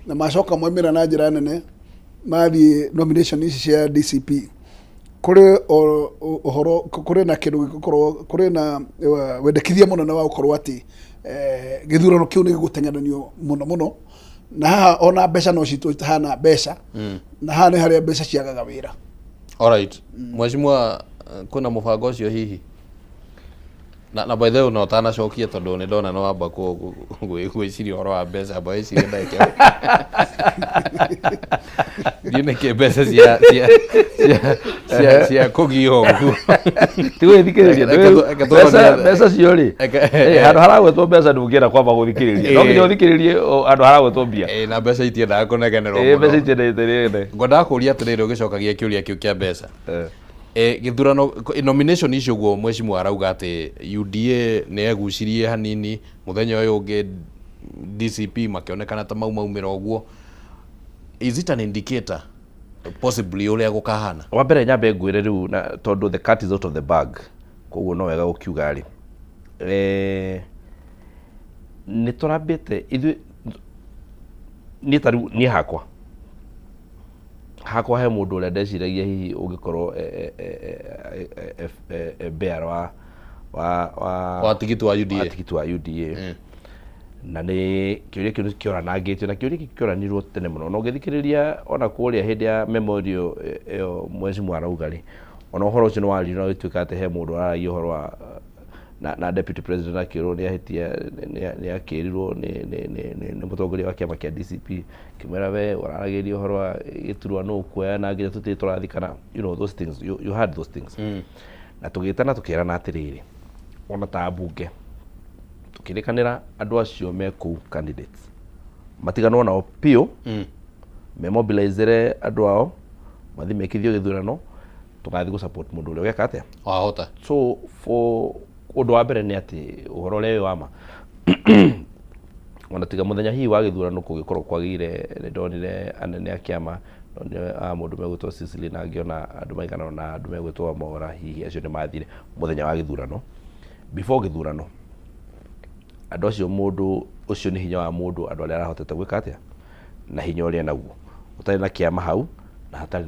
na macoka maumĩra na njĩra nene mathiĩ nomination ici cia DCP, kũrĩ ũhoro, kũrĩ na kĩndũ gĩgũkorwo kũrĩ na wendekithia mũnene wa gũkorwo atĩ gĩthurano kĩu nĩ gĩgũteng'eranio mũno mũno, na haha ona mbeca no citũ itahana mbeca, na haha nĩ harĩa mbeca ciagaga wĩra. Alright. Mheshimiwa, kwĩna mũbango ũcio hihi? Na by the way, no ũtanacokia, tondũ nĩ ndona nĩ wamba gwĩciria ũhoro wa mbeca, amba wĩcirie ndagĩka ndiĩ nĩkĩ mbeca cia kũgio ũguo. Ti gwĩthikĩrĩria. Reke tũrore. Mbeca cio rĩ, handũ haragwetwo mbeca ndũngĩenda kwamba gũthikĩrĩria, no nginya ũthikĩrĩrie handũ haragwetwo mbia. Na mbeca itiendaga kũnegenerwo mũno. Mbeca itiendete. Ngwendaga kũria atĩrĩrĩ, ũgĩcokagia kĩũria kĩu kĩa mbeca, gĩthurano nomination icio ũguo mheshimiwa arauga atĩ UDA nĩ yegucirie hanini, mũthenya ũyũ ũngĩ DCP makĩonekana ta mau maumĩra ũguo, is it an indicator possibly ũrĩa gũkahana? Wa mbere nyambe ngwĩre rĩu, na tondũ the cat is out of the bag, koguo no wega gũkiuga rĩ, nĩ tũrambĩte ithuĩ, niĩ ta rĩu niĩ hakwa he mũndũ ũrĩa ndeciragia hihi ũngĩkorwo e bearer wa Wa tigiti wa UDA. Wa tigiti wa UDA. Na nĩ kĩũria kĩu nĩ kĩoranangĩtio, na kĩũria gĩkĩ kĩoranirwo tene mũno, na ũngĩthikĩrĩria ona kũrĩa hĩndĩ ya memorial ĩyo mheshimiwa arauga rĩ, ona ũhoro ũcio nĩ waririo na ũgĩtuĩka atĩ he mũndũ ũraragia ũhoro wa na, na deputy president akĩrwo nĩ ahĩtia nĩ akĩrirwo nĩ nĩ nĩ nĩ nĩ mũtongoria wa kĩama kĩa DCP kĩmwĩra we ũraragĩria ũhoro wa gĩturwa nũ ũkuoya na nginya tũtirĩ tũrathikana, you know those things, you had those things. Na tũgĩtana tũkĩrana atĩrĩrĩ, ona ta mbunge tũkĩrĩkanĩra andũ acio me kũu candidates matiganwo nao biũ, memobilizere andũ ao mathiĩ mekithio gĩthurano, tũgathiĩ gũ support mũndũ ũrĩa ũgeka atĩa wahota. So for ũndũ wa mbere nĩ atĩ ũhoro ũrĩa wĩ wa ma, ona tiga mũthenya hihi wa gĩthurano kũngĩkorwo kwagĩire, nĩ ndonire anene a kĩama, ndonire a mũndũ megwĩtwo Cecily na ngĩona andũ maigana ũna, andũ megwĩtwo Mwaura, hihi acio nĩ mathire mũthenya wa gĩthurano. Before gĩthurano, andũ acio, mũndũ ũcio nĩ hinya wa mũndũ, andũ arĩa arahotete gwĩka atĩa na hinya ũrĩa naguo ũtarĩ na kĩama hau na hatarĩ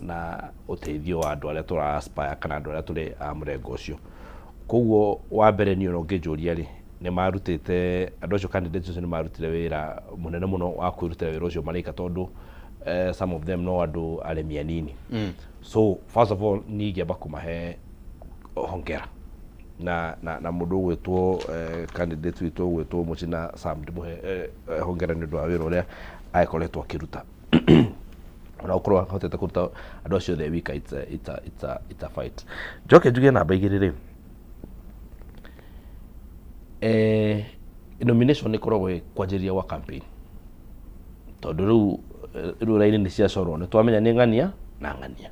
na ũteithio wa andũ arĩa tũra aspire kana andũ arĩa tũrĩ a mũrengo ũcio. Koguo wa mbere niĩ ona ũngĩnjũria rĩ, nĩ marutĩte andũ acio, candidates acio nĩ marutire wĩra mũnene mũno wa kwĩrutĩra wĩra ũcio marĩka, tondũ some of them no andũ arĩmi anini. So first of all niĩ ingĩamba kũmahe hongera na mũndũ ũgwĩtwo candidate witũ ũgwĩtwo Mũchina Sam, ndĩmũhe hongera nĩ ũndũ wa wĩra ũrĩa agĩkoretwo akĩruta. Ona gũkorwo ahotete kũruta andũ acio othe wika, it's a fight. Njoke njuge namba 2 rĩ, nomination ĩkoragwo ĩ kwanjĩrĩria gwa campaign, tondũ rĩu raini nĩ ciacorwo, nĩ twamenya nĩ ng'ania na ng'ania.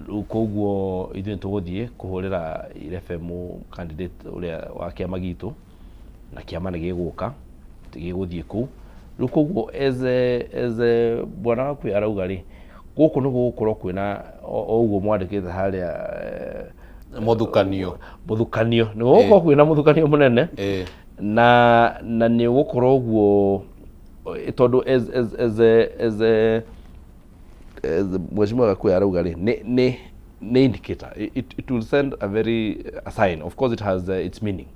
Rĩu koguo ithuĩ nĩ tũgũthiĩ kũhũrĩra irebe mũ candidate ũrĩa wa kĩama gitũ, na kĩama nĩ gĩgũka gĩgũthiĩ kũu. Rĩu koguo as a bwana waku arauga rĩ, gũkũ nĩ gũgũkorwo kwĩna o ũguo mwandĩkĩte harĩa, Mũthukanio. Mũthukanio nĩ gũgũkorwo kwĩna mũthukanio mũnene na nĩ ũgũkorwo ũguo, tondũ as mheshimiwa Gakuya arauga rĩ, nĩ indicator. It will send a very a sign. Of course it has its meaning.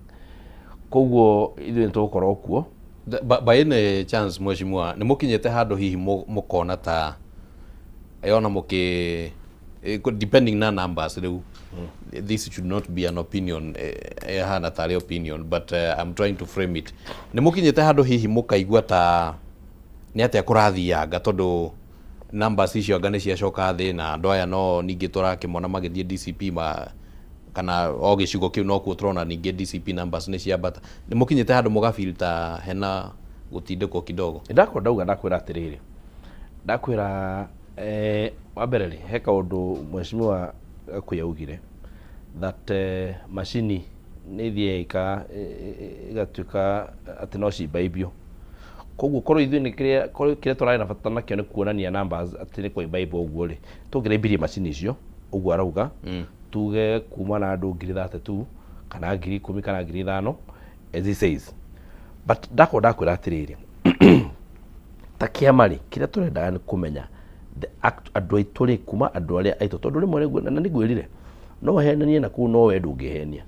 Koguo ithuĩ nĩ tũgũkorwo kuo. By any chance, mheshimiwa, nĩ mũkinyĩte handũ hihi mũkona ta yona mũkĩ depending na numbers rĩu, this should not be an opinion, ĩhana tarĩ opinion, but I'm trying to frame it, nĩ mũkinyĩte handũ hihi mũkaigua ta nĩ atĩa kũrathianga, tondũ numbers icio anga nĩ ciacoka thĩ, na andũ aya no ningĩ tũrakĩmona magĩthiĩ DCP ma kana o gĩcigo kĩu nokuo tũrona ningĩ DCP numbers nĩ ciambata, nĩ mũkinyĩte handũ mũgafeel ta hena gũtindĩkwo kidogo? Ndakorwo ndauga, ndakwĩra atĩrĩrĩ, ndakwĩra wa mbere rĩ, he kaũndũ mheshimiwa Gakuya augire that macini nĩ ithiaga igatuĩka atĩ no cimbaibio. Koguo korwo ithuĩ nĩ kĩrĩa, korwo kĩrĩa tũrarĩ na bata nakĩo nĩ kuonania numbers atĩ nĩ kwaimbaimba ũguo rĩ, tũngĩraimbirie macini icio ũguo arauga, tuge kuma na andũ 32,000 kana 10,000 kana 5,000 as he says. But ndakorwo ndakwĩra atĩrĩrĩ, ta kĩama rĩ, kĩrĩa tũrendaga nĩ kũmenya the act andũ aitũ rĩ, kuma andũ arĩa aitũ, tondũ rĩmwe na nĩngwĩrire no ũhenanie na kũu, no we ndũngĩhenia,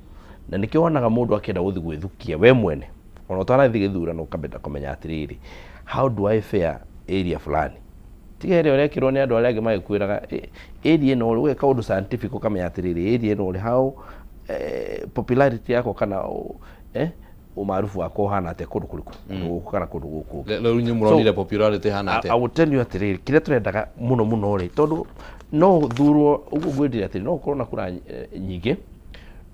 na nĩkĩo wonaga mũndũ akĩenda gũthiĩ gwĩthukia we mwene ona ũtanathiĩ gĩthurano, ũkambenda kũmenya atĩrĩrĩ, how do I fare area fulani, tiga ĩrĩa ũrekĩrwo nĩ andũ arĩa angĩ magĩkwĩraga area ĩno rĩ, ũgeka ũndũ scientific ũkamenya atĩrĩrĩ, area ĩno rĩ, how popularity yakwa kana umaarufu wakwa ũhana atĩa kũndũ kũrĩkũ, kũndũ gũkũ kana kũndũ gũkũ. Rĩu inyuĩ mũronire popularity hana atĩa? I will tell you atĩrĩrĩ, kĩrĩa tũrendaga mũno mũno rĩ, tondũ no thurwo ũguo ngwĩrire atĩrĩ, no ũkorwo na kura nyingĩ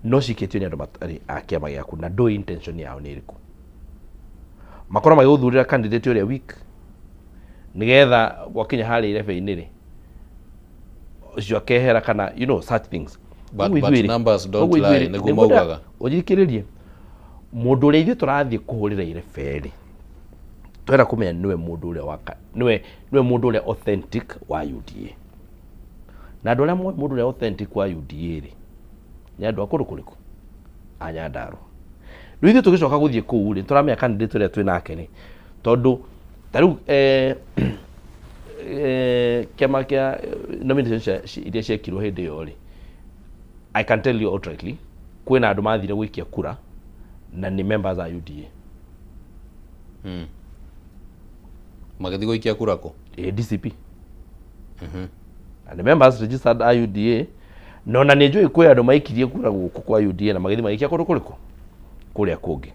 no cikĩtio nĩ andũ matarĩ a kĩama gĩaku na ndũĩ intention yao nĩ ĩrĩkũ, makorwo magĩgũthurĩra candidate ũrĩa weak nĩgetha gwakinya harĩa irebe-inĩ rĩ, ũcio akehera kana you know such things. But numbers don't lie, nĩguo maugaga. Ũthikĩrĩrie, mũndũ ũrĩa ithuĩ tũrathiĩ kũhũrĩra irebe rĩ, twenda kũmenya nĩwe mũndũ ũrĩa waka nĩwe mũndũ ũrĩa authentic wa UDA, na andũ arĩa moĩ mũndũ ũrĩa authentic wa UDA rĩ, nĩ andũ a kũndũ kũrĩkũ? A Nyandarũa. Rĩu ithuĩ tũgĩcoka gũthiĩ kũu rĩ, tũramenya candidate ũrĩa twĩ nake rĩ, tondũ ta rĩu kĩama kĩa nomination iria ciekirwo hĩndĩ ĩyo rĩ, I can tell you outrightly kwĩna andũ mathire gũikia kura na nĩ members a UDA. Magĩthiĩ gũikia kura kũ? DCP, na nĩ members registered a UDA. No na nĩ njũĩ kwĩ andũ maikirie kura gũkũ kwa UDA na magĩthiĩ magĩikia kũndũ kũrĩkũ kũrĩa kũngĩ.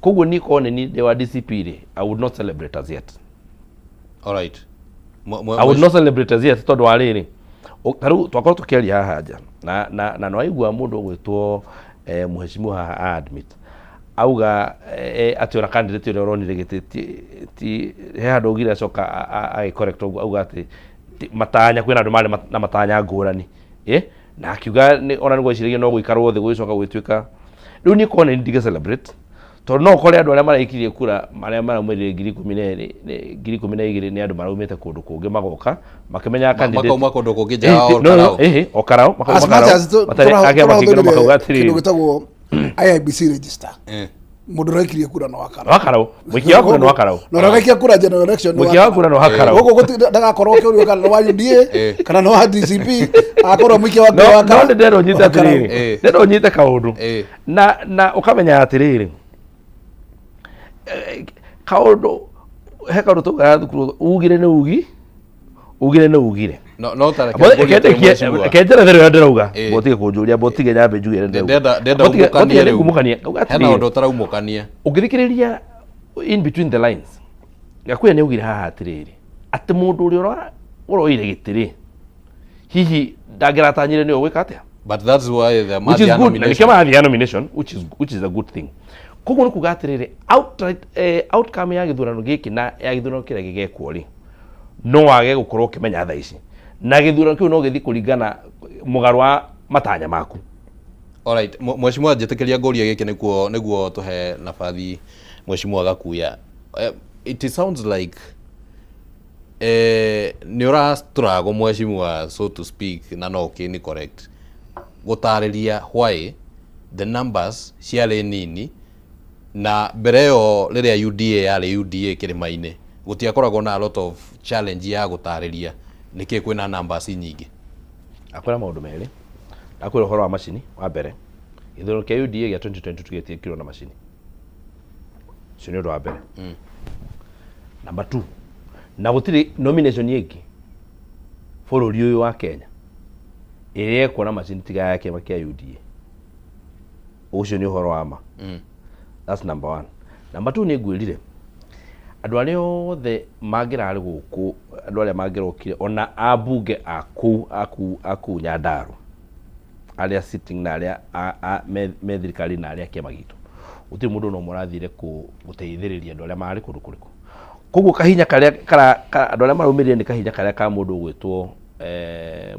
Koguo niĩ korwo nĩ niĩ ndĩ wa DCP rĩ, I would not celebrate as yet. Alright. I would not celebrate as yet tondũ wa rĩrĩ, ta rĩu twakorwo tũkĩaria haha nja na nĩwaigua mũndũ ũgwĩtwo mheshimiwa haha a admit auga atĩ ona candidate ũrĩa ũronire gĩtĩ ti he handũ augire acoka agĩ correct ũguo auga atĩ matanya kwĩna andũ marĩ na matanya ngũrani, na akiuga ona nĩ gweciragia no gũikarwo thĩ gũgĩcoka gũgĩtuĩka rĩu niĩ korwo nĩ ndige celebrate tondũ no ũkore andũ arĩa maraikirie kura marĩa maraumĩrire 12,000, 12,000 nĩ andũ maraumĩte kũndũ kũngĩ magoka makĩmenyaga candidate Makauma kũndũ kũngĩ nja wa no, no, Ol Kalou. O Karau, makauma As much Karau, as matarĩ a kĩama kĩngĩ no makauga tũrahũthĩrire atĩrĩrĩ. kĩndũ gĩtagwo IEBC register, mũndũ ũraikirie kura no wa Karau. Wa Karau. Mũikia wa kura nĩ wa Karau. Na ũrĩa ũraikia kura general election nĩ Mũikia wa kura nĩ wa Karau. Gũkũ ndagakorwo akĩũrio kana nĩ wa UDA kana nĩ wa DCP, agakorwo mũikia wa kura wa No Karau. nĩ ndĩrenda ũnyite Wa Karau. atĩrĩrĩ, ndĩrenda ũnyite kaũndũ na ũkamenya atĩrĩrĩ, kaũndũ he kaũndũ taugaga thukuru, ugire nĩ ugi ugire nĩ ugire. No ta reke ngũrie atĩrĩ, mheshimiwa. Reke njerethere ũrĩa ndĩrauga, mbotige kũnjũria, mbotige nyambe njuge ũrĩa ndĩrauga. Ndenda umũkanie Mbotige rĩu. ngumũkanie. Ngauga Hena atĩrĩrĩ, ũndũ ũtaraumũkania. Ũngĩthikĩrĩria in between the lines, Gakuya nĩ augire haha atĩrĩrĩ, atĩ mũndũ ũrĩa ũroire gĩtĩ rĩ, hihi ndangĩratanyire nĩwe ũgwĩka atĩa. But that's why the Which is Mathia good, na nĩkĩo nomination. marathiĩ ya nomination, which is a good thing. Koguo nĩ kuga atĩrĩrĩ, outright, outcome ya gĩthurano gĩkĩ na ya gĩthurano kĩrĩa gĩgekwo rĩ, no wage gũkorwo ũkĩmenya thaa ici, na gĩthurano kĩu no gĩthiĩ kũringana mũgarũ wa matanya maku. Alright, mheshimiwa njĩtĩkĩria ngũrie gĩkĩ nĩguo tũhe nabathi mheshimiwa Gakuya. It sounds like nĩ ũra struggle mheshimiwa, so to speak, na no ũkĩni correct gũtarĩria why the numbers ciarĩ nini na mbere ĩyo rĩrĩa UDA yarĩ UDA kĩrĩma-inĩ gũtiakoragwo na a lot of challenge ya gũtarĩria nĩkĩ kwĩna numbers nyingĩ. Akwĩra maũndũ merĩ, akwĩra ũhoro wa macini. Wa mbere, gĩthurano kĩa UDA gĩa 2022 gĩtiekirwo na macini, ũcio nĩ ũndũ wa mbere. Number two, na gũtirĩ nomination ĩngĩ bũrũri ũyũ wa Kenya ĩrĩa ĩkwo na macini tiga ya kĩama kĩa UDA. Ũcio nĩ ũhoro wa ma. That's number one. Number two, nĩ ngwĩrire andũ arĩa othe mangĩrarĩ gũkũ, andũ arĩa mangĩrokire ona ambunge a kũu a kũu Nyandarua arĩa sitting na arĩa me thirikari na arĩa kĩama gitũ, gũtirĩ mũndũ ona ũmwe ũrathire gũteithĩrĩria andũ arĩa marĩ kũndũ kũrĩkũ. Koguo kahinya karĩa andũ arĩa maraumĩrire nĩ kahinya karĩa ka mũndũ ũgwĩtwo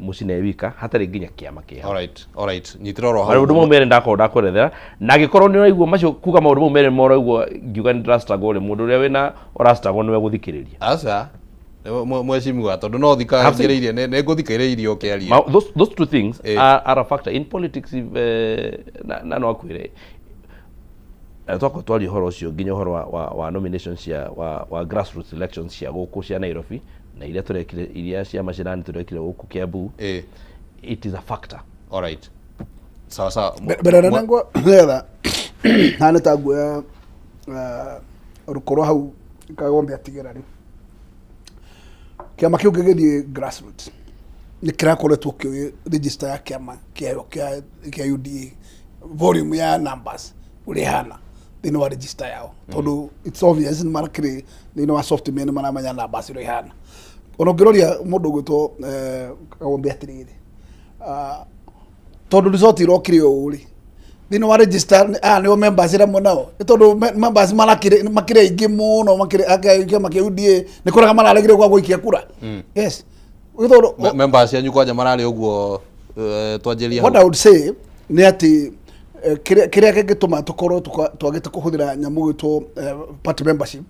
Mũcine wika hatarĩ nginya kĩama kĩa hau. Alright, alright. Nyitĩra oro hau. Maũndũ mau merĩ ndakorwo ndakwerethera, na angĩkorwo nĩ ũraigua macio kuga maũndũ mau merĩ moraigua ngiuga nĩ ndĩra struggle rĩ, mũndũ ũrĩa wĩna ũra struggle nĩwe gũthikĩrĩria. Aca, mheshimiwa, tondũ no thikagĩrĩirie, nĩ ngũthikĩrĩirie ũkĩaria. Those two things are a factor in politics. If, na no akwĩre na twakorwo twaria ũhoro ũcio nginya ũhoro wa nominations cia wa grassroots elections cia gũkũ cia Nairobi na iria tũrekire, iria cia macinani tũrekire gũkũ Kiambu, it is a factor. Alright. Sawa sawa. Mbere nene ngwa nĩgetha haha nĩ ta nguoya rũkũ rwa hau Kagombe atigĩra rĩ, kĩama kĩu gĩgĩthiĩ grassroots nĩ kĩrakoretwo kĩũĩ register ya kĩama kĩayo kĩa UDA, volume ya numbers ũrĩa ĩhana thĩinĩ wa register yao, tondũ it's obvious nĩ marakĩrĩ thĩinĩ wa software, nĩ maramenya numbers ũrĩa ihana. Ona ũngĩroria mũndũ ũgwĩtwo Kagombe atĩrĩrĩ, tondũ result irokire ũũ rĩ, thĩinĩ wa register aya nĩo members ĩrĩa nao nĩ tondũ members marakĩrĩ makĩrĩ aingĩ mũno makĩrĩ kĩama kĩa UDA nĩ kũrega mararegire gwa gũikia kura. Yes. Nĩ tondũ Members cianyu kwanja mararĩ ũguo, twanjĩrie What hau. I would say nĩ atĩ kĩrĩa kĩngĩtũma tũkorwo twagĩte kũhũthĩra nyamũ gwĩtwo party membership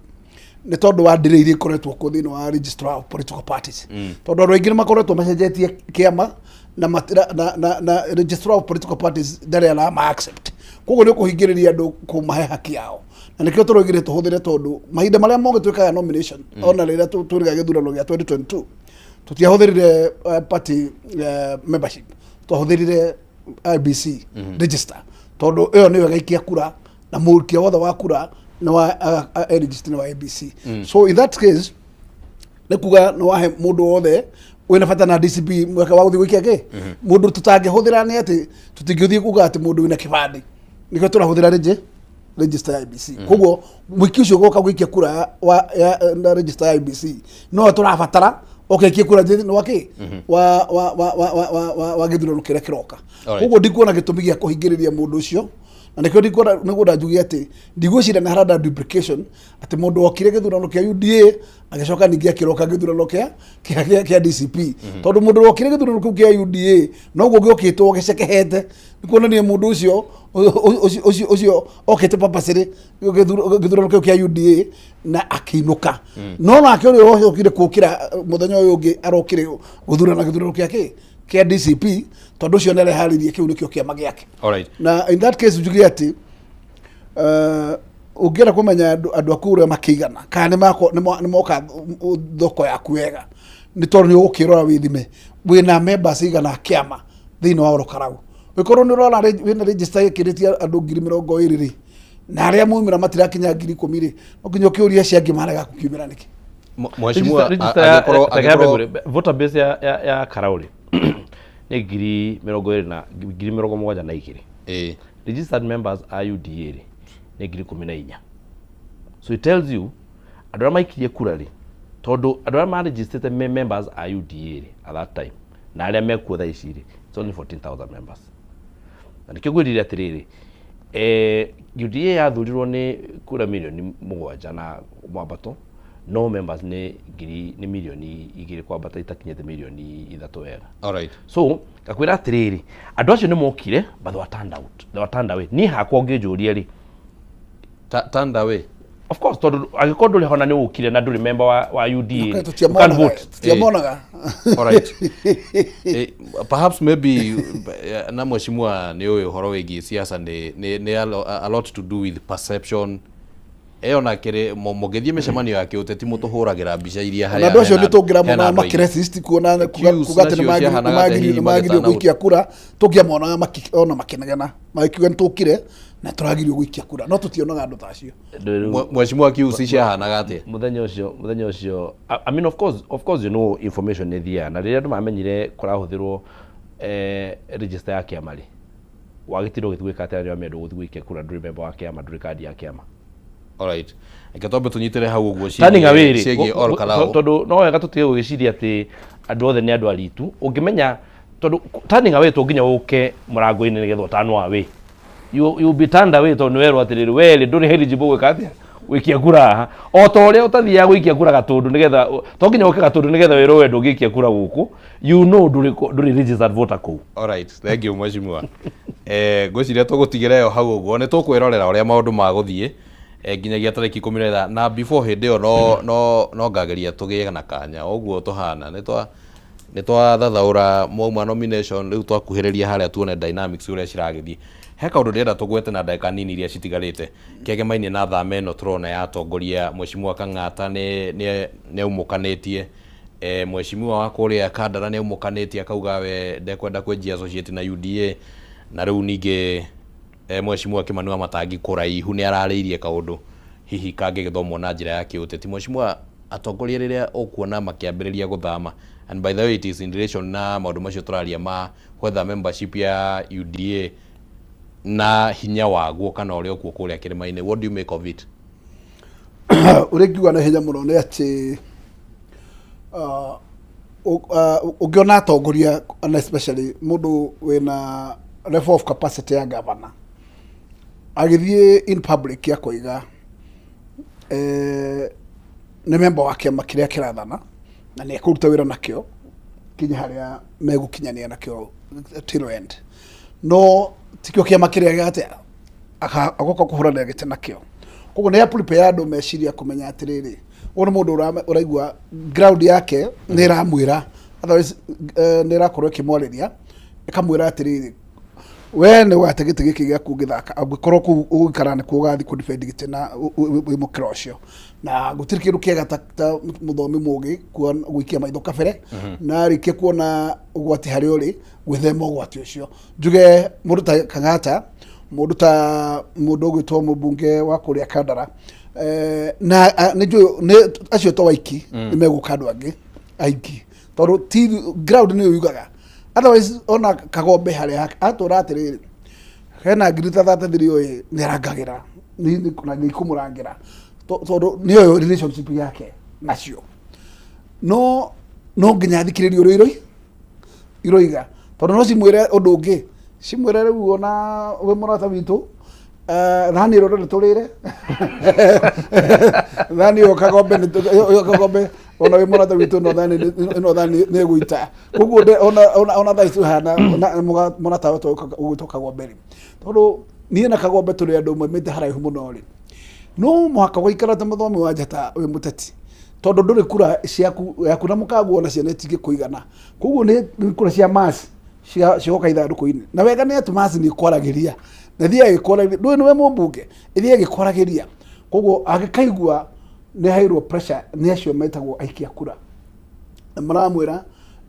nĩ tondũ wa ndĩrĩ iria ikoretwo kuo thĩinĩ wa registrar of political parties, tondũ andũ aingĩ nĩ makoretwo macenjetie kĩama na na registrar of political parties ndarĩ arama accept. Koguo nĩ ũkũhingĩrĩria andũ kũmahe haki yao, na nĩkĩo tũroigire tũhũthĩre, tondũ mahinda marĩa mothe twĩkaga nomination, ona rĩrĩa twĩrĩga gĩthurano gĩa 2022, tũtiahũthĩrire party membership, twahũthĩrire IEBC register, tondũ ĩyo nĩyo ĩgaikia kura na mũikia wothe wa kura nĩ wa register nĩ wa IEBC. So in that case nĩ kuga nĩ wahe mũndũ wothe Wĩna bata na DCP mweke wa gũthiĩ gũikia kĩ mũndũ tũtangĩhũthĩra nĩ atĩ tũtingĩthiĩ kuga atĩ mũndũ wĩna kĩbandĩ nĩkĩo tũrahũthĩra register ya IEBC. Koguo mũikia ũcio goka gũikia kura na register ya IEBC no tũrabatara oke aikie kura thĩinĩ wa kĩ wa wa wa wa wa wa wa wa gĩthurano kĩrĩa kĩroka. Koguo ndikuona gĩtũmi gĩa kũhingĩrĩria mũndũ ũcio, na nĩkĩo ndikuona nĩguo ndanjuge atĩ ndigwĩciria nĩ haranda duplication, atĩ mũndũ okire gĩthurano kĩa UDA agĩcoka ningĩ akĩroka gĩthurano kĩa DCP, tondũ mũndũ wokire gĩthurano kĩu kĩa UDA noguo gĩokĩtwo gĩcekehete, nĩ kuonania mũndũ ũcio ũcio okĩte purposely gĩthurano kĩu kĩa UDA na akĩinũka. No nake ũrĩa ũcokire kũkĩra mũthenya ũyũ ũngĩ arokire gũthurana gĩthurano kĩa kĩ kĩa DCP, tondũ ũcio nĩ areharĩirie kĩu nĩkĩo kĩama gĩake. Na in that case njuge atĩ ũngĩenda kũmenya andũ aku ũrĩa makĩigana kana nĩ moka thoko yaku wega, nĩ tondũ nĩ ũgũkĩrora wĩthime wĩna members igana a kĩama thĩinĩ wa Orokarau. Ũngĩkorwo nĩ ũrona wĩna register ĩkĩrĩtie andũ 20,000 rĩ, na arĩa maumĩra matirakinya 10,000 rĩ, no nginya ũkĩũrie acio angĩ marega gũkiumĩra nĩkĩ. Mheshimiwa, Register angĩkorwo reke nyambe angĩkorwo ngũrie, voter base ya Karau rĩ nĩ 20,000 na 72,000. Registered members a UDA rĩ nĩ 14,000. So it tells you andũ arĩa maikirie kura rĩ, tondũ andũ arĩa maregistrĩte me members a UDA rĩ at that time na arĩa mekuo thaa ici rĩ, it's only 14,000 members. Na nĩkĩo ngwĩrire atĩrĩrĩ, UDA yathurirwo nĩ kura mirioni 7 na mwambato, no members nĩ ngiri nĩ mirioni 2 kwambata, itakinyĩte mirioni 3 wega. So ngakwĩra atĩrĩrĩ, andũ acio nĩ mokire, but they were turned out, they were turned away. Niĩ hakwa ũngĩnjũria rĩ, Turned away? Of course, tondũ angĩkorwo ndũrĩ hona nĩ ũkire na ndũrĩ member wa UDA, Okay, you can't tũtiamonaga vote. Tũtiamonaga. Alright. Perhaps maybe na mheshimiwa nĩ ũĩ ũhoro wĩgiĩ siasa nĩ a lot to do with perception ĩyo, na kĩrĩ mũngĩthiĩ mĩcemanio ya kĩũteti mũtũhũragĩra mbica iria Na harĩa andũ acio hena nĩ tũngĩramona hena andũ aingĩ. makĩresist kuona kuga Queues kuga atĩ nacio ciahanaga atĩa hihi nĩ magĩrĩirwo magĩturn out? gũikia kura, tũngĩamonaga ona makĩnegena magĩkiuga nĩ tũkire na tũragĩrĩirwo gũikia kura, no tũtionaga andũ ta acio. Mheshimiwa, queues ciahanaga atĩa? Mũthenya ũcio, I mean, of course, information nĩ thiaga na rĩrĩa andũ mamenyire kũrahũthĩrwo register ya kĩama rĩ, wagĩtirwo ũgĩthiĩ gwĩka atĩa rĩrĩa ndũgũthiĩ gũikia kura, ndũrĩ member wa kĩama, ndũrĩ kandi ya kĩama? Alright, reke twambe tũnyitĩre hau ũguo Turning away rĩ, ciĩgiĩ Ol Kalou. Tondũ no wega tũtige gwĩciria atĩ andũ othe nĩ andũ aritu. Ũngĩmenya tondũ turning away to nginya ũke mũrango-inĩ nĩgetha ũtanwo away, you be turned away tondũ nĩ werwo atĩrĩrĩ, we rĩ ndũrĩ eligible gwĩka atĩa, gũikia kura haha, o ta ũrĩa ũtathiaga gũikia kura Gatũndũ nĩgetha to nginya ũke Gatũndũ nĩgetha wĩrwo we ndũngĩikia kura gũkũ, ndũrĩ registered voter kũu. Alright, thank you mheshimiwa. Ngwĩciria tũgũtigĩra ĩyo hau ũguo, nĩ tũkwĩrorera ũrĩa maũndũ magũthiĩ nginyagia tarĩki 15, na before hĩndĩ ĩyo no ngageria tũgĩe na kanya ũguo tũhana nĩ twathathaũra mwauma nomination, rĩu twakuhĩrĩria harĩa tuone dynamics ũrĩa ciragĩthiĩ. He kaũndũ ndĩrenda tũgwete na ndagĩka nini iria citigarĩte kĩegemainie na thama ĩno tũrona ya atongoria. Mheshimiwa Kang'ata nĩ aumũkanĩtie, mheshimiwa wa kũrĩa Kandara nĩ aumũkanĩtie akauga we ndekwenda kwenjia associate na UDA, na rĩu ningĩ mheshimiwa Kimani wa Matangi kũraihu nĩ ararĩirie kaũndũ hihi kangĩgĩthomwo na njĩra ya kĩũteti. Mheshimiwa, atongoria rĩrĩa ũkuona makĩambĩrĩria gũthama, and by the way it is in relation na maũndũ macio tũraria ma whether membership ya UDA na hinya waguo kana ũrĩa ũkuo kũrĩa kĩrĩma-inĩ, what do you make of it? Ũrĩa ingiuga na ihenya mũno nĩ atĩ ũngĩona atongoria and especially mũndũ wĩna level of capacity ya governor agĩthiĩ in public akoiga nĩ member wa kĩama kĩrĩa kĩrathana na nĩ ekũruta wĩra nakĩo kinya harĩa megũkinyania nakĩo till end, no tikĩo kĩama kĩrĩa gĩa agoka kũhũranĩra gĩtĩ nakĩo. Koguo nĩ prepare andũ meciria kũmenya atĩrĩrĩ, ũyũ nĩ mũndũ ũraigua ground yake nĩ ĩramwĩra, otherwise nĩ ĩrakorwo ĩkĩmwarĩria ĩkamwĩra atĩrĩrĩ, we nĩ ũgate gĩtĩ gĩkĩ gĩaku ũgĩthaka angĩkorwo kũu ũgũikara nĩkuo ũgathiĩ kũ defend gĩtĩ na wĩ mũkĩra ũcio, na gũtirĩ kĩndũ kĩega ta mũthomi mũgĩ gũikia maitho kabere na arĩkia kuona ũgwati harĩa ũrĩ gwĩthema ũgwati ũcio. Njuge mũndũ ta Kang'ata, mũndũ ta mũndũ ũgwĩtwo mũmbunge wa kũrĩa Kandara, na nĩ njũĩ nĩ acio to waiki, nĩ megũka andũ angĩ aingĩ. Tondũ ti ground nĩyo yugaga. Otherwise ona Kagombe harĩa atũra atĩrĩrĩ, hena ngiri ta 33 ũyũ nĩ arangagĩra na nĩ ikũmũrangĩra tondũ nĩyo relationship yake nacio. No no nginya athikĩrĩrie ũrĩa iroiga tondũ no cimwĩre ũndũ ũngĩ, cimwĩre rĩu ona wĩ mũrata witũ, thani ĩrĩa ũrenda tũrĩre thani ĩyo Kagombe ĩyo Kagombe ona wĩ mũrata witũ ĩno thani ĩno thani nĩ ĩgũita. Koguo ona thaa ici hana mũrata witũ ũgwĩtwo Kagombe rĩ, tondũ niĩ na Kagombe tũrĩ andũ maumĩte haraihu mũno rĩ, no mũhaka ũgaikara ta mũthomi wa njata wĩ mũteti, tondũ ndũrĩ kura ciaku yaku na mũkaguo ona ciana itingĩkũigana. Koguo nĩ kura cia mass cigoka ithandũkũ-inĩ, na wega nĩ atĩ mass nĩ ĩkwaragĩria na ĩthiaga ĩgĩkwaragĩria, ndũĩ nĩwe mũmbunge, ĩthiaga ĩgĩkwaragĩria. Koguo angĩkaigua nĩ aheirwo pressure nĩ acio metagwo aikia kura na maramwĩra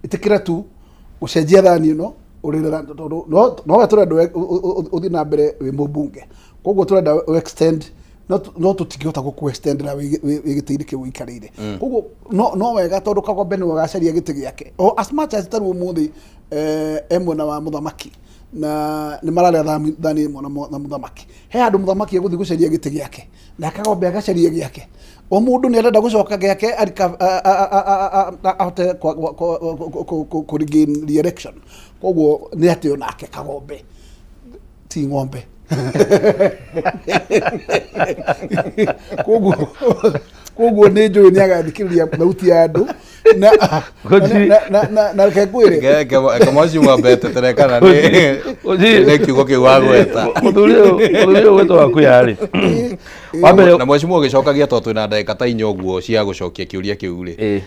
ĩtĩkĩra tu gũcenjia thani ĩno ũrĩre thani, tondũ nowe tũrenda ũthiĩ na mbere wĩ mũmbunge, koguo tũrenda ũ extend no tũtingĩhota gũkũ extend na wĩ gĩtĩ-inĩ kĩu ũikarĩire. Koguo no wega tondũ Kagombe nĩwe ũgacaria gĩtĩ gĩake, o as much as tarĩu ũmũthĩ e mwena wa mũthamaki na nĩ mararĩa thani ĩmwe na mũthamaki, he handũ mũthamaki egũthiĩ gũcaria gĩtĩ gĩake na Kagombe agacaria gĩake. O mũndũ nĩ arenda gũcoka gĩake ahote kũ regain re-election. Koguo nĩ atĩ onake Kagombe ti ng'ombe. Koguo nĩ njũĩ nĩ agathikĩrĩria thauti ya andũ na reke ngwĩre Kamwacimu ambetetere kana nĩ kiugo kĩu wagweta. Mũthuri ũyũ gwĩtwo Wakuya rĩ, wa mbere na mwecimu ũgĩcokagia tondũ twĩna ndagĩka ta inya ũguo cia gũcokia kĩũria kĩu rĩ,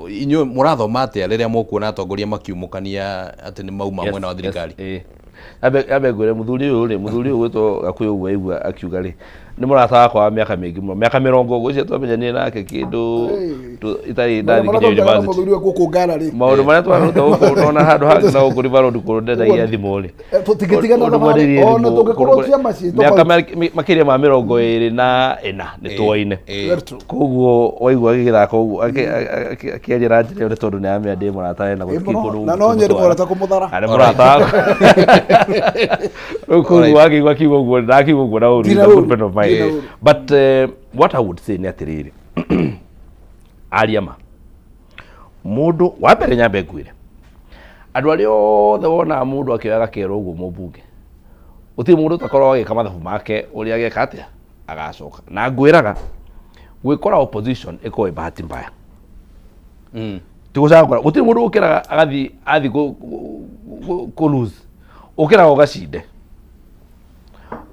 inyuĩ mũrathoma atĩa rĩrĩa mũkuona atongoria makiumũkania atĩ nĩ mauma mwena wa thirikari? Ambe ngwĩre mũthuri ũyũ rĩ, mũthuri ũyũ gwĩtwo Gakuyu ũguo aigua akiuga rĩ, nĩ mũrata wakwa wa mĩaka mĩingĩ mũno, mĩaka 20 ũguo twamenyanire nake kĩndũ itarĩ ndathiĩ nginya university. Mũthuri ũyũ gũkũ Ngara rĩ, maũndũ marĩa twanaruta gũkũ nona handũ hangĩ na gũkũ River Road kũndũ ndendagia thimũ rĩ, tũtingĩtigana ũndũ thabarĩ, mwenderie ona thimũ tũngĩkorwo kũndũ ciama ciĩ mĩaka tofauti. makĩria ma 24 nĩ tuoine. Very true. Koguo waigua agĩgĩthaka ũguo akĩaria na njĩra ĩyo nĩ tondũ nĩ aramenya ndĩ mũratawe na Ĩ gũtirĩ mũno, kũndũ na no nyende ũngĩmũtwara. mũrata kũmũthara. Na nĩ mũrata wakwa. Rĩu koguo wakĩigua akiuga ũguo ndakiuga ũguo na ũru, Ndina he's a good ũru, friend of mine. ndina ũru. But what I would say nĩ atĩrĩrĩ, aria ma mũndũ wa mbere nyambe ngwĩre andũ arĩa othe wonaga mũndũ akĩoya gakerwo ũguo mũmbunge, gũtirĩ mũndũ ũtakoragwo agĩka mathabu make ũrĩa ageka atĩa agacoka. Na ngwĩraga gwĩkora opposition ĩkoragwo ĩ bahati mbaya, ti gũcagũra. Gũtirĩ mũndũ ũkĩraga agathiĩ athiĩ kũ lose, ũkĩraga ũgacinde.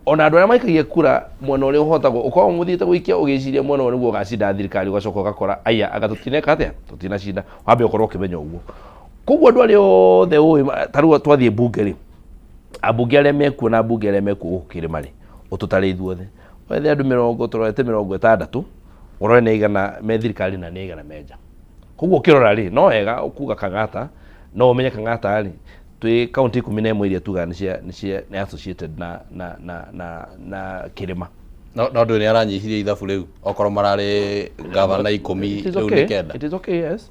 Ona andũ arĩa maikagia kura mwena ũrĩa ũhotagwo, ũkoragwo mũthiĩte gũikia ũgĩciria mwena ũyũ nĩguo ũgacinda thirikari, ũgacoka ũgakora aya anga tũtineka atĩa, tũtinacinda. Wambe ũkorwo ũkĩmenya ũguo. Koguo andũ arĩa othe ũĩ ta rĩu twathiĩ mbunge rĩ, ambunge arĩa mekuo na ambunge arĩa mekuo gũkũ kĩrĩma rĩ, ũtũtare ithuothe, wethe andũ mĩrongo, tũrorete 60, ũrore nĩ aigana me thirikari na nĩ aigana me nja. Koguo ũkĩrora rĩ, no wega kuga Kang'ata, no ũmenye Kang'ata rĩ, twĩ kaunti 11 iria tugaga nĩ associated na kĩrĩma. No ndũĩ nĩ aranyihirie ithabu rĩu, okorwo mararĩ gavana 10 It is rĩu nĩ okay. 9. It is okay, yes.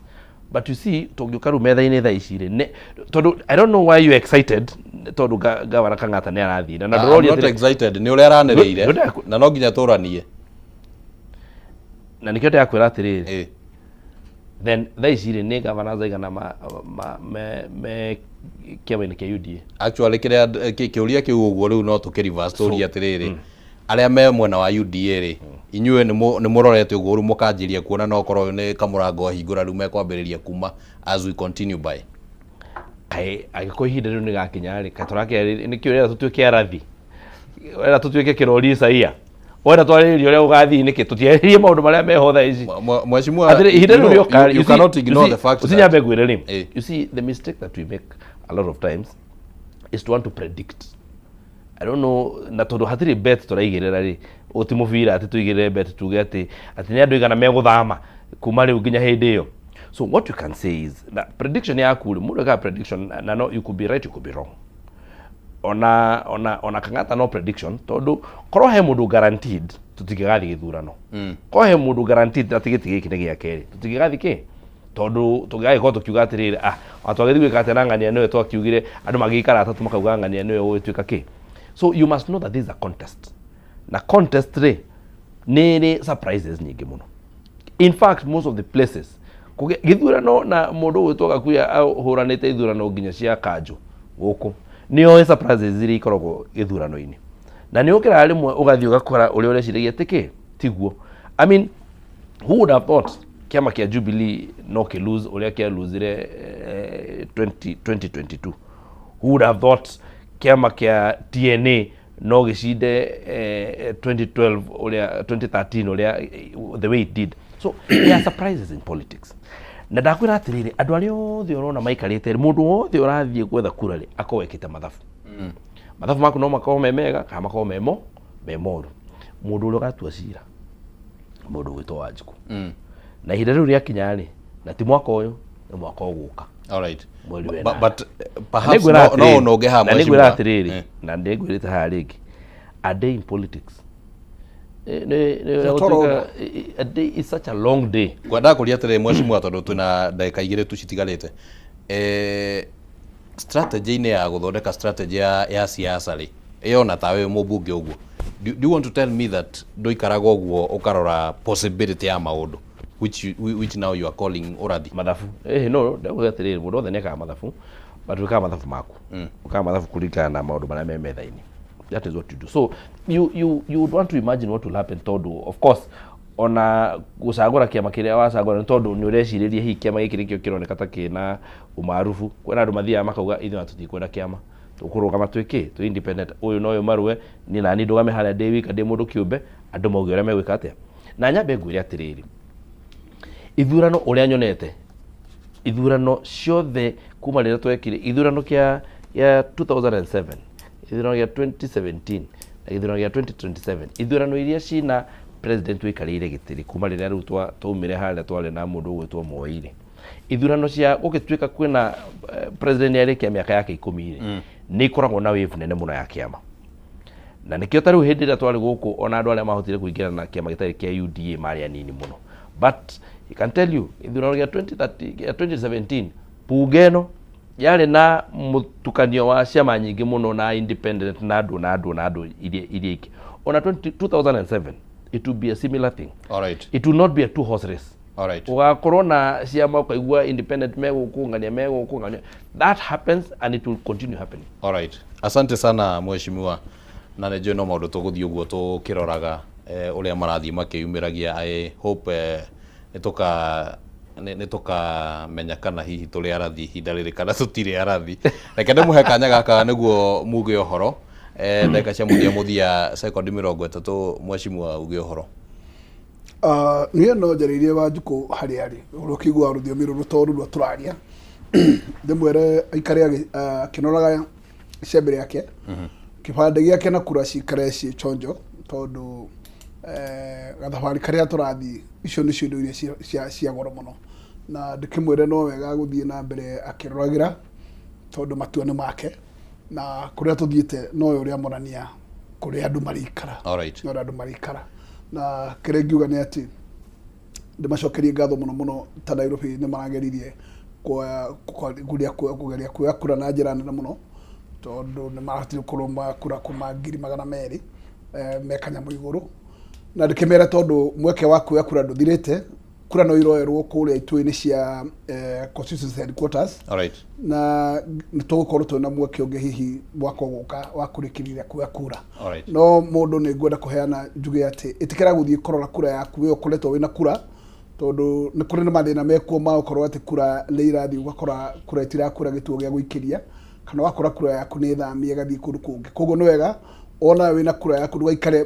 But you see, tũngĩũka rĩu metha-inĩ thaa ici rĩ, tondũ I don't know why you excited tondũ gavana Kang'ata nĩ arathiĩ. Na I'm ndũroria not atĩrĩ- excited, nĩ ũrĩa aranĩrĩire, Ndũ- na no nginya tũranie. Na nĩkĩo ndĩrakwĩra atĩrĩrĩ, then thaa ici rĩ, nĩ governors aigana me kĩama-inĩ kĩa UDA? Actually, kĩrĩa kĩũria kĩu ũguo rĩu no tũkĩ reverse tũrie atĩrĩrĩ, arĩa me mwena wa UDA rĩ, inyuĩ nĩ mũrorete ũguo rĩu mũkanjĩria kuona no korwo ũyũ nĩ kamũrango ahingũra rĩu mekwambĩrĩria kuma as we continue by. Kaĩ angĩkorwo ihinda rĩu nĩ gakinya rĩ, kaĩ tũrakĩarĩria nĩkĩ ũrenda tũtuĩke arathi, ũrenda tũtuĩke kĩrori Isaia, ũrenda twarĩrĩrie ũrĩa gũgathiĩ nĩkĩ, tũtiarĩrĩrie maũndũ marĩa meho thaa ici. Mheshimiwa, Atĩrĩ, ihinda you rĩu know, rĩoka, you you see- cannot you ignore see- the fact you see that nyambe ngwĩre rĩ, you see the mistake that we make a lot of times is to want to predict. I don't know, na tondũ hatirĩ bet tũraigĩrĩra rĩ, ũyũ ti mũbira atĩ tũigĩrĩre bet tuge atĩ nĩ andũ aigana megũthama kuma rĩu nginya hĩndĩ ĩyo. So what you can say is na prediction yaku rĩ, mũndũ ekaga prediction na no you could be right, you could be wrong. Ona Kang'ata no prediction, tondũ korwo he mũndũ guaranteed tũtingĩgathiĩ gĩthurano. Korwo he mũndũ guaranteed atĩ gĩtĩ gĩkĩ nĩ gĩake rĩ, tũtingĩgathiĩ kĩ? Tondũ tũngĩgagĩkorwo tũkiuga atĩrĩrĩ, ah, ona twagĩthiĩ gwĩka atĩa na ng'ania nĩwe twakiugire, andũ magĩikara atatũ makauga ng'ania nĩwe ũgũgĩtuĩka kĩ. So you must know that this is a contest. Na contest rĩ, nĩ ĩrĩ surprises nyingĩ mũno. In fact, most of the places, kũgĩa gĩthurano na mũndũ ũgwĩtwo Gakuya ahũranĩte ithurano nginya cia kanjũ gũkũ, nĩ oĩ surprises iria ikoragwo gĩthurano-inĩ. Na nĩ ũkĩraga rĩmwe ũgathiĩ ũgakora ũrĩa ũreciragia atĩ kĩ, tiguo. I mean, who would have thought kĩama kĩa Jubilee no kĩ lose ũrĩa kĩa losire 20, 2022? Who would have thought kĩama kĩa TNA no gĩcinde 2012 ũrĩa 2013 ũrĩa the way it did? So there are surprises in politics. Na ndakwĩra atĩrĩrĩ, andũ arĩa othe ũrona maikarĩte, mũndũ wothe ũrathiĩ gwetha kura rĩ, akorwo ekĩte mathabu. Mathabu maku no makorwo me mega kana makorwo me moru. Mũndũ ũrĩa ũgatua cira, mũndũ ũgwĩtwo Wanjikũ. Na ihinda rĩu rĩakinya rĩ, na ti mwaka ũyũ, nĩ mwaka ũgũka. Alright. Mweri wa But, ĩnana. but Na perhaps nĩngwĩra no atĩrĩrĩ, no ũnonge haha na nĩngwĩra mheshimiwa. atĩrĩrĩ, na nĩngwĩrĩte haha rĩngĩ, a day in politics nĩ Toro gũtuĩka, a day is such a long day. Ngwendaga kũria atĩrĩrĩ mheshimiwa, tondũ twĩna ndagĩka igĩrĩ tu citigarĩte. Strategy-inĩ ya gũthondeka strategy ya siasa rĩ, ĩyo na tawe wĩ mũmbunge ũguo, do you want to tell me that ndũikaraga ũguo ũkarora possibility ya maũndũ which now you are calling ũrathi? Mathabu no ndauga atĩrĩrĩ, mũndũ wothe nĩekaga mathabu, but wĩkaga mathabu maku, wĩkaga mathabu kũringana na maũndũ marĩa me metha-inĩ. That is what you do. So you would want to imagine what will happen, tondũ of course ona gũcagũra kĩama kĩrĩa wacagũra nĩ tondũ nĩ ũrecirĩria hihi kĩama gĩkĩ nĩkĩo kĩroneka ta kĩna ũmarubu. Kwĩna andũ mathiaga makauga ithuĩ ona tũtikwenda kĩama, tũkũrũgama twĩ kĩ, twĩ independent, ũyũ na ũyũ marũe, niĩ nani ndũgame harĩa ndĩ wika ndĩ mũndũ kĩũmbe, andũ mauge ũrĩa megwĩka atĩa. Na nyambe ngwĩre atĩrĩrĩ, ithurano ũrĩa nyonete, ithurano ciothe kuma rĩrĩa twekire ithurano kĩa 2007, ithurano gĩa 2017 na gĩthurano gĩa 2027, ithurano iria cina president wĩikarĩire gĩtĩ kuma rĩrĩa rĩu twaumire harĩa twarĩ na mũndũ ũgwĩtwo Moi rĩ, ithurano cia gũgĩtuĩka kwĩna president nĩarĩkia mĩaka yake 10 rĩ, nĩ ikoragwo na wave nene mũno ya kĩama. Na nĩkĩo ta rĩu hĩndĩ ĩrĩa twarĩ gũkũ, ona andũ arĩa mahotire kũingĩra na kĩama gĩtarĩ kĩa UDA marĩ anini mũno. But I can tell you, ithurano gĩa 2030, gĩa 2017, bunge ĩno yarĩ na mũtukanio wa ciama nyingĩ mũno na independent na andũ na andũ na andũ iria ingĩ. Ona 2007 it will be a similar thing. Alright. It will not be a two horse race. Alright. Ũgakorwo na ciama ũkaigua independent megũkũ, ng'ania megũkũ, ng'ania. That happens and it will continue happening. Alright. Asante sana mheshimiwa, na nĩ njũĩ no maũndũ tũgũthiĩ ũguo tũkĩroraga ũrĩa marathiĩ makĩyumĩragia. I hope nĩ tũkamenya kana hihi tũrĩ arathi ihinda rĩrĩ kana tũtirĩ arathi. Reke ndĩmũhe kanya gaka nĩguo muge ũhoro, ndagĩka cia mũthia mũthia, sekondi 30, mheshimiwa, uge ũhoro. Niĩ no njarĩirie Wanjikũ harĩa arĩ, ũrĩa ũkĩiguaga rũthiomi rũrũ to rũrua tũraria, ndĩmwĩre aikare akĩnoraga icembe rĩake, kĩbandĩ gĩake na kura cikare ciĩ chonjo, tondũ gathabarĩ karĩa tũrathiĩ, icio nĩcio indo iria cia goro mũno. Na ndĩkĩmwĩre no wega gũthiĩ na mbere akĩroragĩra, tondũ matua nĩ make, na kũrĩa tũthiĩte nowe ũrĩa monania kũrĩa andũ marĩikara. Alright. No ũrĩa andũ marĩikara. Na kĩrĩa ingiuga nĩ atĩ ndĩmacokerie ngatho mũno mũno, ta Nairobi nĩ marageririe kũgeria kuoya kura na njĩra nene mũno, tondũ nĩ marahotire gũkorwo moya kura kuma 200,000 me kanyamũ igũrũ. Na ndĩkĩmere tondũ mweke wa kuoya kura ndũthirĩte, kura no iroerwo kũrĩa itũĩ-inĩ cia constituency headquarters. Alright. Na nĩ tũgũkorwo twĩna mweke ũngĩ hihi mwaka ũgũka wa kũrĩkĩrĩria kuoya kura. Alright. No mũndũ nĩ ngwenda kũheana njuge atĩ ĩtĩkĩra gũthiĩ kũrora kura yaku we ũkoretwo wĩna kura, tondũ nĩ kũrĩ na mathĩna mekuo ma gũkorwo atĩ kura nĩ irathiĩ ũgakora kura ĩtirakura gĩtuo gĩa gũikĩria, kana ũgakora kura yaku nĩ ĩthamie ĩgathiĩ kũndũ kũngĩ. Koguo nĩ wega ona wĩna kura yaku ndũgaikare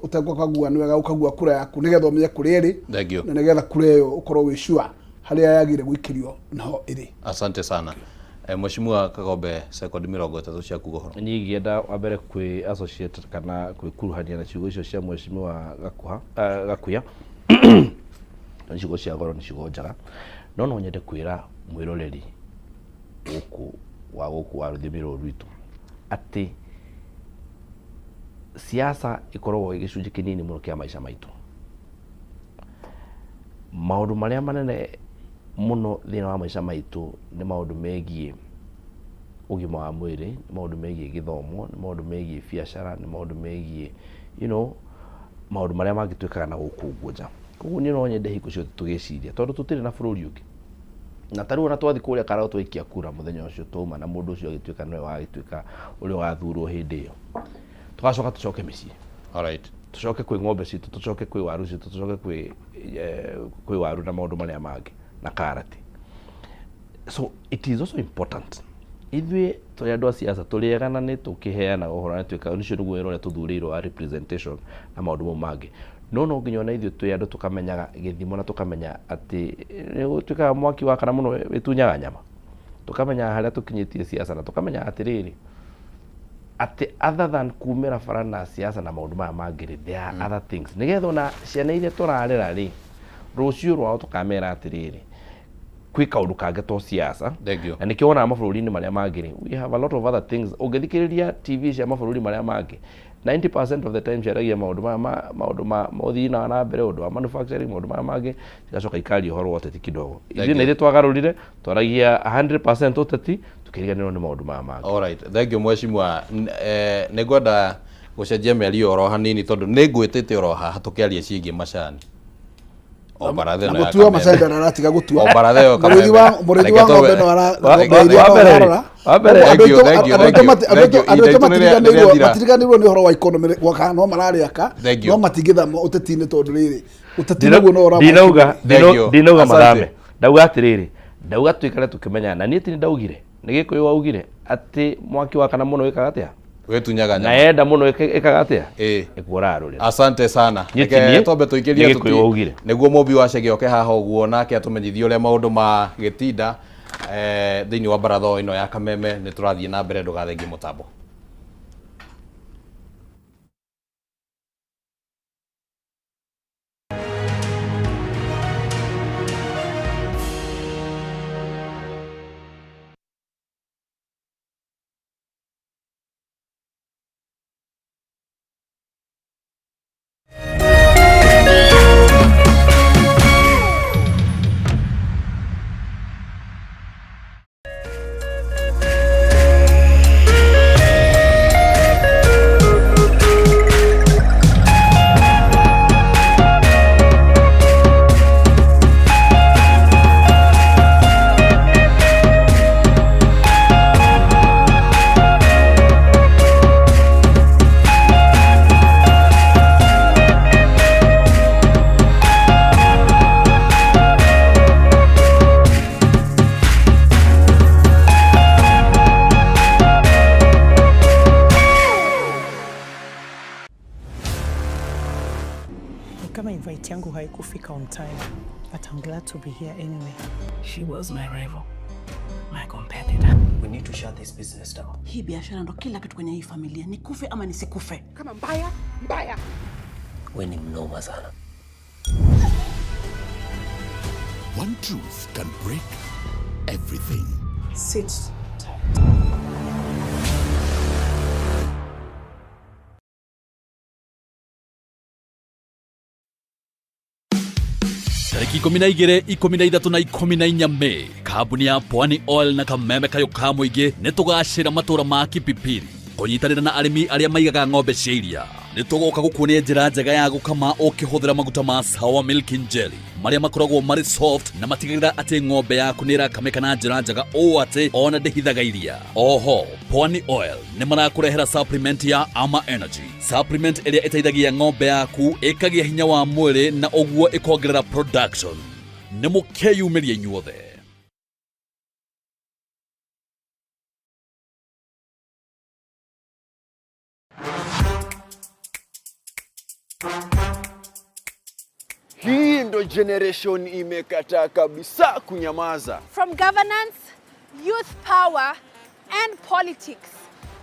ũtegũkagua, nĩ wega ũkagua kura yaku nĩgetha ũmenye kũrĩa ĩrĩ. Thank you. Na nĩgetha kura ĩyo ũkorwo wĩ sure harĩa yagĩrĩire gũikĩrio naho ĩrĩ. Asante sana. Mheshimiwa Kagombe, sekondi 30 cia kuga ũhoro. Niĩ ingĩenda wa mbere kwĩ associate kana kwĩkuruhania na ciugo icio cia mheshimiwa Gakuha, Gakuya. Nĩ ciugo cia goro, nĩ ciugo njega, no nyende kwĩra mwĩroreri gũkũ wa gũkũ wa rũthiomi rũrũ rwitũ atĩ siasa ĩkoragwo ĩ gĩcunjĩ kĩnini mũno kĩa maica maitũ. Maũndũ marĩa manene Mũno thĩinĩ wa maica maitũ nĩ maũndũ megiĩ ũgima wa mwĩrĩ, nĩ maũndũ megiĩ gĩthomo, nĩ maũndũ megiĩ biacara, nĩ maũndũ megiĩ maũndũ marĩa mangĩ twĩkaga na gũkũ ũguo nja. Koguo niĩ no nyende hingo ciothe tũgĩciria tondũ tũtirĩ na bũrũri ũngĩ. Na ta rĩu ona twathiĩ kũrĩa Karau twaikia kura mũthenya ũcio twauma na mũndũ ũcio agĩtuĩka nĩwe wagĩtuĩka ũrĩa ũgathurwo hĩndĩ ĩyo. Tũgacoka tũcoke mĩciĩ. Alright. Tũcoke kwĩ ng'ombe citũ, tũcoke kwĩ waru citũ, tũcoke kwĩ waru na maũndũ marĩa mangĩ na karati. So it is also important. Ithuĩ tũrĩ andũ a siasa tũrĩ ega na nĩ tũkĩheanaga ũhoro na twĩkaga ũcio nĩguo wĩra ũrĩa tũthurĩirwo wa representation na maũndũ mau mangĩ. No no nginya ona ithuĩ twĩ andũ tũkamenyaga gĩthimo na tũkamenya atĩ nĩ gũtuĩkaga mwaki wakana mũno wĩtunyaga nyama. Tũkamenya harĩa tũkinyĩtie siasa na tũkamenya atĩrĩrĩ atĩ other than kumĩra bara na siasa na maũndũ maya mangĩ rĩ, there are other things. Nĩgetha ona ciana iria tũrarera rĩ, rũciũ rwao tũkamera atĩrĩrĩ, kwĩ kaũndũ kangĩ to siasa. Na nĩkĩo wonaga mabũrũri-inĩ marĩa mangĩ rĩ, we have a lot of other things. Ũngĩthikĩrĩria TV cia mabũrũri marĩa mangĩ, 90% of the time ciaragia maũndũ maya ma maũndũ ma ũthii na mbere, ũndũ wa manufacturing, maũndũ maya mangĩ, cigacoka ikaria ũhoro wa ũteti kidogo. Ithuĩ na ithuĩ twagarũrire, twaragia 100% ũteti, tukĩriganĩrwo nĩ maũndũ maya mangĩ. Alright, thank you mheshimiwa. Nĩ ngwenda gũcenjia mĩario oro hanini tondũ nĩ ngwĩtĩte oro haha tũkĩaria ciĩgiĩ macani. O baratha Na ĩno ya mũtui wa Kameme. macani ndaratiga gũtua. O baratha ĩyo Mũrĩithi wa Kameme. mũrĩithi Reke wa ng'ombe tũbe- no ara Wa- ng'ombe iria wa no mbere rĩ, ararora. wa mbere- Andũ Thank you, aitũ- thank you, andũ aitũ thank you, andũ aitũ thank you. andũ aitũ Ihinda itũ nĩ rĩathira. matiriganĩirwo nĩ ũhoro wa economy kana no mararĩaka Thank you. no matingĩthama ũteti-inĩ tondũ rĩrĩ ũteti naguo no ũramakinyia. Ndinauga Thank you. ndinauga Asante. mathame, ndauga atĩrĩrĩ, ndauga tuikare tũkĩmenyaga na niĩ ti ndaugire nĩ Gĩkũyũ waugire atĩ mwaki wakana mũno wĩkaga atĩa Wĩtunyaga na nyama. yenda mũno ĩkaga atĩa Ĩĩ. ĩkuoraga rũrĩra. Asante sana. Niĩ ti Reke niĩ, twambe tũikĩrie nĩ Gĩkũyũ waugire. Nĩguo mũmbi wa Chege oke haha ũguo nake atũmenyithie ũrĩa maũndũ ma gĩtinda thĩinĩ wa baratha ĩno ya Kameme. Nĩ tũrathiĩ na mbere, ndũgathengie mũtambo. Kama invite yangu haikufika on time, but I'm glad to be here anyway. She was my rival, my competitor. We need to shut this business down. Hii biashara ndo kila kitu kwenye hii familia, nikufe ama nisikufe. Kama mbaya mbaya. We ni mnoma sana. One truth can break everything. Sit tight. Tarĩki 12, 13 na 14 Mei, kambuni ya Pwani Oil na Kameme Kayũ ka mũingĩ nĩ tũgacĩra matũra ma Kipipiri kũnyitanĩra na arĩmi arĩa maigaga ng'ombe cia iria. Nĩ tũgoka gũkuonia njĩra njega ya gũkama ũkĩhũthĩra maguta ma Sawa Milk and Jelly marĩa makoragwo marĩ soft na matigagĩrĩra atĩ ng'ombe yaku nĩ ĩrakamĩka na njĩra njega ũũ atĩ ona ndĩhithaga iria. Oho, Pwani Oil nĩ marakũrehera supplement ya Ama Energy, supplement ĩrĩa ĩteithagia ng'ombe yaku ĩkagĩa hinya wa mwĩrĩ na ũguo ĩkongerera production. Nĩ mũkeyumĩria inyuothe. Hii ndo generation imekataa kabisa kunyamaza. From governance, youth power, and politics,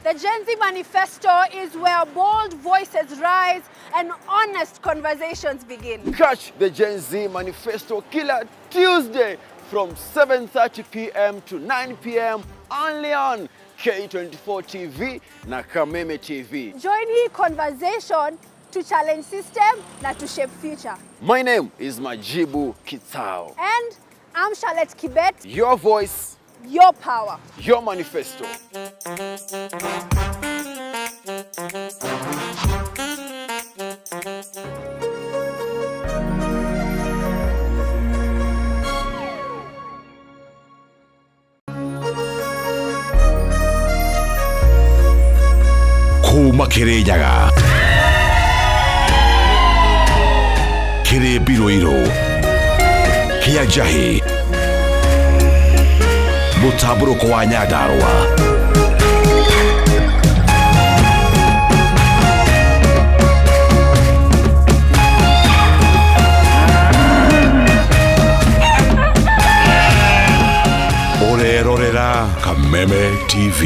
the Gen Z Manifesto is where bold voices rise and honest conversations begin. Catch the Gen Z Manifesto kila Tuesday from 7:30 p.m. to 9 p.m. only on K24 TV na Kameme TV. Join the conversation to challenge system na to shape future. My name is Majibu Kitao. And I'm Charlotte Kibet. Your voice, your power, your manifesto. Kuma Kirinyaga kĩrĩ mbirũirũ kĩa njahĩ mũtambũrũko wa Nyandarũa. Ũrerorera Kameme TV.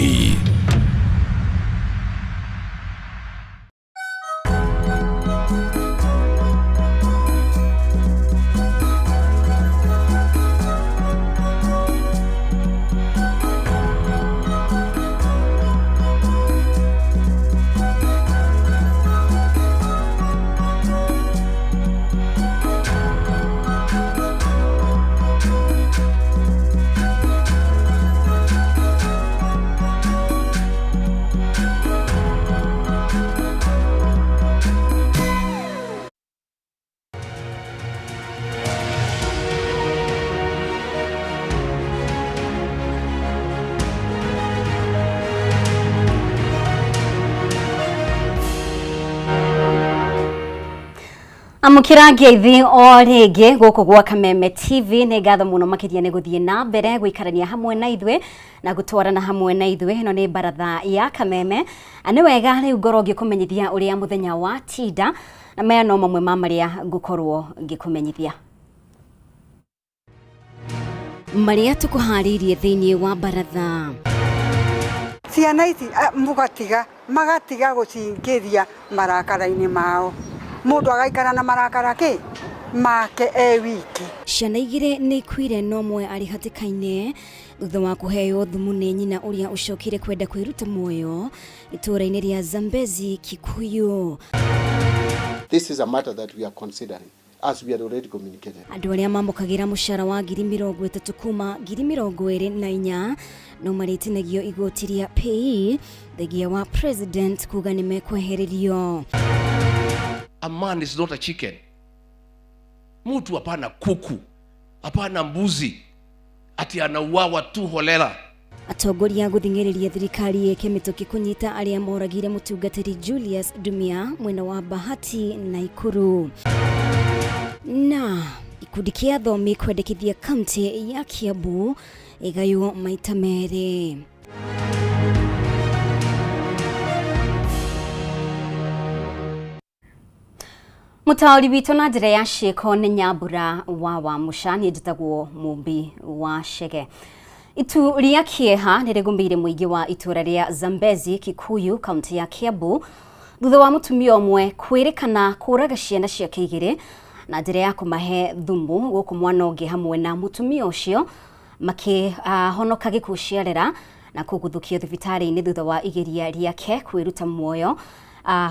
Amũkĩra ngeithi o rĩngĩ gũkũ gwa Kameme TV. Nĩ ngatho mũno makĩria nĩ gũthiĩ na mbere gũikarania hamwe na ithuĩ na gũtwarana hamwe na ithuĩ. Ĩno nĩ baratha ya Kameme. Nĩ wega rĩu ngorwo ngĩkũmenyithia ũrĩa mũthenya wa tinda, na maya no mamwe ma marĩa ngũkorwo ngĩkũmenyithia. Marĩa tũkũharĩirie thĩinĩ wa baratha. Ciana ici mũgatiga magatiga gũcingĩria marakara-inĩ mao. Mũndũ agaikara na marakara kĩ make e wiki. Ciana igĩrĩ nĩ ikuire no ũmwe arĩ hatĩka-inĩ thutha wa kũheo thumu nĩ nyina ũrĩa ũcokire kwenda kwĩruta muoyo itũũra-inĩ rĩa Zambezi, Kikuyu. This is a matter that we are considering, as we had already communicated. Andũ arĩa mamũkagĩra mũcara wa 30,000 kuma 24,000 no marĩtinagio igoti rĩa PAYE thengia wa president kuga nĩ mekwehererio. A man is not a chicken. Mtu hapana kuku, hapana mbuzi, ati anauawa tu holela. Atongoria gũthing'ĩrĩria thirikari ĩke mĩtũkĩ kũnyita arĩa moragire mũtungatĩri Julius Dumia mwena wa Bahati, Naikuru. Na ikundi kĩa athomi kwendekithia kaunti ya Kiambu ĩgaywo maita merĩ. Mũtaũri witũ na njĩra ya ciĩko nĩ Nyambura wa Wamũca, niĩ njĩtagwo Mũmbi wa Chege. Itu rĩa kĩeha nĩ rĩgũmĩire mũingĩ wa itũũra rĩa Zambezi, Kikuyu, kaunti ya Kiambu thutha wa mũtumia ũmwe kwĩrĩkana kũraga ciana ciake igĩrĩ na njĩra ya kũmahe thumu, gũkũ mwana ũngĩ hamwe na mũtumia ũcio makĩhonoka gĩkuũ ciarera na kũguthũkio thibitarĩ-inĩ thutha wa igeria rĩake kwĩruta muoyo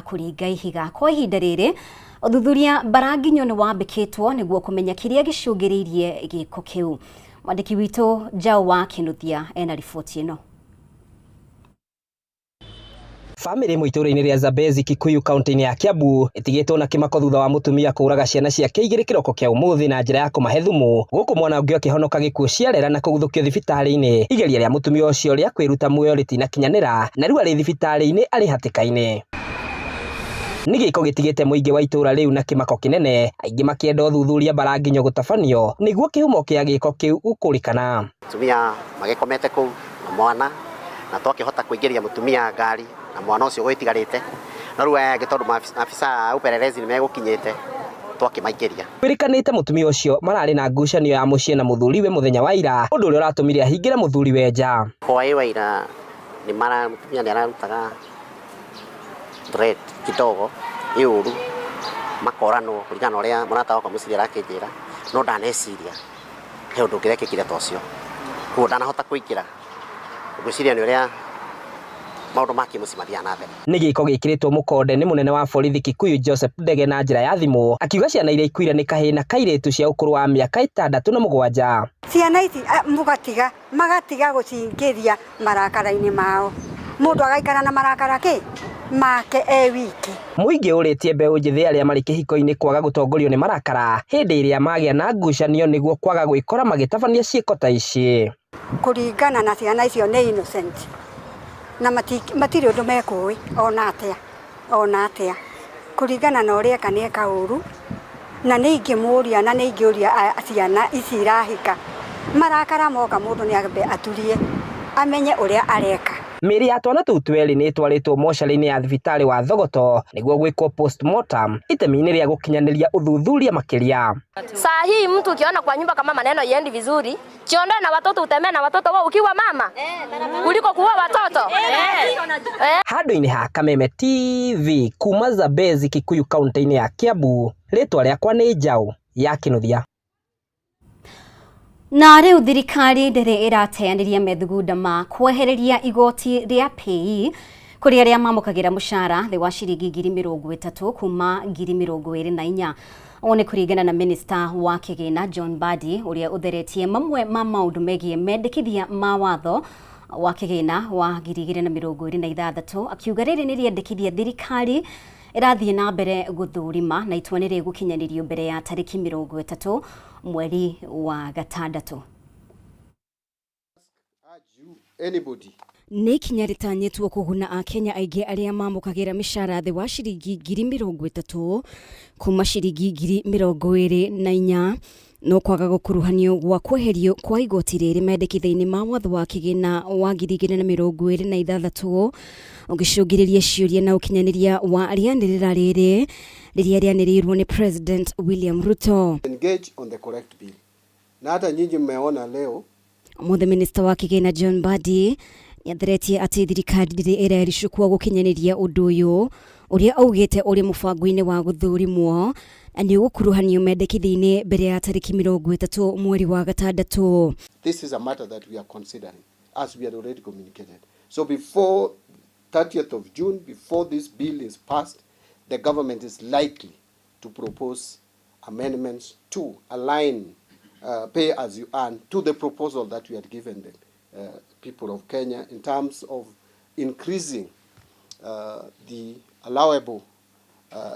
kũringa ihiga. Kwa ihinda rĩrĩ ũthuthuria mbaranginyo nĩ wambĩkĩtwo nĩguo kũmenya kĩrĩa gĩcũngĩrĩirie gĩko kĩu. Mwandĩki witũ Njau wa Kĩnuthia ena riboti ĩno. Famĩlĩ ĩmwe itũũra-inĩ rĩa Zambezi, Kikuyu, kaunti-inĩ ya Kiambu ĩtigĩtwo na kĩmako thutha wa mũtumia kũũraga ciana ciake igĩrĩ kĩroko kĩa ũmũthĩ na njĩra ya kũmahe thumu, gũkũ mwana ũngĩ akĩhonoka gĩkuũ ciarera na kũguthũkio thibitarĩ-inĩ. Igeria rĩa mũtumia ũcio rĩa kwĩruta muoyo rĩtinakinyanĩra na rĩu arĩ thibitarĩ-inĩ arĩ hatĩka-inĩ. Nĩ gĩko gĩtigĩte mũingĩ wa itũũra rĩu na kĩmako kĩnene, aingĩ makĩenda ũthuthuria mbaranginyo gũtabanio nĩguo kĩhumo kĩa gĩko kĩu gũkũrĩkana. Atumia magĩkomete kũu na mwana, na twakĩhota kũingĩria mũtumia ngari na mwana ũcio gwĩtigarĩte, no rĩu aya angĩ tondũ maabisa a upelelezi nĩmegũkinyĩte twakĩmaingĩria. Kwĩrĩkanĩte mũtumia ũcio mararĩ na ngucanio ya mũciĩ na mũthuriwe mũthenya wa ira, ũndũ ũrĩa ũratũmire ahingĩre mũthuriwe nja. Hwaĩ wa ira mũtumia nĩararutaga threat kidogo ĩũru, makoranwo kũringana na ũrĩa mũrata wakwa mũciĩ arakĩnjĩra, no ndaneciria he ũndũ ũngĩrekĩkire ta ũcio, koguo ndanahota kũingĩra. Ngwĩciria nĩ ũrĩa Maũndũ ma kĩmũciĩ mathiaga na mbere. Nĩ gĩko gĩkĩrĩtwo mũkonde nĩ mũnene wa borithi Kikuyu Joseph Ndege na njĩra ya thimũ akiuga ciana iria ikuire nĩ kahĩĩ na kairĩtu cia ũkũrũ wa mĩaka ĩtandatũ na mũgwanja. Ciana ici mũgatiga magatiga gũcingĩria marakara-inĩ mao mũndũ agaikara na marakara kĩ make e wiki. Mũingĩ ũrĩtie mbeũ njĩthĩ arĩa marĩ kĩhiko-inĩ kwaga gũtongorio nĩ marakara hĩndĩ ĩrĩa magĩa na ngucanio nĩguo kwaga gwĩkora magĩtabania ciĩko ta ici. Kũringana na ciana icio nĩ innocent na matirĩ ũndũ mekũĩ ona atĩa ona atĩa kũringana na ũrĩa eka nĩ eka ũru na nĩ ingĩmũria na nĩ ingĩũria ciana ici irahika marakara moka mũndũ nĩ ambe aturie amenye ũrĩa areka. Mĩĩrĩ ya twana tũu twerĩ nĩ ĩtwarĩtwo mocarĩ-inĩ ya thibitarĩ wa Thogoto nĩguo gwĩkwo postmortem itemi-inĩ rĩa gũkinyanĩria ũthuthuria makĩria. Saa hii mtu ukiona kwa nyumba kama maneno iendi vizuri, jiondoe na watoto, utembee na watoto wao ukiwa mama kuliko kuua watoto. Handũ-inĩ ha Kameme TV kuma Zambezi Kikuyu kaunti-inĩ ya Kiambu, rĩtwa rĩakwa nĩ Njaũ ya Kĩnuthia. Na rĩu thirikari ndĩrĩ ĩrateanĩria methugunda ma kwehereria igoti rĩa PAYE kũrĩ arĩa mamũkagĩra mũcara thĩ wa ciringi 30,000 kuma 24,000. Ũũ nĩ kũringana na minista wa kĩgĩna John Mbadi ũrĩa ũtheretie mamwe ma maũndũ megiĩ mendekithia ma watho wa kĩgĩna wa 2026 akiuga rĩrĩ nĩ rĩendekithia thirikari ĩrathiĩ na mbere gũthũrima na itua nĩ rĩgũkinyanĩrio mbere ya tarĩki 30 mweri wa gatandatũ. Anybody. Nĩ ikinya rĩtanyĩtwo kũguna akenya aingĩ arĩa mamũkagĩra mĩcara thĩ wa ciringi 30,000 kuma ciringi 24,000 no kwaga gũkuruhanio gwa kweherio kwa igoti rĩrĩ mendekithia-inĩ ma watho wa kĩgĩna wa 2026 ũgĩcũngĩrĩria ciũria na ũkinyanĩria wa rĩanĩrĩra rĩrĩ rĩrĩa rĩanĩrĩirwo nĩ President William Ruto. Engage on the correct bill. Na hata nyinyi mmeona leo Ũmũthĩ minista wa kĩgĩna John Mbadi nĩatheretie atĩ thirikari ndĩrĩ ĩrericũkwo gũkinyanĩria ũndũ ũyũ ũrĩa augĩte ũrĩ mũbango-inĩ wa gũthũrimwo na nĩ ũgũkuruhanio mendekithia-inĩ mbere ya tarĩki 30 mweri wa gatandatũ. This is a matter that we are considering as we had already communicated. So before 30th of June, before this bill is passed, the government is likely to propose amendments to align pay as you earn to the proposal that we had given the people of Kenya in terms of increasing the allowable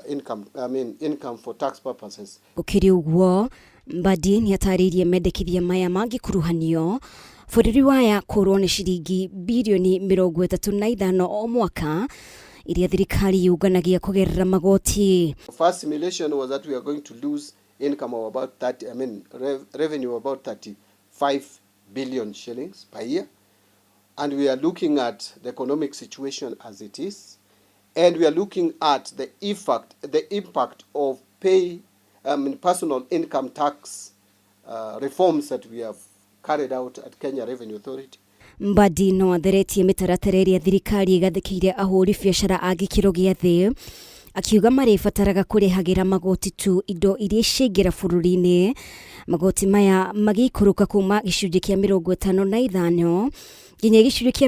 income, I mean income for tax purposes. Gũkĩrĩ ũguo, Mbadi nĩatarĩirie mendekithia maya mangĩkuruhanio bũrũri waya kũrwo nĩ ciringi birioni 35 o mwaka iria thirikari yũnganagia kũgerera magoti. First simulation was that we are going to lose income of about 30, I mean revenue of about 35 billion shillings per year. And we are looking at the economic situation as it is, and we are looking at the effect, the impact of pay, I mean, personal income tax reforms that we have carried out at Kenya Revenue Authority. Mbadi no atheretie mĩtaratara ĩrĩa thirikari ĩgathĩkĩire ahũri biacara a gĩkĩro gĩa thĩ akiuga marĩbataraga kũrĩhagĩra magoti tu indo iria ciaingĩra bũrũri-inĩ magoti maya magĩikũrũka kuma gĩcunjĩ kĩa 55 nginya gĩcunjĩ kĩa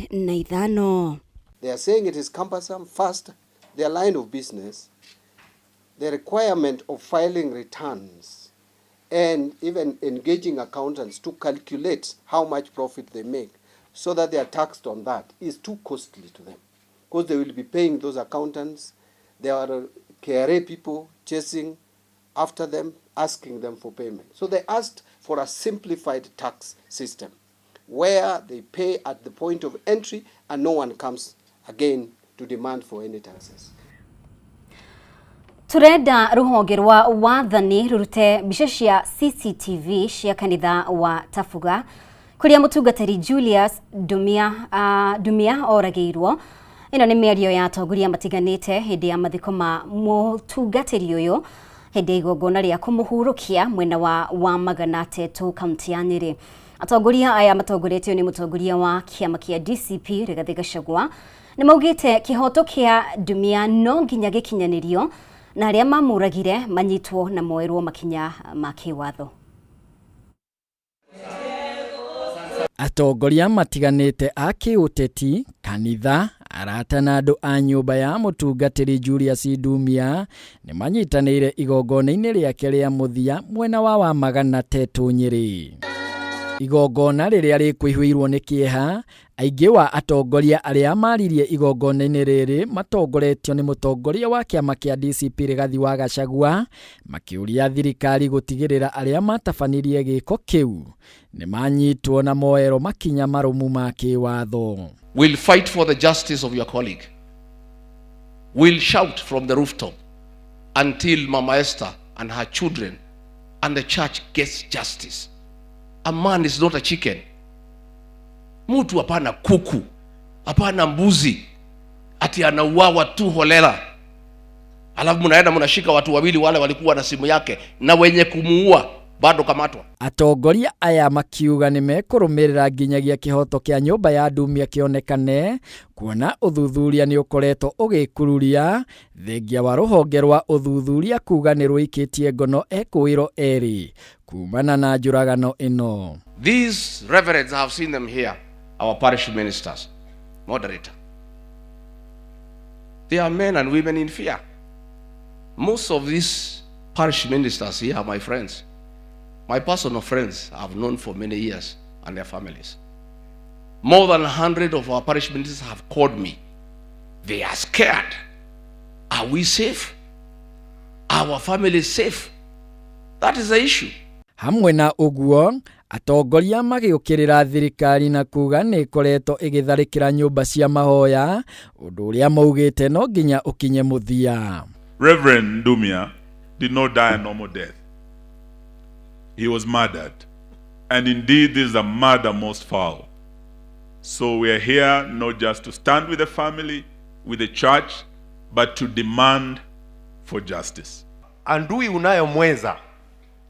25. They are saying it is cumbersome. First, their line of business, the requirement of filing returns and even engaging accountants to calculate how much profit they make so that they are taxed on that is too costly to them, because they will be paying those accountants. There are KRA people chasing after them, asking them for payment. So they asked for a simplified tax system where they pay at the point of entry and no one comes again to demand for any taxes. Turenda ruhonge rwa wathani rurute mbica cia CCTV cia kanitha wa Tafuga kuria mutungatiri Julius Dumia oragĩirwo. Ĩno nĩ mĩario ya atongoria matiganĩte hĩndĩ ya mathiko ma mũtungatĩri ũyũ hĩndĩ ya igongona rĩa kũmũhurũkia mwena wa Wamagana Tetu kaunti ya Nyĩrĩ. Atongoria aya matongoretio nĩ mũtongoria wa kĩama kĩa DCP Rigathĩ Gachagua nĩ maugĩte kĩhoto kĩa Dumia no nginya gĩkinyanĩrio na arĩa mamũragire manyitwo na moerwo makinya ma kĩwatho. Atongoria matiganĩte a kĩũteti, kanitha, arata na andũ a nyũmba ya mũtungatĩri Julius Ndumia nĩ manyitanĩire igongona-inĩ rĩake rĩa mũthia mwena wa Wamagana Tetũ Nyĩrĩ. Igongona rĩrĩa rĩkũihũirwo nĩ kĩeha, aingĩ wa atongoria arĩa maririe igongona-inĩ rĩrĩ matongoretio nĩ mũtongoria wa kĩama kĩa DCP Rigathi wa Gachagua makĩũria thirikari gũtigĩrĩra arĩa matabanirie gĩko kĩu nĩ manyitwo na moerwo makinya marũmu ma kĩwatho. We'll fight for the justice of your colleague. We'll shout from the rooftop until Mama Esther and her children and the church gets justice. A man is not a chicken. Mtu hapana kuku, hapana mbuzi, ati anauawa tu holela. Alafu mnaenda mnashika watu wawili wale walikuwa na simu yake na wenye kumuua bado kamatwa. Atongoria aya makiuga nĩ mekũrũmĩrĩra nginyagia kĩhoto kĩa nyũmba ya Ndumia kĩonekane, kuona ũthuthuria nĩ ũkoretwo ũgĩkururia thengia wa rũhonge rwa ũthuthuria kuga nĩ rũikĩtie ngono ekũĩrwo erĩ kumana na njũragano ĩno. These reverends, I have seen them here, our parish ministers, moderator. They are men and women in fear. Most of these parish ministers here are my friends. My personal friends I've known for many years and their families. More than 100 of our parish ministers have called me. They are scared. Are we safe? Our family is safe? That is the issue. Hamwe na ũguo, atongoria magĩũkĩrĩra thirikari na kuga nĩ ĩkoretwo ĩgĩtharĩkĩra nyũmba cia mahoya, ũndũ ũrĩa maugĩte no nginya ũkinye mũthia. Reverend Ndumia did not die a normal death. He was murdered. And indeed, this is a murder most foul. So we are here not just to stand with the family, with the church, but to demand for justice. Andui unayomweza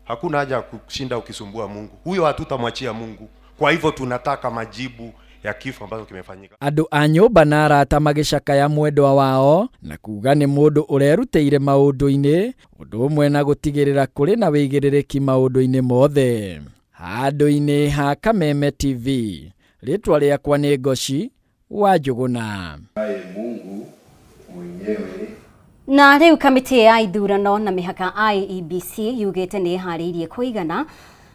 hakuna haja ya kushinda ukisumbua Mungu, huyo hatutamwachia Mungu. Kwa hivyo tunataka majibu ya kifo ambacho kimefanyika. Andũ a nyũmba na arata magĩcakaya mwendwa wao na kuga nĩ mũndũ ũrerutĩire maũndũ-inĩ, ũndũ ũmwe na gũtigĩrĩra kũrĩ na wĩigĩrĩrĩki maũndũ-inĩ mothe. Handũ-inĩ ha Kameme TV, rĩtwa rĩakwa nĩ Ngoci wa Njũgũna. Mungu mwenyewe. Na rĩu kamĩtĩ ya ithurano na mĩhaka IEBC yugĩte nĩ ĩharĩirie kũigana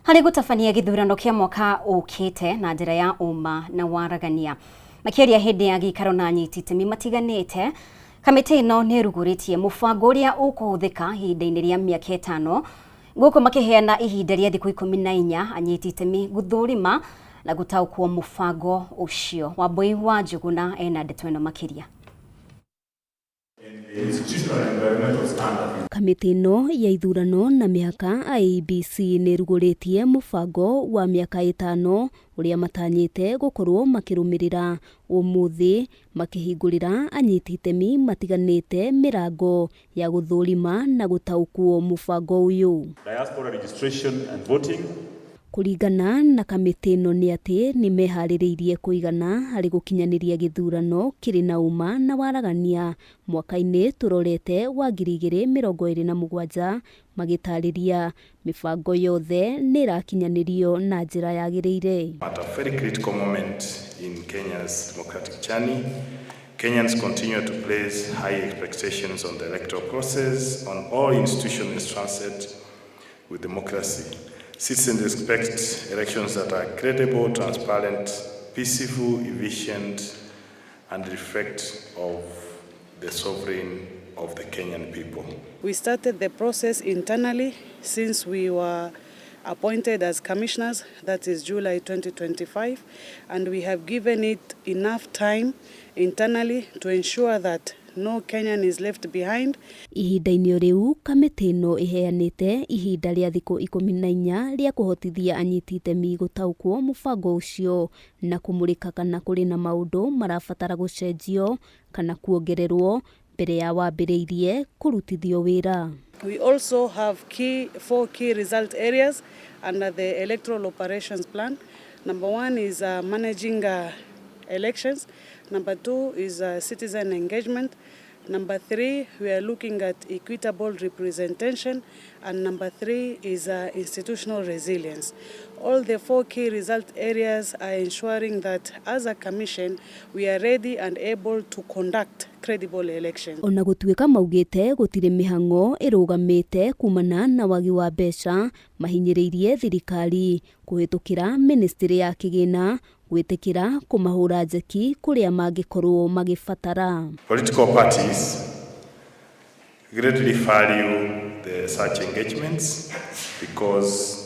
harĩ gũtabania gĩthurano kĩa mwaka ũkĩte na njĩra ya ũma na waragania. Makĩaria hĩndĩ ya gĩikaro na anyiti itemi matiganĩte, kamĩtĩ ĩno nĩ ĩrugũrĩtie mũbango ũrĩa ũkũhũthĩka ihinda-inĩ rĩa mĩaka 5, gũkũ makĩheana ihinda rĩa thikũ 14 anyiti itemi gũthũrima na gũtaũkwo mũbango ũcio. Wambui wa Njũgũna ena ndeto ĩno makĩria. Kamĩtĩ ĩno ya ithurano na mĩhaka IEBC nĩ ĩrugũrĩtie mũbango wa mĩaka 5 ũrĩa matanyĩte gũkorwo makĩrũmĩrĩra ũmũthĩ, makĩhingũrĩra anyiti itemi matiganĩte mĩrango ya gũthũrima na gũtaũkwo mũbango ũyũ. Diaspora registration and voting. Kũringana na kamĩtĩ ĩno nĩ atĩ nĩ meharĩrĩirie kũigana harĩ gũkinyanĩria gĩthurano kĩrĩ na ũma na waragania mwaka-inĩ tũrorete wa 2027, magĩtarĩria mĩbango yothe nĩ ĩrakinyanĩrio na njĩra yagĩrĩire. At a very critical moment in Kenya's democratic journey, Kenyans continue to place high expectations on the electoral process, on all institutions entrusted with democracy. Citizens expect elections that are credible, transparent, peaceful, efficient, and reflect of the sovereign of the Kenyan people. We started the process internally since we were appointed as commissioners, that is July 2025, and we have given it enough time internally to ensure that no Kenyan is left behind. Ihinda-inĩ rĩu kamĩtĩ ĩno ĩheanĩte ihinda rĩa thikũ 14 rĩa kũhotithia anyiti itemi gũtaũkwo mũbango ũcio na kũmũrĩka kana kũrĩ na maũndũ marabatara gũcenjio kana kuongererwo mbere ya wambĩrĩirie kũrutithio wĩra. We also have four key result areas under the electoral operations plan. Number 1 is managing elections. Number 2 is citizen engagement. Number 3, we are looking at equitable representation. And number 3 is institutional resilience. All the four key result areas are ensuring that as a commission we are ready and able to conduct credible elections. Ona gũtuĩka maugĩte gũtirĩ mĩhang'o ĩrũgamĩte kumana na wagi wa mbeca, mahinyĩrĩirie thirikari kũhĩtũkĩra ministry ya kĩgĩna gwĩtĩkĩra kũmahũra njeki kũrĩa mangĩkorwo magĩbatara. Political parties greatly value the such engagements because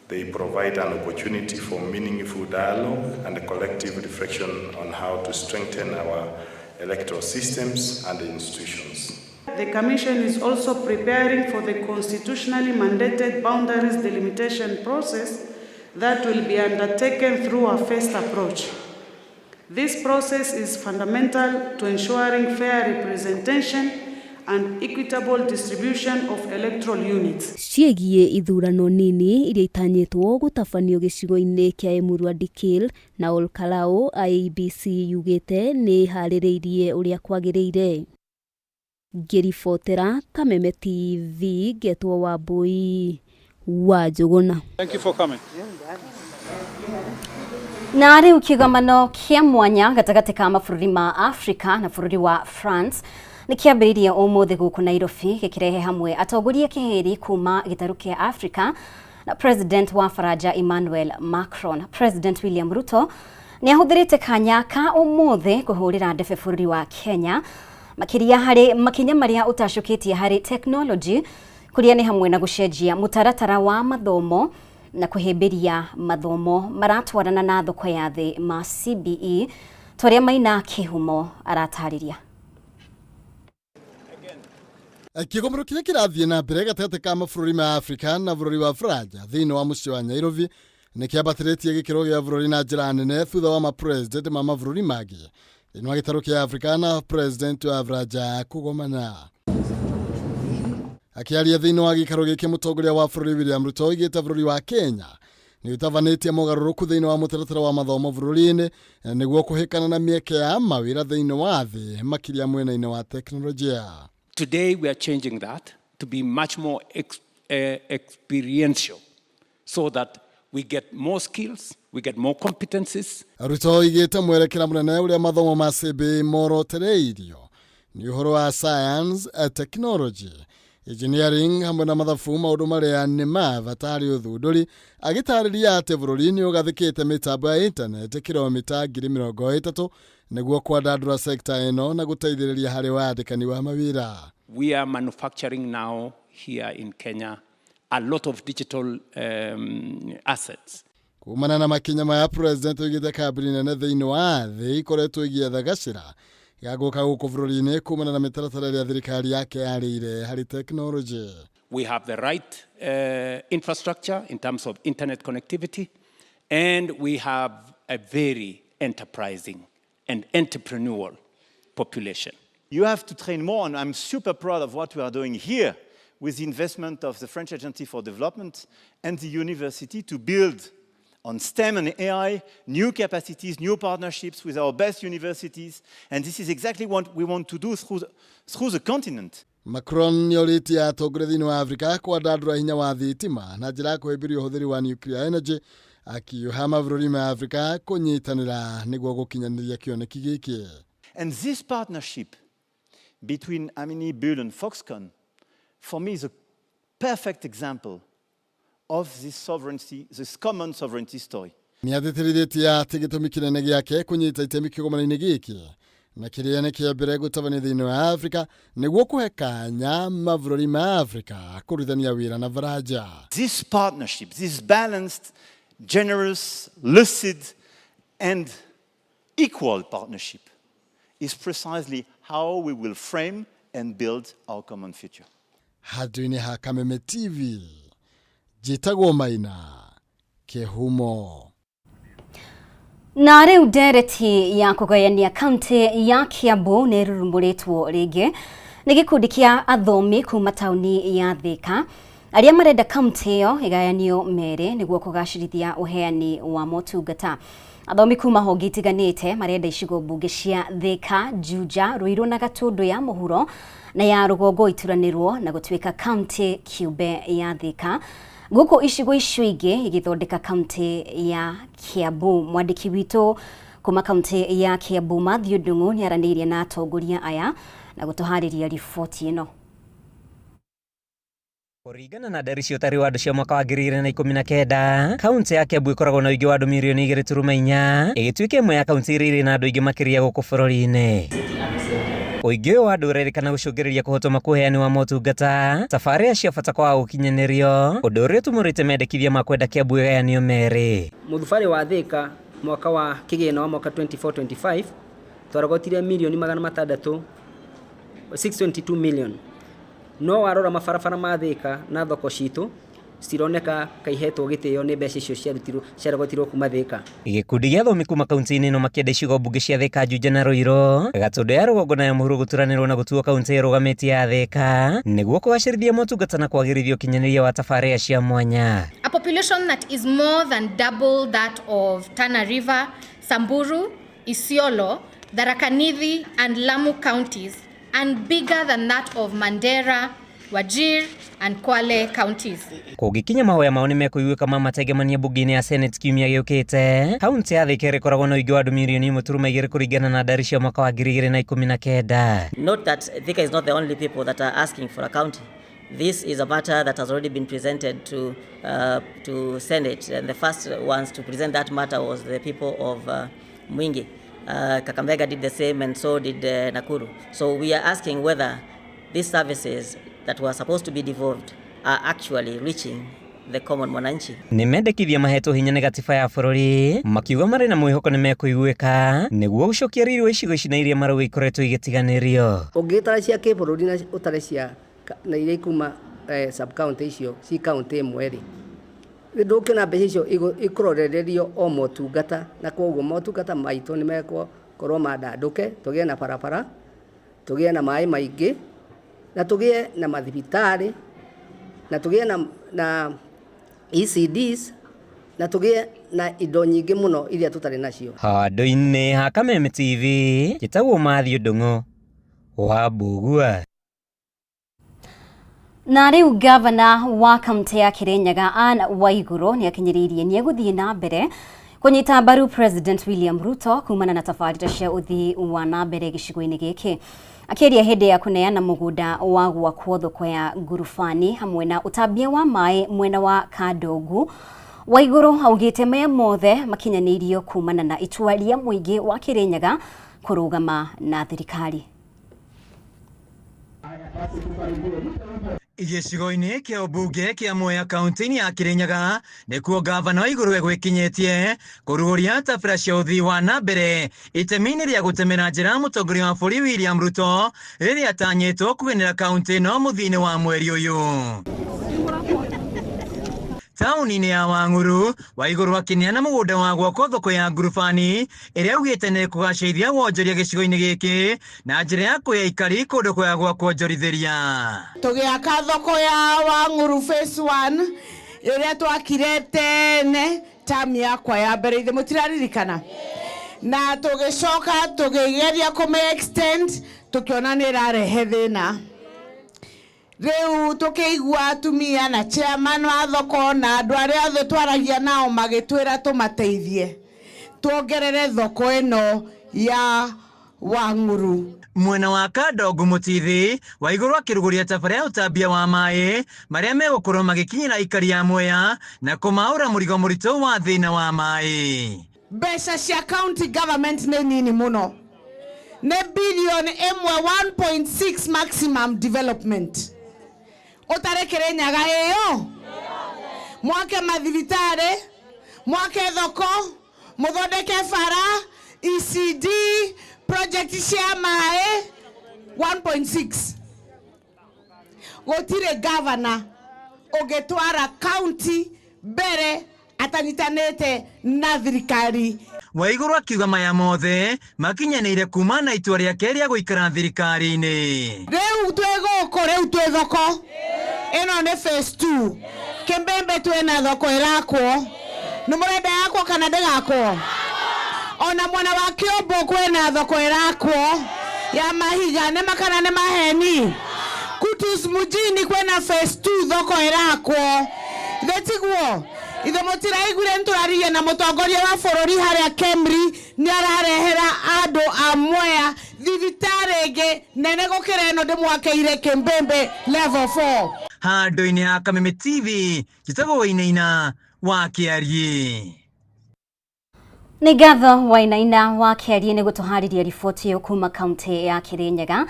they provide an opportunity for meaningful dialogue and a collective reflection on how to strengthen our electoral systems and institutions. The Commission is also preparing for the constitutionally mandated boundaries delimitation process that will be undertaken through a phased approach. This process is fundamental to ensuring fair representation and equitable distribution of electoral units. Ciĩgiĩ ithurano nini iria itanyĩtwo gũtabanio gĩcigo-inĩ kĩa Emurua Dikirr na Ol Kalou, IEBC yugĩte nĩ ĩharĩrĩirie ũrĩa kwagĩrĩire. Ngĩribotera Kameme TV ngetwo Wambui wa Njũgũna. Thank you for coming. Na rĩu kĩgomano kĩa mwanya gatagatĩ ka mabũrũri ma Africa na bũrũri wa France nĩ kĩambĩrĩirie ũmũthĩ gũkũ Nairobi, gĩkĩrehe hamwe atongoria kĩhĩri kuma gĩtarũ kĩa Africa na President wa Faranja Emmanuel Macron. President William Ruto nĩ ahũthĩrĩte kanya ka ũmũthĩ kũhũrĩra ndebe bũrũri wa Kenya, makĩria harĩ makinya marĩa ũtacũkĩtie harĩ technology, kũrĩa nĩ hamwe na gũcenjia mũtaratara wa mathomo na kũhĩmbĩria mathomo maratwarana na thoko ya thĩ ma CBE, torĩa Maina Kĩhumo aratarĩria. Kĩgomano kĩrĩa kĩrathiĩ na mbere gatagatĩ ka mabũrũri ma Afrika na bũrũri wa Faranja thĩinĩ wa mũciĩ wa Nairobi nĩ kĩambatĩrĩtie gĩkĩro gĩa bũrũri na njĩra nene thutha wa mapresident ma mabũrũri mangĩ thĩinĩ wa gĩtarũ kĩa Afrika na president wa Faranja kũgomana. Akĩaria thĩinĩ wa gĩikaro gĩkĩ, mũtongoria wa bũrũri William Ruto oigĩte bũrũri wa Kenya nĩ ũtabanĩtie mogarũrũku thĩinĩ wa mũtaratara wa mathomo bũrũri-inĩ nĩguo kũhĩkana na mĩeke ya mawĩra thĩinĩ wa thĩ, makĩria mwena-inĩ wa teknolojia. Today we are changing that to be much more experiential so that we get more skills, we get more competencies. Ruto oigĩte mwerekera mũnene ũrĩa mathomo ma CBE morotereirio nĩ ũhoro wa science, technology, engineering hamwe na mathabu, maũndũ marĩa nĩ ma bata harĩ ũthundũri, agĩtarĩria atĩ bũrũri nĩ ũgathĩkĩte mĩtambo ya intaneti kilomita 30,000 nĩguo kwandandũra sekta ĩno na gũteithĩrĩria harĩ wandĩkani wa mawĩra. We are manufacturing now here in Kenya a lot of digital assets. Kumana na makinya maya, president oigĩte kambuni nene thĩinĩ wa thĩ ikoretwo igĩetha gacĩra ga gũka gũkũ bũrũri-inĩ kumana na mĩtaratara ĩrĩa thirikari yake yarĩire harĩ tekinoronjĩ. We have the right infrastructure in terms of internet connectivity, and we have a very enterprising and entrepreneurial population. You have to train more, and I'm super proud of what we are doing here with the investment of the French Agency for Development and the university to build on STEM and AI, new capacities, new partnerships with our best universities. And this is exactly what we want to do through the continent. Macron nĩ orĩtie atongoria thĩinĩ wa Afrika kwandandũra hinya wa thitima na njĩra ya kũhĩmbĩria ũhũthĩri wa nuclear energy, akiuha mabũrũri ma Afrika kũnyitanĩra nĩguo gũkinyanĩria kĩoneki gĩkĩ. And this partnership between Amini, Bull and Foxconn, for me, is a perfect example of this sovereignty, this common sovereignty story. Nĩ atĩtĩrithĩtie atĩ gĩtũmi kĩnene gĩake kũnyita itemi kĩgomano-inĩ gĩkĩ na kĩrĩa nĩ kĩa mbere gũtabania thĩinĩ wa Afrika nĩguo kũhe kanya mabũrũri ma Afrika kũrutithania wĩra na Faranja. This partnership, this balanced, generous, lucid, and equal partnership is precisely how we will frame and build our common future. Handũ-inĩ ha Kameme TV, njĩtagwo Maina Kĩhumo. Na rĩu ndereti ya kũgayania kaunti ya Kiambu nĩ ĩrurumũrĩtwo rĩngĩ nĩ gĩkundi kĩa athomi kuma taũni ya Thika arĩa marenda kaunti ĩyo ĩgayanio merĩ nĩguo kũgacĩrithia ũheani wa motungata. Athomi kuma honge itiganĩte marenda icigo mbunge cia Thika, Juja, Ruiru na Gatundu ya mũhuro na ya rũgongo ituranĩrwo na gũtuĩka kaunti kĩũmbe ya Thika. Gũkũ icigo icio ingĩ igĩthondeka kaunti ya Kiambu. Mwandĩki witũ kuma kaunti ya Kiambu Matthew Ndung'u nĩaranĩirie na atongoria aya na gũtũharĩria riboti ĩno. Kũringana na ndari cia ũtari wa andũ cia mwaka wa 2019, kaunti ya Kiambu ĩkoragwo na ũingĩ wa andũ mirioni 2.4, ĩgĩtuĩka ĩmwe ya kaunti iria irĩ na andũ aingĩ makĩria gũkũ bũrũri-inĩ. Ũingĩ ũyũ wa andũ ũrerĩkana gũcũngĩrĩria kũhotoma kwa ũheani wa motungata, tabarĩra cia bata kwaga gũkinyanĩrio, ũndũ ũrĩa ũtumũrĩte mendekithia ma kwenda Kiambu ĩgayanio merĩ. Mũthubarĩ wa Thĩka mwaka wa kĩgĩna wa mwaka 24-25 twarogotire mirioni magana matandatũ 622 million no warora mabarabara ma Thĩka na thoko citũ citironeka kaihetwo gĩtĩo nĩ mbeca icio ciarutirwo ciarogotirwo kuma Thĩka. Gĩkundi gĩa athomi kuma kaunti-inĩ ĩno makĩenda icigo mbunge cia Thĩka, Juja na Ruiru, Gatũndũ ya rũgongo na ya mũhuro gũturanĩrwo na gũtuo kaunti ĩrũgamĩtie ya Thĩka nĩguo kũgacĩrithia motungata na kwagĩrithia ũkinyanĩria wa tabarĩra cia mwanya. A population that is more than double that of Tana River, Samburu, Isiolo, Tharaka Nithi and Lamu counties and bigger than that of Mandera, Wajir and Kwale counties. Kũngĩkinya mahoya mao nĩmekũiguĩka ma matengemania mbunge-inĩ ya Senate kiumia gĩũkĩte, kaunti ya Thĩka ĩrĩa ĩkoragwo na ũingĩ wa andũ mirioni 1.2 kũringana na ndari cia mwaka wa 2019. Note that Thika is not the only people that are asking for a county. This is a matter that has already been presented to Senate, and the first ones to present that matter was the people of Mwingi. Kakamega did the same, and so did Nakuru. So we are asking whether these services that were supposed to be devolved are actually reaching the common mwananchi. Nĩ mendekithia mahetwo hinya nĩ gatiba ya bũrũri makiuga marĩ na mwĩhoko nĩ mekũiguĩka nĩguo gũcokia riri wa icigo ici na iria marauga ikoretwo igĩtiganĩrio. Ũngĩtara cia kĩbũrũri na ũtare cia na iria ikuma sub county icio ci county ĩmwe rĩ, ndũkĩona mbeca icio ikũrorererio o motungata, na koguo motungata maitũ nĩ megũkorwo mandandũke, tũgĩe na barabara, tũgĩe na maĩ maingĩ, na tũgĩe na mathibitarĩ, na tũgĩe na ECDs, na tũgĩe na indo nyingĩ mũno iria tũtarĩ nacio. Handũ-inĩ ha Kameme TV, njĩtagwo Matthew Ndung'u wa Mbugua. Na rĩu gavana wa kaunti ya Kirinyaga Anne Waiguru nĩ akinyĩrĩirie nĩ egũthiĩ na mbere kũnyita mbaru President William Ruto kumana na tabarĩra cia ũthii wa na mbere gĩcigo-inĩ gĩkĩ. Akĩaria hĩndĩ ya kũneana mũgũnda wa gwakwo thoko ya ngurubani hamwe na ũtambia wa maĩ mwena wa Kandongu, Waiguru augĩte maya mothe makinyanĩirio kumana na itua rĩa mũingĩ wa Kirinyaga kũrũgama na thirikari. Gĩcigo-inĩ kĩa ũmbunge kĩa Mwea kaunti-inĩ ya Kirinyaga nĩkuo gavana Waiguru egwĩkinyĩtie kũrugũria tabarĩra cia ũthii wa na mbere itemi-inĩ rĩa gũtemera njĩra mũtongoria wa bũrũri William Ruto rĩrĩa atanyĩtwo kũgenera kaunti ĩno mũthia-inĩ wa mweri ũyũ. Taũni-inĩ ya Wang'uru, Waiguru akĩneana mũgũnda wa gwakwo thoko ya ngurubani ĩrĩa augĩte nĩ ĩkũgacĩrithia wonjoria gĩcigo-inĩ gĩkĩ na njĩra ya kũhe aikari kũndũ kwega gwa kuonjorithĩria. Tũgĩaka thoko ya Wang'uru phase 1 ĩrĩa twakire tene tamu yakwa ya mbere ithe mũtiraririkana, na tũgĩcoka tũkĩgeria kũmĩ extend tũkĩona nĩ ĩrarehe thĩna. Rĩu tũkĩigua atumia na chairman wa thoko na andũ arĩa othe twaragia nao magĩtwĩra tũmateithie tuongerere thoko ĩno ya Wang'uru. Mwena wa Kandongu Mũtithi, Waiguru akĩrugũria tabarĩra ya ũtambia wa maĩ marĩa megũkorwo magĩkinyĩra aikari a Mwea na kũmaũra mũrigo mũritũ wa thĩna wa maĩ. Mbeca cia county government nĩ nini mũno, nĩ bilioni ĩmwe 1.6 maximum development. Ũtarĩ Kirinyaga ĩyo mwake mathibitarĩ, mwake thoko, mũthondeke bara, ECD, project cia maĩ 1.6. Gũtirĩ governor ũngĩtwara county mbere atanyitanĩte na thirikari. Waiguru akiuga maya mothe makinyanĩire kuma na itua rĩake rĩa gũikara thirikari-inĩ. Rĩu twĩ gũkũ, rĩu twĩ thoko ĩno nĩ phase 2. Kĩmbembe twĩna thoko ĩrakwo, nĩ mũrenda yakwo kana ndĩgakwo? Ona mwena wa Kĩũmbũ kwĩna thoko ĩrakwo ya mahiga, nĩ makana nĩ maheni. Kutus mjini kwĩna phase 2 thoko ĩrakwo. Ithe tiguo? Ithe mũtiraiguire nĩtũraririe na mũtongoria wa bũrũri harĩa Kemri nĩ ararehera andũ a Mwea thibitarĩ ĩngĩ nene gũkĩra ĩno ndĩmwakeire Kimbimbi level 4. Handũ-inĩ ha Kameme TV, njĩtagwo Wainaina wa Kĩariĩ. Nĩ ngatho Wainaina wa Kĩariĩ nĩ gũtũharĩria riboti ĩyo kuma kaunti ya Kĩrĩnyaga.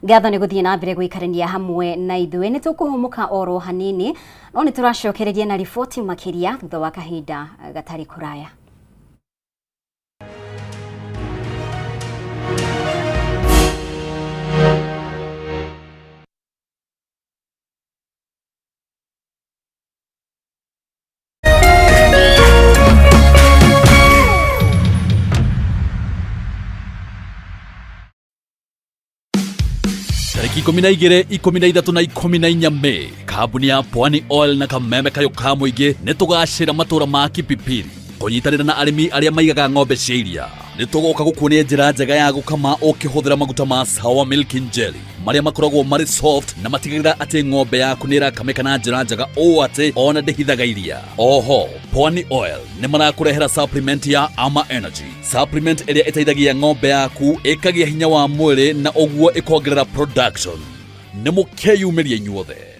Ngatho nĩ gũthiĩ na mbere gũikarania hamwe na ithuĩ. Nĩ tũkũhũmũka oro hanini, no nĩ tũracokereria na riboti makĩria thutha wa kahinda gatarĩ kũraya. Tarĩki 12, 13 na 14 Mei, kambuni ya Pwani Oil na kameme kayũ ka mũingĩ nĩ tũgacĩra matũra ma Kipipiri kũnyitanĩra na arĩmi arĩa maigaga ng'ombe cia iria. Nĩ tũgoka gũkuonia njĩra njega ya gũkama ũkĩhũthĩra maguta ma Sawa Milking Jelly marĩa makoragwo marĩ soft na matigagĩrĩra atĩ ng'ombe yaku nĩ ĩrakamĩka na njĩra njega ũũ atĩ ona ndĩhithaga iria. Oho, Pwani Oil nĩ marakũrehera supplement ya Ama Energy, supplement ĩrĩa ĩteithagia ng'ombe yaku ĩkagĩa hinya wa mwĩrĩ na ũguo ĩkongerera production. Nĩ mũkeyumĩria inyuothe.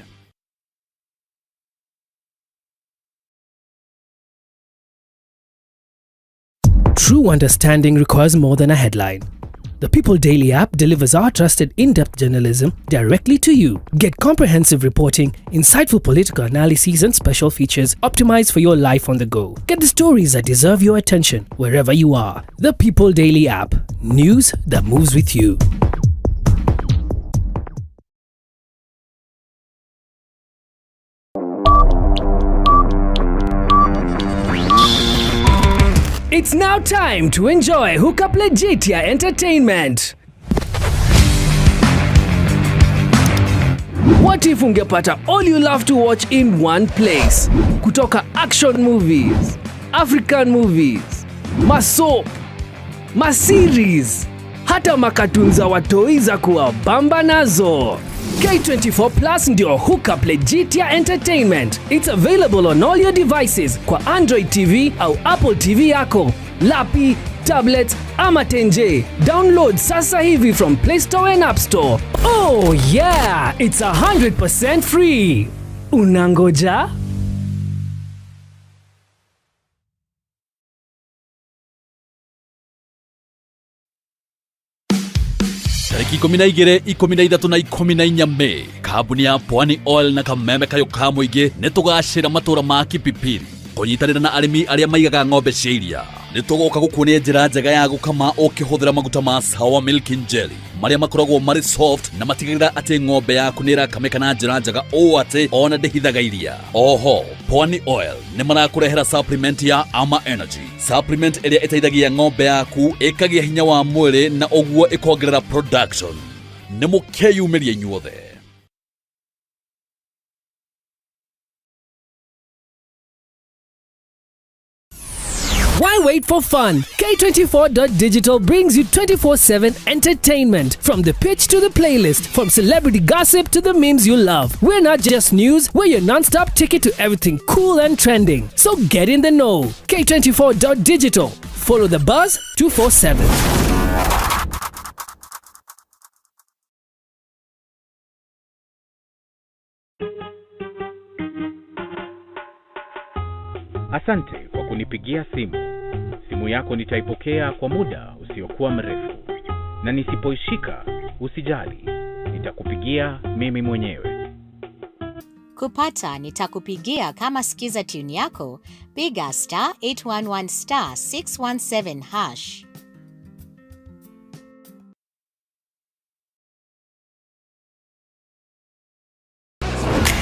True understanding requires more than a headline. The People Daily app delivers our trusted in-depth journalism directly to you. Get comprehensive reporting, insightful political analyses and special features optimized for your life on the go. Get the stories that deserve your attention wherever you are. The People Daily app. News that moves with you. It's now time to enjoy Hookup Legitia Entertainment. What if ungepata all you love to watch in one place? Kutoka action movies, African movies, masoap, maseries, hata makatun za watoi za kuwabamba nazo. K24 Plus ndio Hookup Legitia Entertainment. It's available on all your devices kwa Android TV au Apple TV yako, lapi, tablet ama tenje. Download sasa hivi from Play Store and App Store. Oh yeah, it's 100% free. Unangoja? Tarĩki 12, 13 na 14 Mei, kambuni ya Pwani Oil na kameme kayũ ka mũingĩ nĩ tũgacĩra matũra ma Kipipiri kũnyitanĩra na arĩmi arĩa maigaga ng'ombe cia iria. Nĩ tũgoka gũkuonia njĩra njega ya gũkama ũkĩhũthĩra maguta ma Sawa Milking Jelly marĩa makoragwo marĩ soft na matigagĩrĩra atĩ ng'ombe yaku nĩ ĩrakamĩka na njĩra njega ũũ atĩ ona ndĩhithaga iria. Oho, Pwani Oil nĩ marakũrehera supplement ya Ama Energy, supplement ĩrĩa ĩteithagia ng'ombe yaku ĩkagĩa hinya wa mwĩrĩ na ũguo ĩkongerera production. Nĩ mũkeyumĩria inyuothe. Why wait for fun? K24.digital brings you 24/7 entertainment. From the pitch to the playlist, from celebrity gossip to the memes you love. We're not just news, we're your non-stop ticket to everything cool and trending. So get in the know. K24.digital. Follow the buzz 247. Asante kwa kunipigia simu. Simu yako nitaipokea kwa muda usiokuwa mrefu, na nisipoishika usijali, nitakupigia mimi mwenyewe. Kupata nitakupigia kama skiza tune yako, piga star 811 star 617 hash.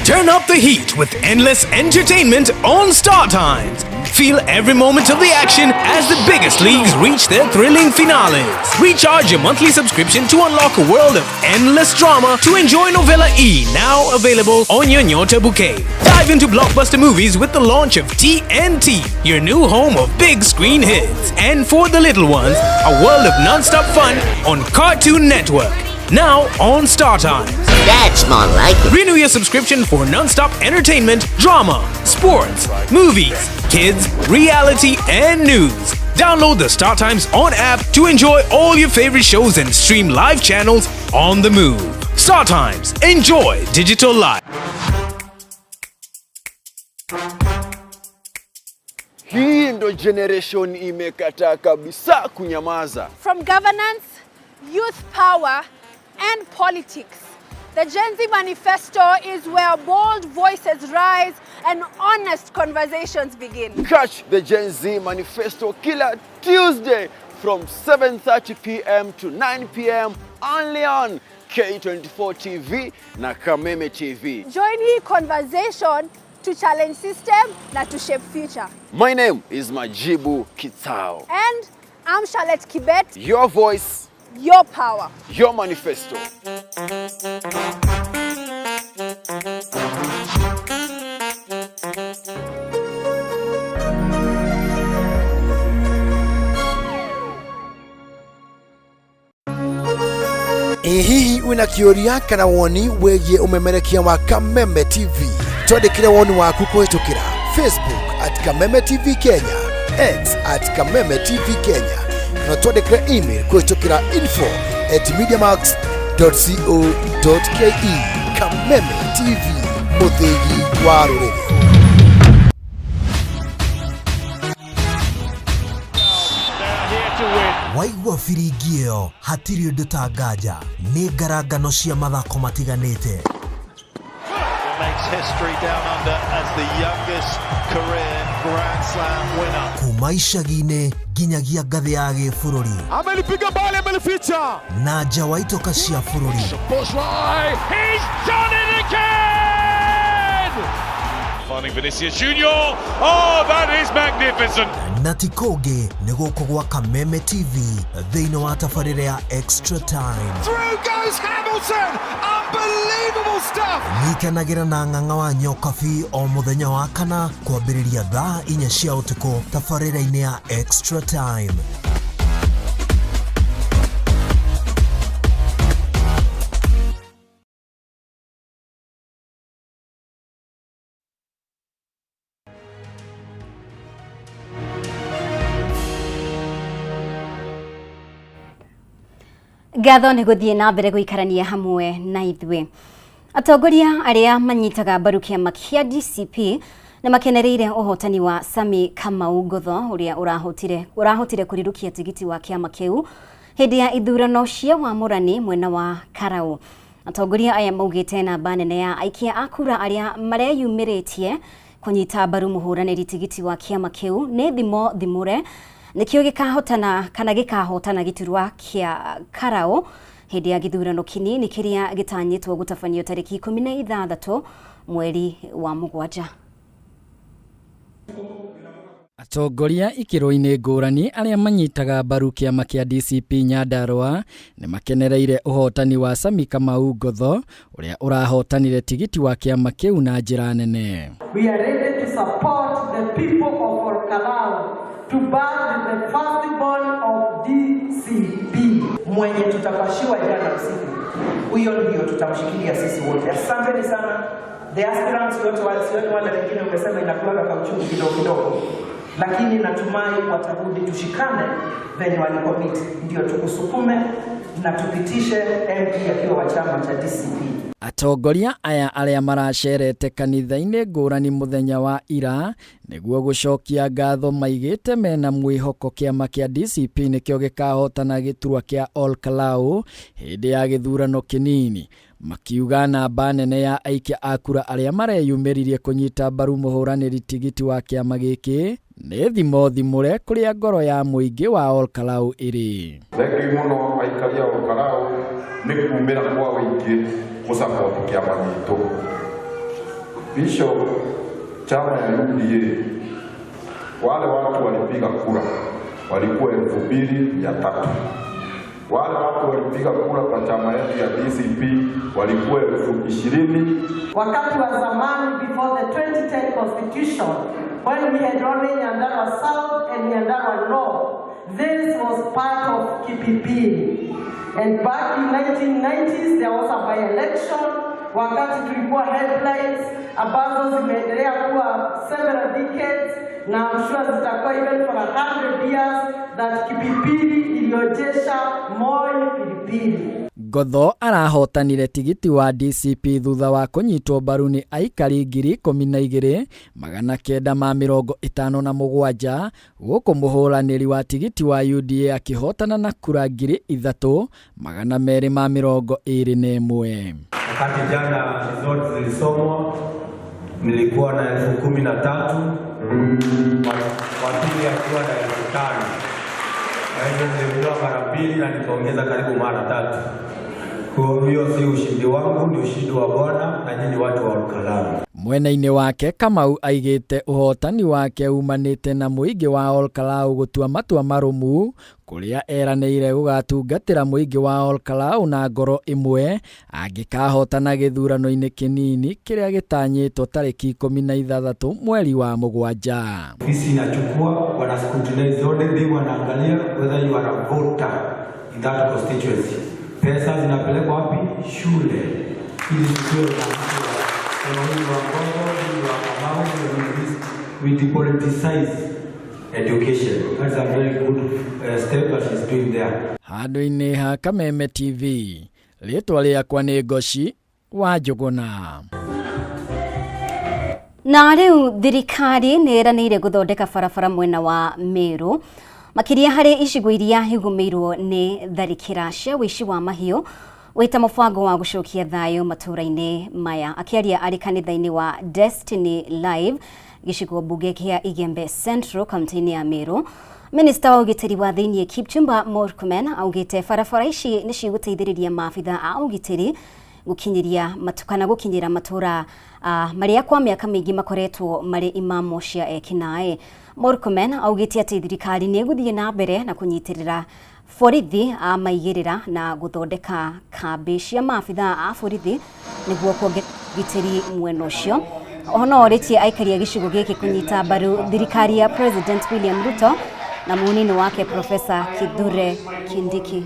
Turn up the heat with endless entertainment on Star Times. Feel every moment of the action as the biggest leagues reach their thrilling finales. Recharge your monthly subscription to unlock a world of endless drama to enjoy Novella E, now available on your Nyota bouquet. Dive into blockbuster movies with the launch of TNT, your new home of big screen hits. And for the little ones, a world of non-stop fun on Cartoon Network. Now on Star Times. That's more like it. Renew your subscription for non-stop entertainment, drama, sports, movies, kids, reality, and news. Download the Star Times On app to enjoy all your favorite shows and stream live channels on the move. Star Times, enjoy digital life. Hii ndo generation imekataa kabisa kunyamaza. From governance, youth power, and politics, the Gen Z Manifesto is where bold voices rise and honest conversations begin. Catch the Gen Z Manifesto kila Tuesday from 7:30 p.m. to 9 p.m. only on K24 TV na Kameme TV. Join hii conversation to challenge system na to shape future. My name is Majibu Kitsao. And I'm Charlotte Kibet. Your voice, your power, your manifesto. Ĩ hihi wĩna kĩũria kana woni wĩgiĩ ũmemerekia wa Kameme TV? Twandĩkĩre woni waku kũhĩtũkĩra Facebook at Kameme TV Kenya, X at Kameme TV Kenya, kana twandĩkĩre email kũhĩtũkĩra info@mediamax.co.ke. Kameme TV, mũthĩgi wa rũrĩrĩ. Waigua biringi ĩyo hatirĩ ũndũ ta nganja nĩ ngarangano cia mathako matiganĩte. Makes history down under as the youngest career Grand Slam winner. Kuma icagi-inĩ nginyagia ngathĩ ya gĩbũrũri. Amelipiga bali, amelificha. Na nja wa itoka cia bũrũri. He's done it again! Finding Vinicius Junior. Oh, that is magnificent. Na ti kũngĩ nĩ gũkũ gwa Kameme TV thĩinĩ wa tabarĩra ya Extra Time. Through goes Hamilton! Unbelievable stuff! Nyitanagĩra na ng'ang'a wa Nyokabi o mũthenya wa kana kwambĩrĩria thaa 4 cia ũtukũ tabarĩra-inĩ ya Extra Time. Ngatho nĩ gũthiĩ na mbere gũikarania hamwe na ithuĩ. Atongoria arĩa manyitaga mbaru kĩama kĩa DCP nĩ makenereire ũhotani wa Sami Kamau Ngotho ũrĩa ũrahotire kũrirũkia tigiti wa kĩama kĩu hĩndĩ ya ithurano cia wamũrani mwena wa Karau. Atongoria aya maugĩte namba nene ya aikia a kura arĩa mareyumĩrĩtie kũnyita mbaru mũhũranĩri tigiti wa kĩama kĩu nĩ thimo thimũre nĩkĩo gĩkahotana kana gĩkahotana gĩturwa kĩa Karau hĩndĩ ya gĩthurano kĩnini kĩrĩa gĩtanyĩtwo gũtabanio tarĩki 16 mweri wa 7. Atongoria ikĩro-inĩ ngũrani arĩa manyitaga mbaru kĩama kĩa DCP Nyandarua nĩ makenereire ũhotani wa Sami Kamau Ngotho ũrĩa ũrahotanire tigiti wa kĩama kĩu na njĩra nene. We are ready to support the people of Olkalou to back the firstborn of DCP. Mwenye tutapashiwa jana usiku, huyo ndio tutamshikilia sisi wote. Asanteni sana the aspirants wote, wasioni wale wengine umesema inakuwaga kwa uchungu kidogo kidogo, lakini natumai watarudi, tushikane venye walicommit, ndio tukusukume na tupitishe MP akiwa wa chama cha DCP. Atongoria aya arĩa maracerete kanitha-inĩ ngũrani mũthenya wa ira nĩguo gũcokia ngatho maigĩte mena mwĩhoko kĩama kĩa DCP nĩkĩo gĩkahotana gĩturwa kĩa Olkalou hĩndĩ ya gĩthurano kĩnini, makiuga namba nene ya aikia a kura arĩa mareyumĩririe kũnyita mbaru mũhũranĩri tigiti wa kĩama gĩkĩ nĩ thimo thimũre kũrĩa ngoro ya mũingĩ wa Olkalou ĩrĩ. Thengiũ mũno aikari a Olkalou nĩ kumĩra kwa wĩingĩ gũsupport kĩama gitũ. Bishop, chama ya UDA wale watu walipiga kura walikuwa 2300. Wale watu walipiga kura kwa chama yetu ya DCP walikuwa 20,000. Wakati wa zamani, before the 2010 constitution, when we had only Nyandarua South and Nyandarua North, this was part of Kipipiri. And back in 1990s there was a by-election, wakati tulikuwa headlines ambazo zimeendelea kuwa several decades na I'm sure zitakuwa even for 100 years that Kipipiri ilionyesha Moi pilipili. Ngotho arahotanire tigiti wa DCP thutha wa kũnyitwo mbaru nĩ aikari 12,957 gũkũ mũhũranĩri wa tigiti wa UDA akĩhotana na kura 3,221. Wakati jana results zilisomwa nilikuwa na 13,000, wa pili akiwa na 5,000. Kwa hivyo nilikuwa mara pili na nikaongeza karibu mara tatu. Kwa hiyo si ushindi wangu, ni ushindi wa Bwana na nyinyi watu wa Olkalau. Mwena-inĩ wake Kamau aigĩte ũhotani wake umanĩte na mũingĩ wa Olkalau gũtua matua marũmu kũrĩa eranĩire gũgatungatĩra mũingĩ wa Olkalau na ngoro ĩmwe angĩkahotana gĩthurano-inĩ kĩnini kĩrĩa gĩtanyĩtwo tarĩki 16 mweri wa mũgwanja. Ofisi inachukua, wana scrutinize zote, wanaangalia whether you are a voter in that constituency. Pesa zinapelekwa wapi? Shule. Ili tusiwe na mtu wa huyu wa Ngotho, huyu wa Kamau, we depoliticize education. That's a very good step that she's doing there. Handũ-inĩ ha Kameme TV, rĩtwa rĩakwa nĩ Ngoci wa Njũgũna. Na rĩu thirikari nĩ ĩranĩire gũthondeka barabara mwena wa Meru makĩria harĩ icigo iria igũmĩirwo nĩ tharĩkĩra cia ũici wa mahiũ wĩta mũbango wa gũcokia thayũ matũũra-inĩ maya. Akĩaria arĩ kanitha-inĩ wa Destiny Live gĩcigo mbunge kĩa Igembe Central kaunti-inĩ ya Meru, Minista wa ũgitĩri wa thĩinĩ Kipchumba Murkomen augĩte barabara ici nĩ cigũteithĩrĩria maabitha a ũgitĩri gũkinyĩria kana gũkinyĩra matũũra marĩa kwa mĩaka mĩingĩ makoretwo marĩ imamo cia ekinaĩ. Murkomen augĩte atĩ thirikari nĩ ĩgũthiĩ na mbere na kũnyitĩrĩra borithi a maigĩrĩra na gũthondeka kambĩ cia maabitha a borithi nĩguo kuongerera ũgitĩri mwena ũcio. Oho no orĩtie aikari a gĩcigo gĩkĩ kũnyita mbaru thirikari ya President William Ruto na mũnini wake Professor Kithure Kindiki.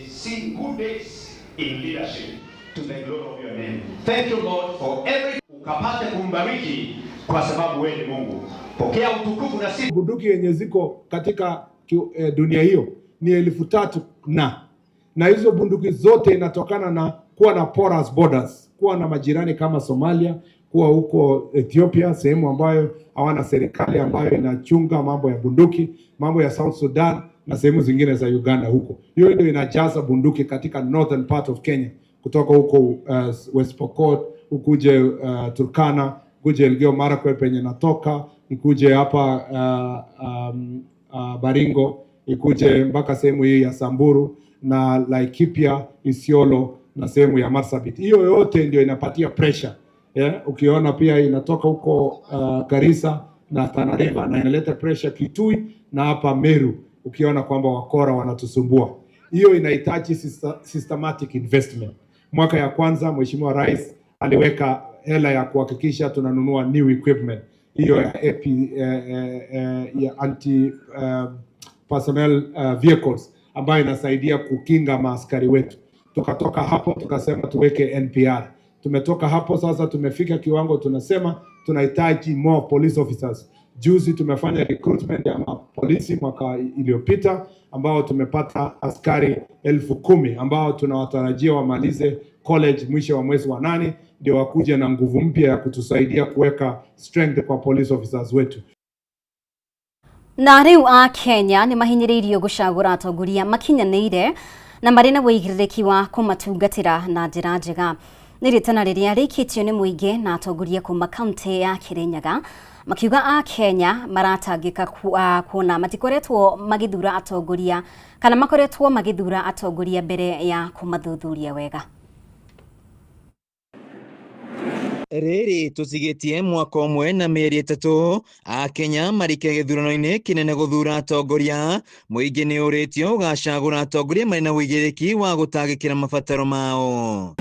See good days in leadership to the glory of your name. Thank you Lord for every ukapate kumbariki kwa sababu wewe ni Mungu. Pokea utukufu na sifa. Bunduki yenye ziko katika dunia hiyo ni 3,000 na hizo bunduki zote inatokana na kuwa na porous borders, kuwa na majirani kama Somalia, kuwa huko Ethiopia, sehemu ambayo hawana serikali ambayo inachunga mambo ya bunduki, mambo ya South Sudan na sehemu zingine za Uganda huko. Hiyo ndio inajaza bunduki katika northern part of Kenya, kutoka huko West Pokot, ukuje Turkana, ukuje Elgeyo Marakwet penye natoka, ikuje hapa Baringo, ikuje mpaka sehemu hii ya Samburu na Laikipia, Isiolo na sehemu ya Marsabit. Hiyo yote ndio inapatia pressure. Yeah, ukiona pia inatoka huko Garissa na Tana River na inaleta pressure Kitui na hapa Meru, ukiona kwamba wakora wanatusumbua. Hiyo inahitaji systematic investment. Mwaka ya kwanza Mheshimiwa Rais aliweka hela ya kuhakikisha tunanunua new equipment hiyo ya AP, ya anti personnel vehicles ambayo inasaidia kukinga maaskari wetu. Tukatoka hapo tukasema tuweke NPR. Tumetoka hapo sasa, tumefika kiwango tunasema tunahitaji more police officers. Juzi tumefanya recruitment ya mapolisi mwaka iliyopita ambao tumepata askari 10,000 ambao tunawatarajia wamalize college mwisho wa mwezi wa 8 ndio wakuje na nguvu mpya ya kutusaidia kuweka strength kwa police officers wetu. Na rĩu a Kenya nĩ mahinyĩrĩirio gũcagũra atongoria makinyanĩire na marĩ na wĩigĩrĩrĩki wa kũmatungatĩra na njĩra njega. Nĩ rĩtana rĩrĩa rĩikĩtio nĩ mũingĩ na atongoria kuma kaunti ya Kirinyaga makiuga a Kenya maratangĩka kuona matikoretwo magĩthura atongoria kana makoretwo magĩthura atongoria mbere ya kũmathuthuria wega. Rĩrĩ tũtigĩtie mwaka ũmwe na mĩeri 3 akenya marike gĩthurano-inĩ kĩnene gũthura atongoria. Mũingĩ nĩ ũrĩtio ũgacagũra atongoria marĩ na ũigĩrĩrĩki wa gũtangĩkĩra mabataro mao.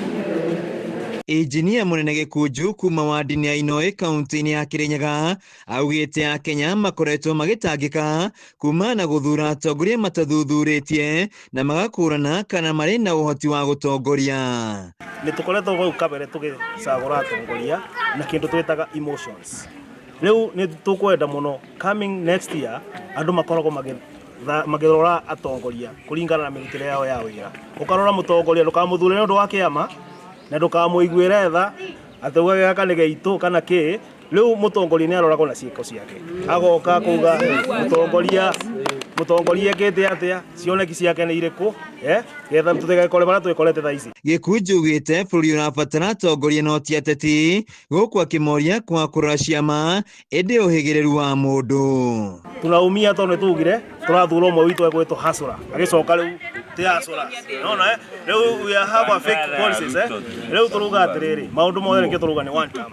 Injinia Mũnene Gĩkunju kuma wandi-inĩ ya Inoi kaunti-inĩ ya Kirinyaga augĩte Akenya makoretwo magĩtangĩka kumana na gũthura atongoria matathuthurĩtie na magakũrana kana marĩ na ũhoti wa gũtongoria. Nĩ tũkoretwo hau kabere tũgĩcagũra atongoria na kĩndũ twĩtaga emotions. Rĩu nĩ tũkwenda mũno coming next year andũ makoragwo makĩrora atongoria kũringana na mĩrutĩre yao ya wĩra. Ũkarora mũtongoria ndũkamũthure nĩ ũndũ wa kĩama na ndũkamũiguĩre tha atĩ uge gaka nĩ gaitũ kana kĩ. Rĩu mũtongoria nĩ aroragwo na ciĩko ciake, agoka kuga mũtongoria mũtongoria ekĩte atĩa, cioneki ciake nĩ irĩkũ, getha tũtigekore barĩa twĩkorete thaa ici. Gĩkunju augĩte bũrũri ũrabatara atongoria no ti ateti, gũkũ akĩmoria kwaga kũrora ciama ĩndĩ ũhĩgĩrĩru wa mũndũ. Tunaumia tondũ nĩtugire tũrathura ũmwe witũ egwĩtwo hasũra, agĩcoka rĩu ti hasũra. Nona rĩu we have a fake policies Rĩu tũruga atĩrĩrĩ, maũndũ mothe nĩkĩo tũruga nĩ one term.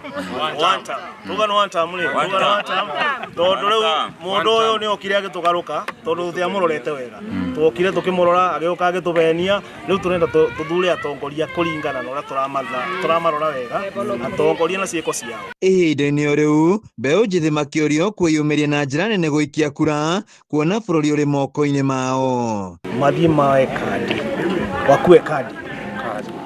One term. Tũruga nĩ one term rĩ, tũruga nĩ one term. Tondũ rĩu mũndũ ũyũ nĩ okire agĩtũgarũka tondũ tũtiamũrorete wega. Tuokire tũkĩmũrora agĩũka agĩtũbenia, rĩu tũrenda tũthure atongoria kũringana na ũrĩa tũramarora wega, atongoria na ciĩko ciao. Ihinda-inĩ o rĩu, mbeũ njĩthĩ makĩũrio kwĩyumĩria na njĩra nene gũikia kura kuona bũrũri ũrĩ moko-inĩ mao. Mathiĩ moe kandi, wakue kandi,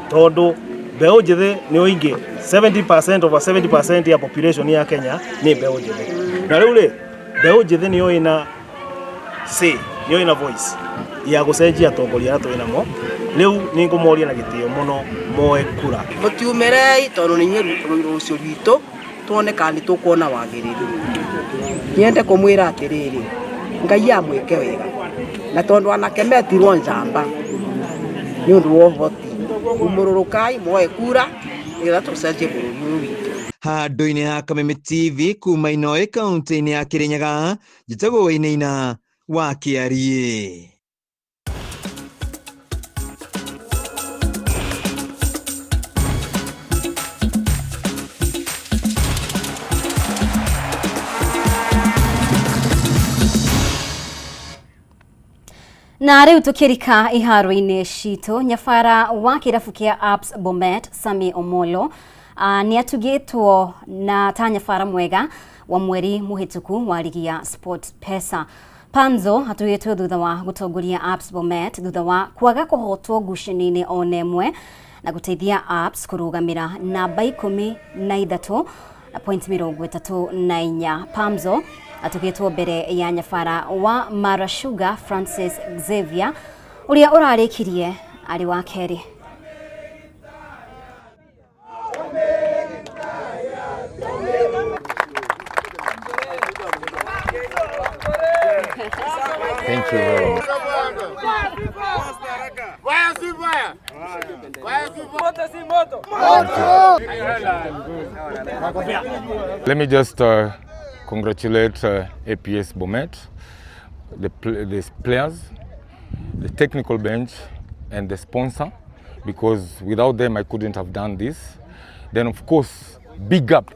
tondũ mbeũ njĩthĩ nĩ ũingĩ, 70% over 70% ya population ya Kenya nĩ mbeũ njĩthĩ. Na rĩu rĩ, mbeũ njĩthĩ nĩyo ĩna say, nĩyo ĩna voice ya gũcenjia atongoria arĩa twĩ namo. Rĩu nĩ ngũmoria na gĩtĩo mũno moe kura. Mũtiumĩrei tondũ nĩ inyuĩ rũciũ rwitũ, tuone kana nĩ tũkuona wagĩrĩru. Nyende kũmwĩra atĩrĩrĩ, Ngai amwĩke wega, na tondũ anake metirwo njamba nĩ ũndũ wa ũhoti, umũrũrũkai muoe kura nĩgetha tũcenjie bũrũri ũyũ witũ. Handũ-inĩ ha Kameme TV kuma Inoi kaunti-inĩ ya Kirinyaga, njĩtagwo Wainaina wa Kĩariĩ. Na rĩu tũkĩrika iharo-inĩ citũ, nyabara wa kĩrabu kĩa Apps Bomet Sami Omolo nĩ atugĩtwo na ta nyabara mwega wa mweri mũhĩtũku wa ligi ya Sport Pesa. Panzo atugĩtwo thutha wa gũtongoria Apps Bomet thutha wa kwaga kũhotwo ngucanio-inĩ ona ĩmwe na gũteithia Apps kũrũgamĩra namba 13 na point 34. Pamzo atugĩtwo mbere ya nyabara wa Mara Sugar Francis Xavier ũrĩa ũrarĩkirie arĩ wa kerĩ. Thank you very much. Let me just congratulate APS Bomet, the players, the technical bench, and the sponsor, because without them I couldn't have done this. Then of course, big up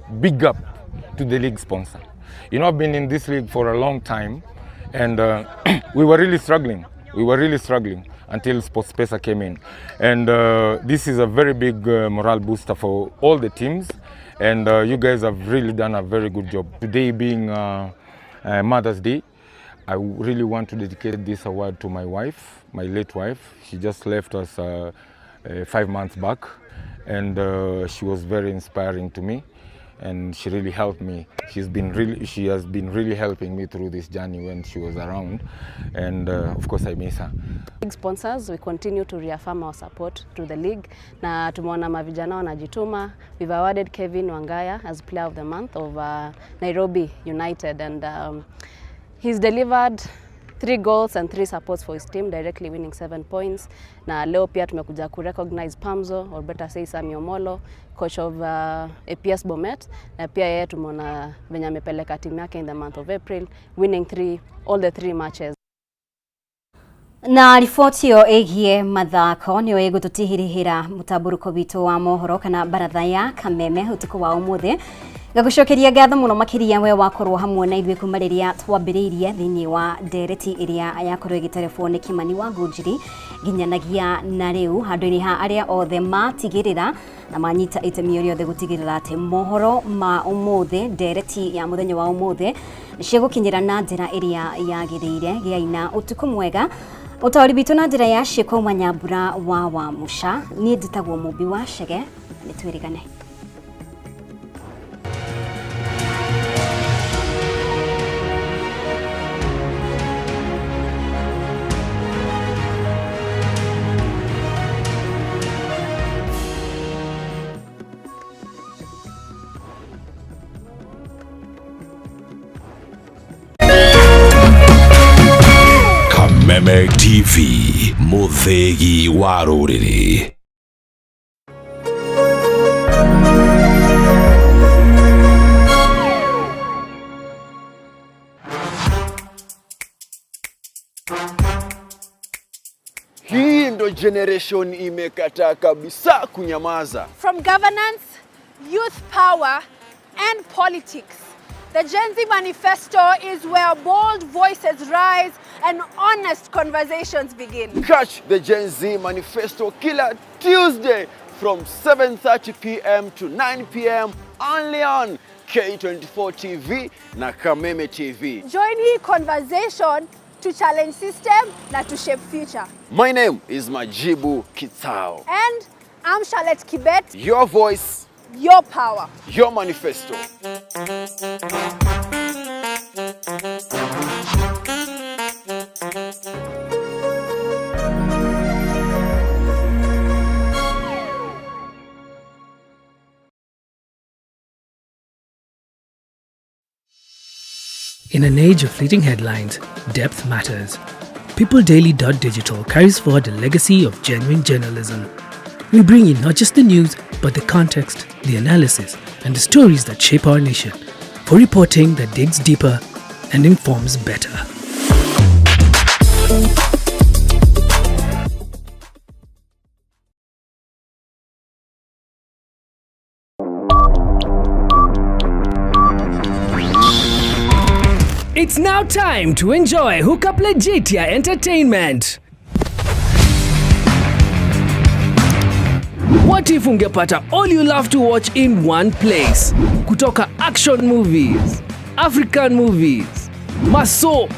to the league sponsor. You know, I've been in this league for a long time, and we were really struggling. We were really struggling until SportPesa came in. And this is a very big morale booster for all the teams. And you guys have really done a very good job. Today being Mother's Day, I really want to dedicate this award to my wife, my late wife. She just left us 5 months back, and she was very inspiring to me, and she really helped me. She has been really helping me through this journey when she was around, and of course I miss her. Big sponsors, we continue to reaffirm our support to the league. Na tumeona mavijana wanajituma. We've awarded Kevin Wangaya as player of the month of Nairobi United, and he's delivered 3 goals and 3 supports for his team, directly winning 7 points. Na leo pia tumekuja ku recognize Pamzo, or better say Sami Omolo, coach of APS Bomet. Na pia yeye tumeona venye amepeleka timu yake in the month of April, winning all the 3 matches. Na riboti ĩyo ĩgiĩ mathako nĩyo ĩgũtũtihĩrĩra mũtambũrũko witũ wa mohoro kana baratha ya Kameme ũtukũ wa ũmũthĩ. Ngagũcokeria ngatho mũno makĩria we wakorwo hamwe na ithuĩ kuma rĩrĩa twambĩrĩirie thĩinĩ wa ndereti ĩrĩa yakorwo ĩgĩterebwo nĩ Kimani wa Ngũnjiri nginyanagia na rĩu, handũ-inĩ ha arĩa othe matigĩrĩra na manyita itemi rĩothe gũtigĩrĩra atĩ mohoro ma ũmũthĩ, ndereti ya mũthenya wa ũmũthĩ nĩciegũkinyĩra na njĩra ĩrĩa yagĩrĩire. Gĩai na ũtukũ mwega. Ũtaũri witũ na njĩra ya ciĩko uma Nyambura wa Wamuca. Niĩ njĩtagwo Mũmbi wa Chege, nĩ twĩrĩgane. Kameme TV, mũthĩgi wa rũrĩrĩ. Hii ndo generation imekataa kabisa kunyamaza. From governance, youth power, and politics, the Gen Z Manifesto is where bold voices rise and honest conversations begin. Catch the Gen Z Manifesto kila Tuesday from 7:30 p.m. to 9 p.m. only on K24 TV na Kameme TV. Join hii conversation to challenge system na to shape future. My name is Majibu Kitsao. And I'm Charlotte Kibet. Your voice, your power, your manifesto. In an age of fleeting headlines, depth matters. PeopleDaily.digital carries forward the legacy of genuine journalism. We bring you not just the news, but the context, the analysis, and the stories that shape our nation, for reporting that digs deeper and informs better. It's now time to enjoy Hookup Legitia Entertainment. What if ungepata all you love to watch in one place? Kutoka action movies, African movies, masoap,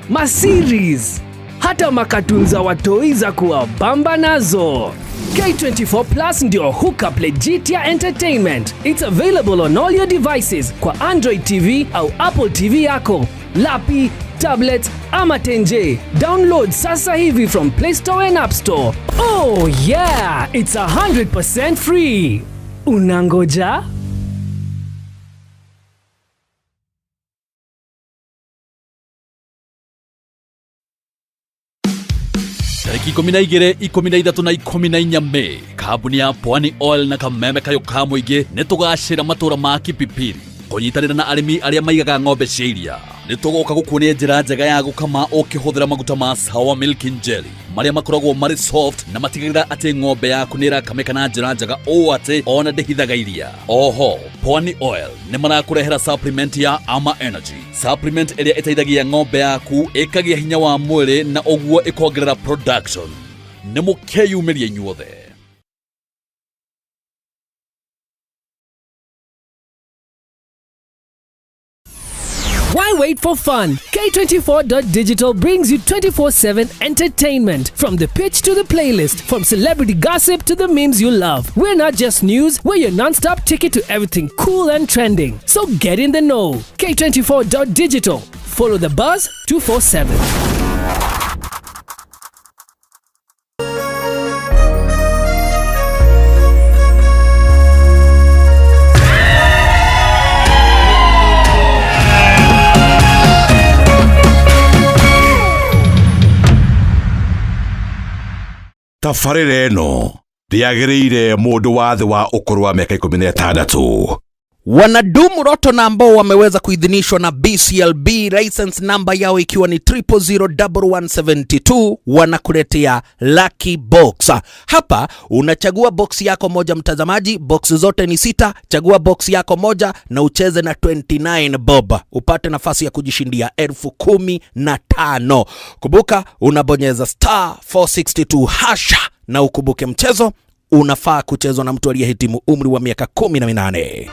maseries, hata makatun za watoi za kuwabamba nazo. K24 Plus ndio Hookup Legitia Entertainment. It's available on all your devices kwa Android TV au Apple TV yako, lapi, tablet ama tenje. Download sasa hivi from Play Store and App Store. Oh yeah, it's 100% free. Unangoja? Tarĩki 12, 13 na 14 Mei, kambuni ya Pwani Oil na kameme kayũ ka mũingĩ nĩ tũgacĩra matũra ma Kipipiri kũnyitanĩra na arĩmi arĩa maigaga ng'ombe cia iria. Nĩ tũgoka gũkuonia njĩra njega ya gũkama ũkĩhũthĩra maguta ma Sawa Milk and Jelly marĩa makoragwo marĩ soft na matigagĩrĩra atĩ ng'ombe yaku nĩ ĩrakamĩka na njĩra njega ũũ atĩ ona ndĩhithaga iria. Oho, Pwani Oil nĩ marakũrehera supplement ya Ama Energy, supplement ĩrĩa ĩteithagia ng'ombe yaku ĩkagĩa hinya wa mwĩrĩ na ũguo ĩkongerera production. Nĩ mũkeyumĩria inyuothe. Why wait for fun? K24.digital brings you 24/7 entertainment. From the pitch to the playlist, from celebrity gossip to the memes you love. We're not just news, we're your non-stop ticket to everything cool and trending. So get in the know. K24.digital. Follow the buzz 247. Tabarĩra ĩno ndĩagĩrĩire mũndũ wa thĩ wa ũkũrũ wa mĩaka 16. Wanadumu Roto na ambao wameweza kuidhinishwa na BCLB license number yao ikiwa ni 0001172 wanakuletea Lucky Box. Hapa unachagua box yako moja, mtazamaji, box zote ni sita. Chagua box yako moja na ucheze na 29 bob upate nafasi ya kujishindia 15,000. Kumbuka unabonyeza star 462 hash na ukumbuke mchezo unafaa kuchezwa na mtu aliyehitimu umri wa miaka 18.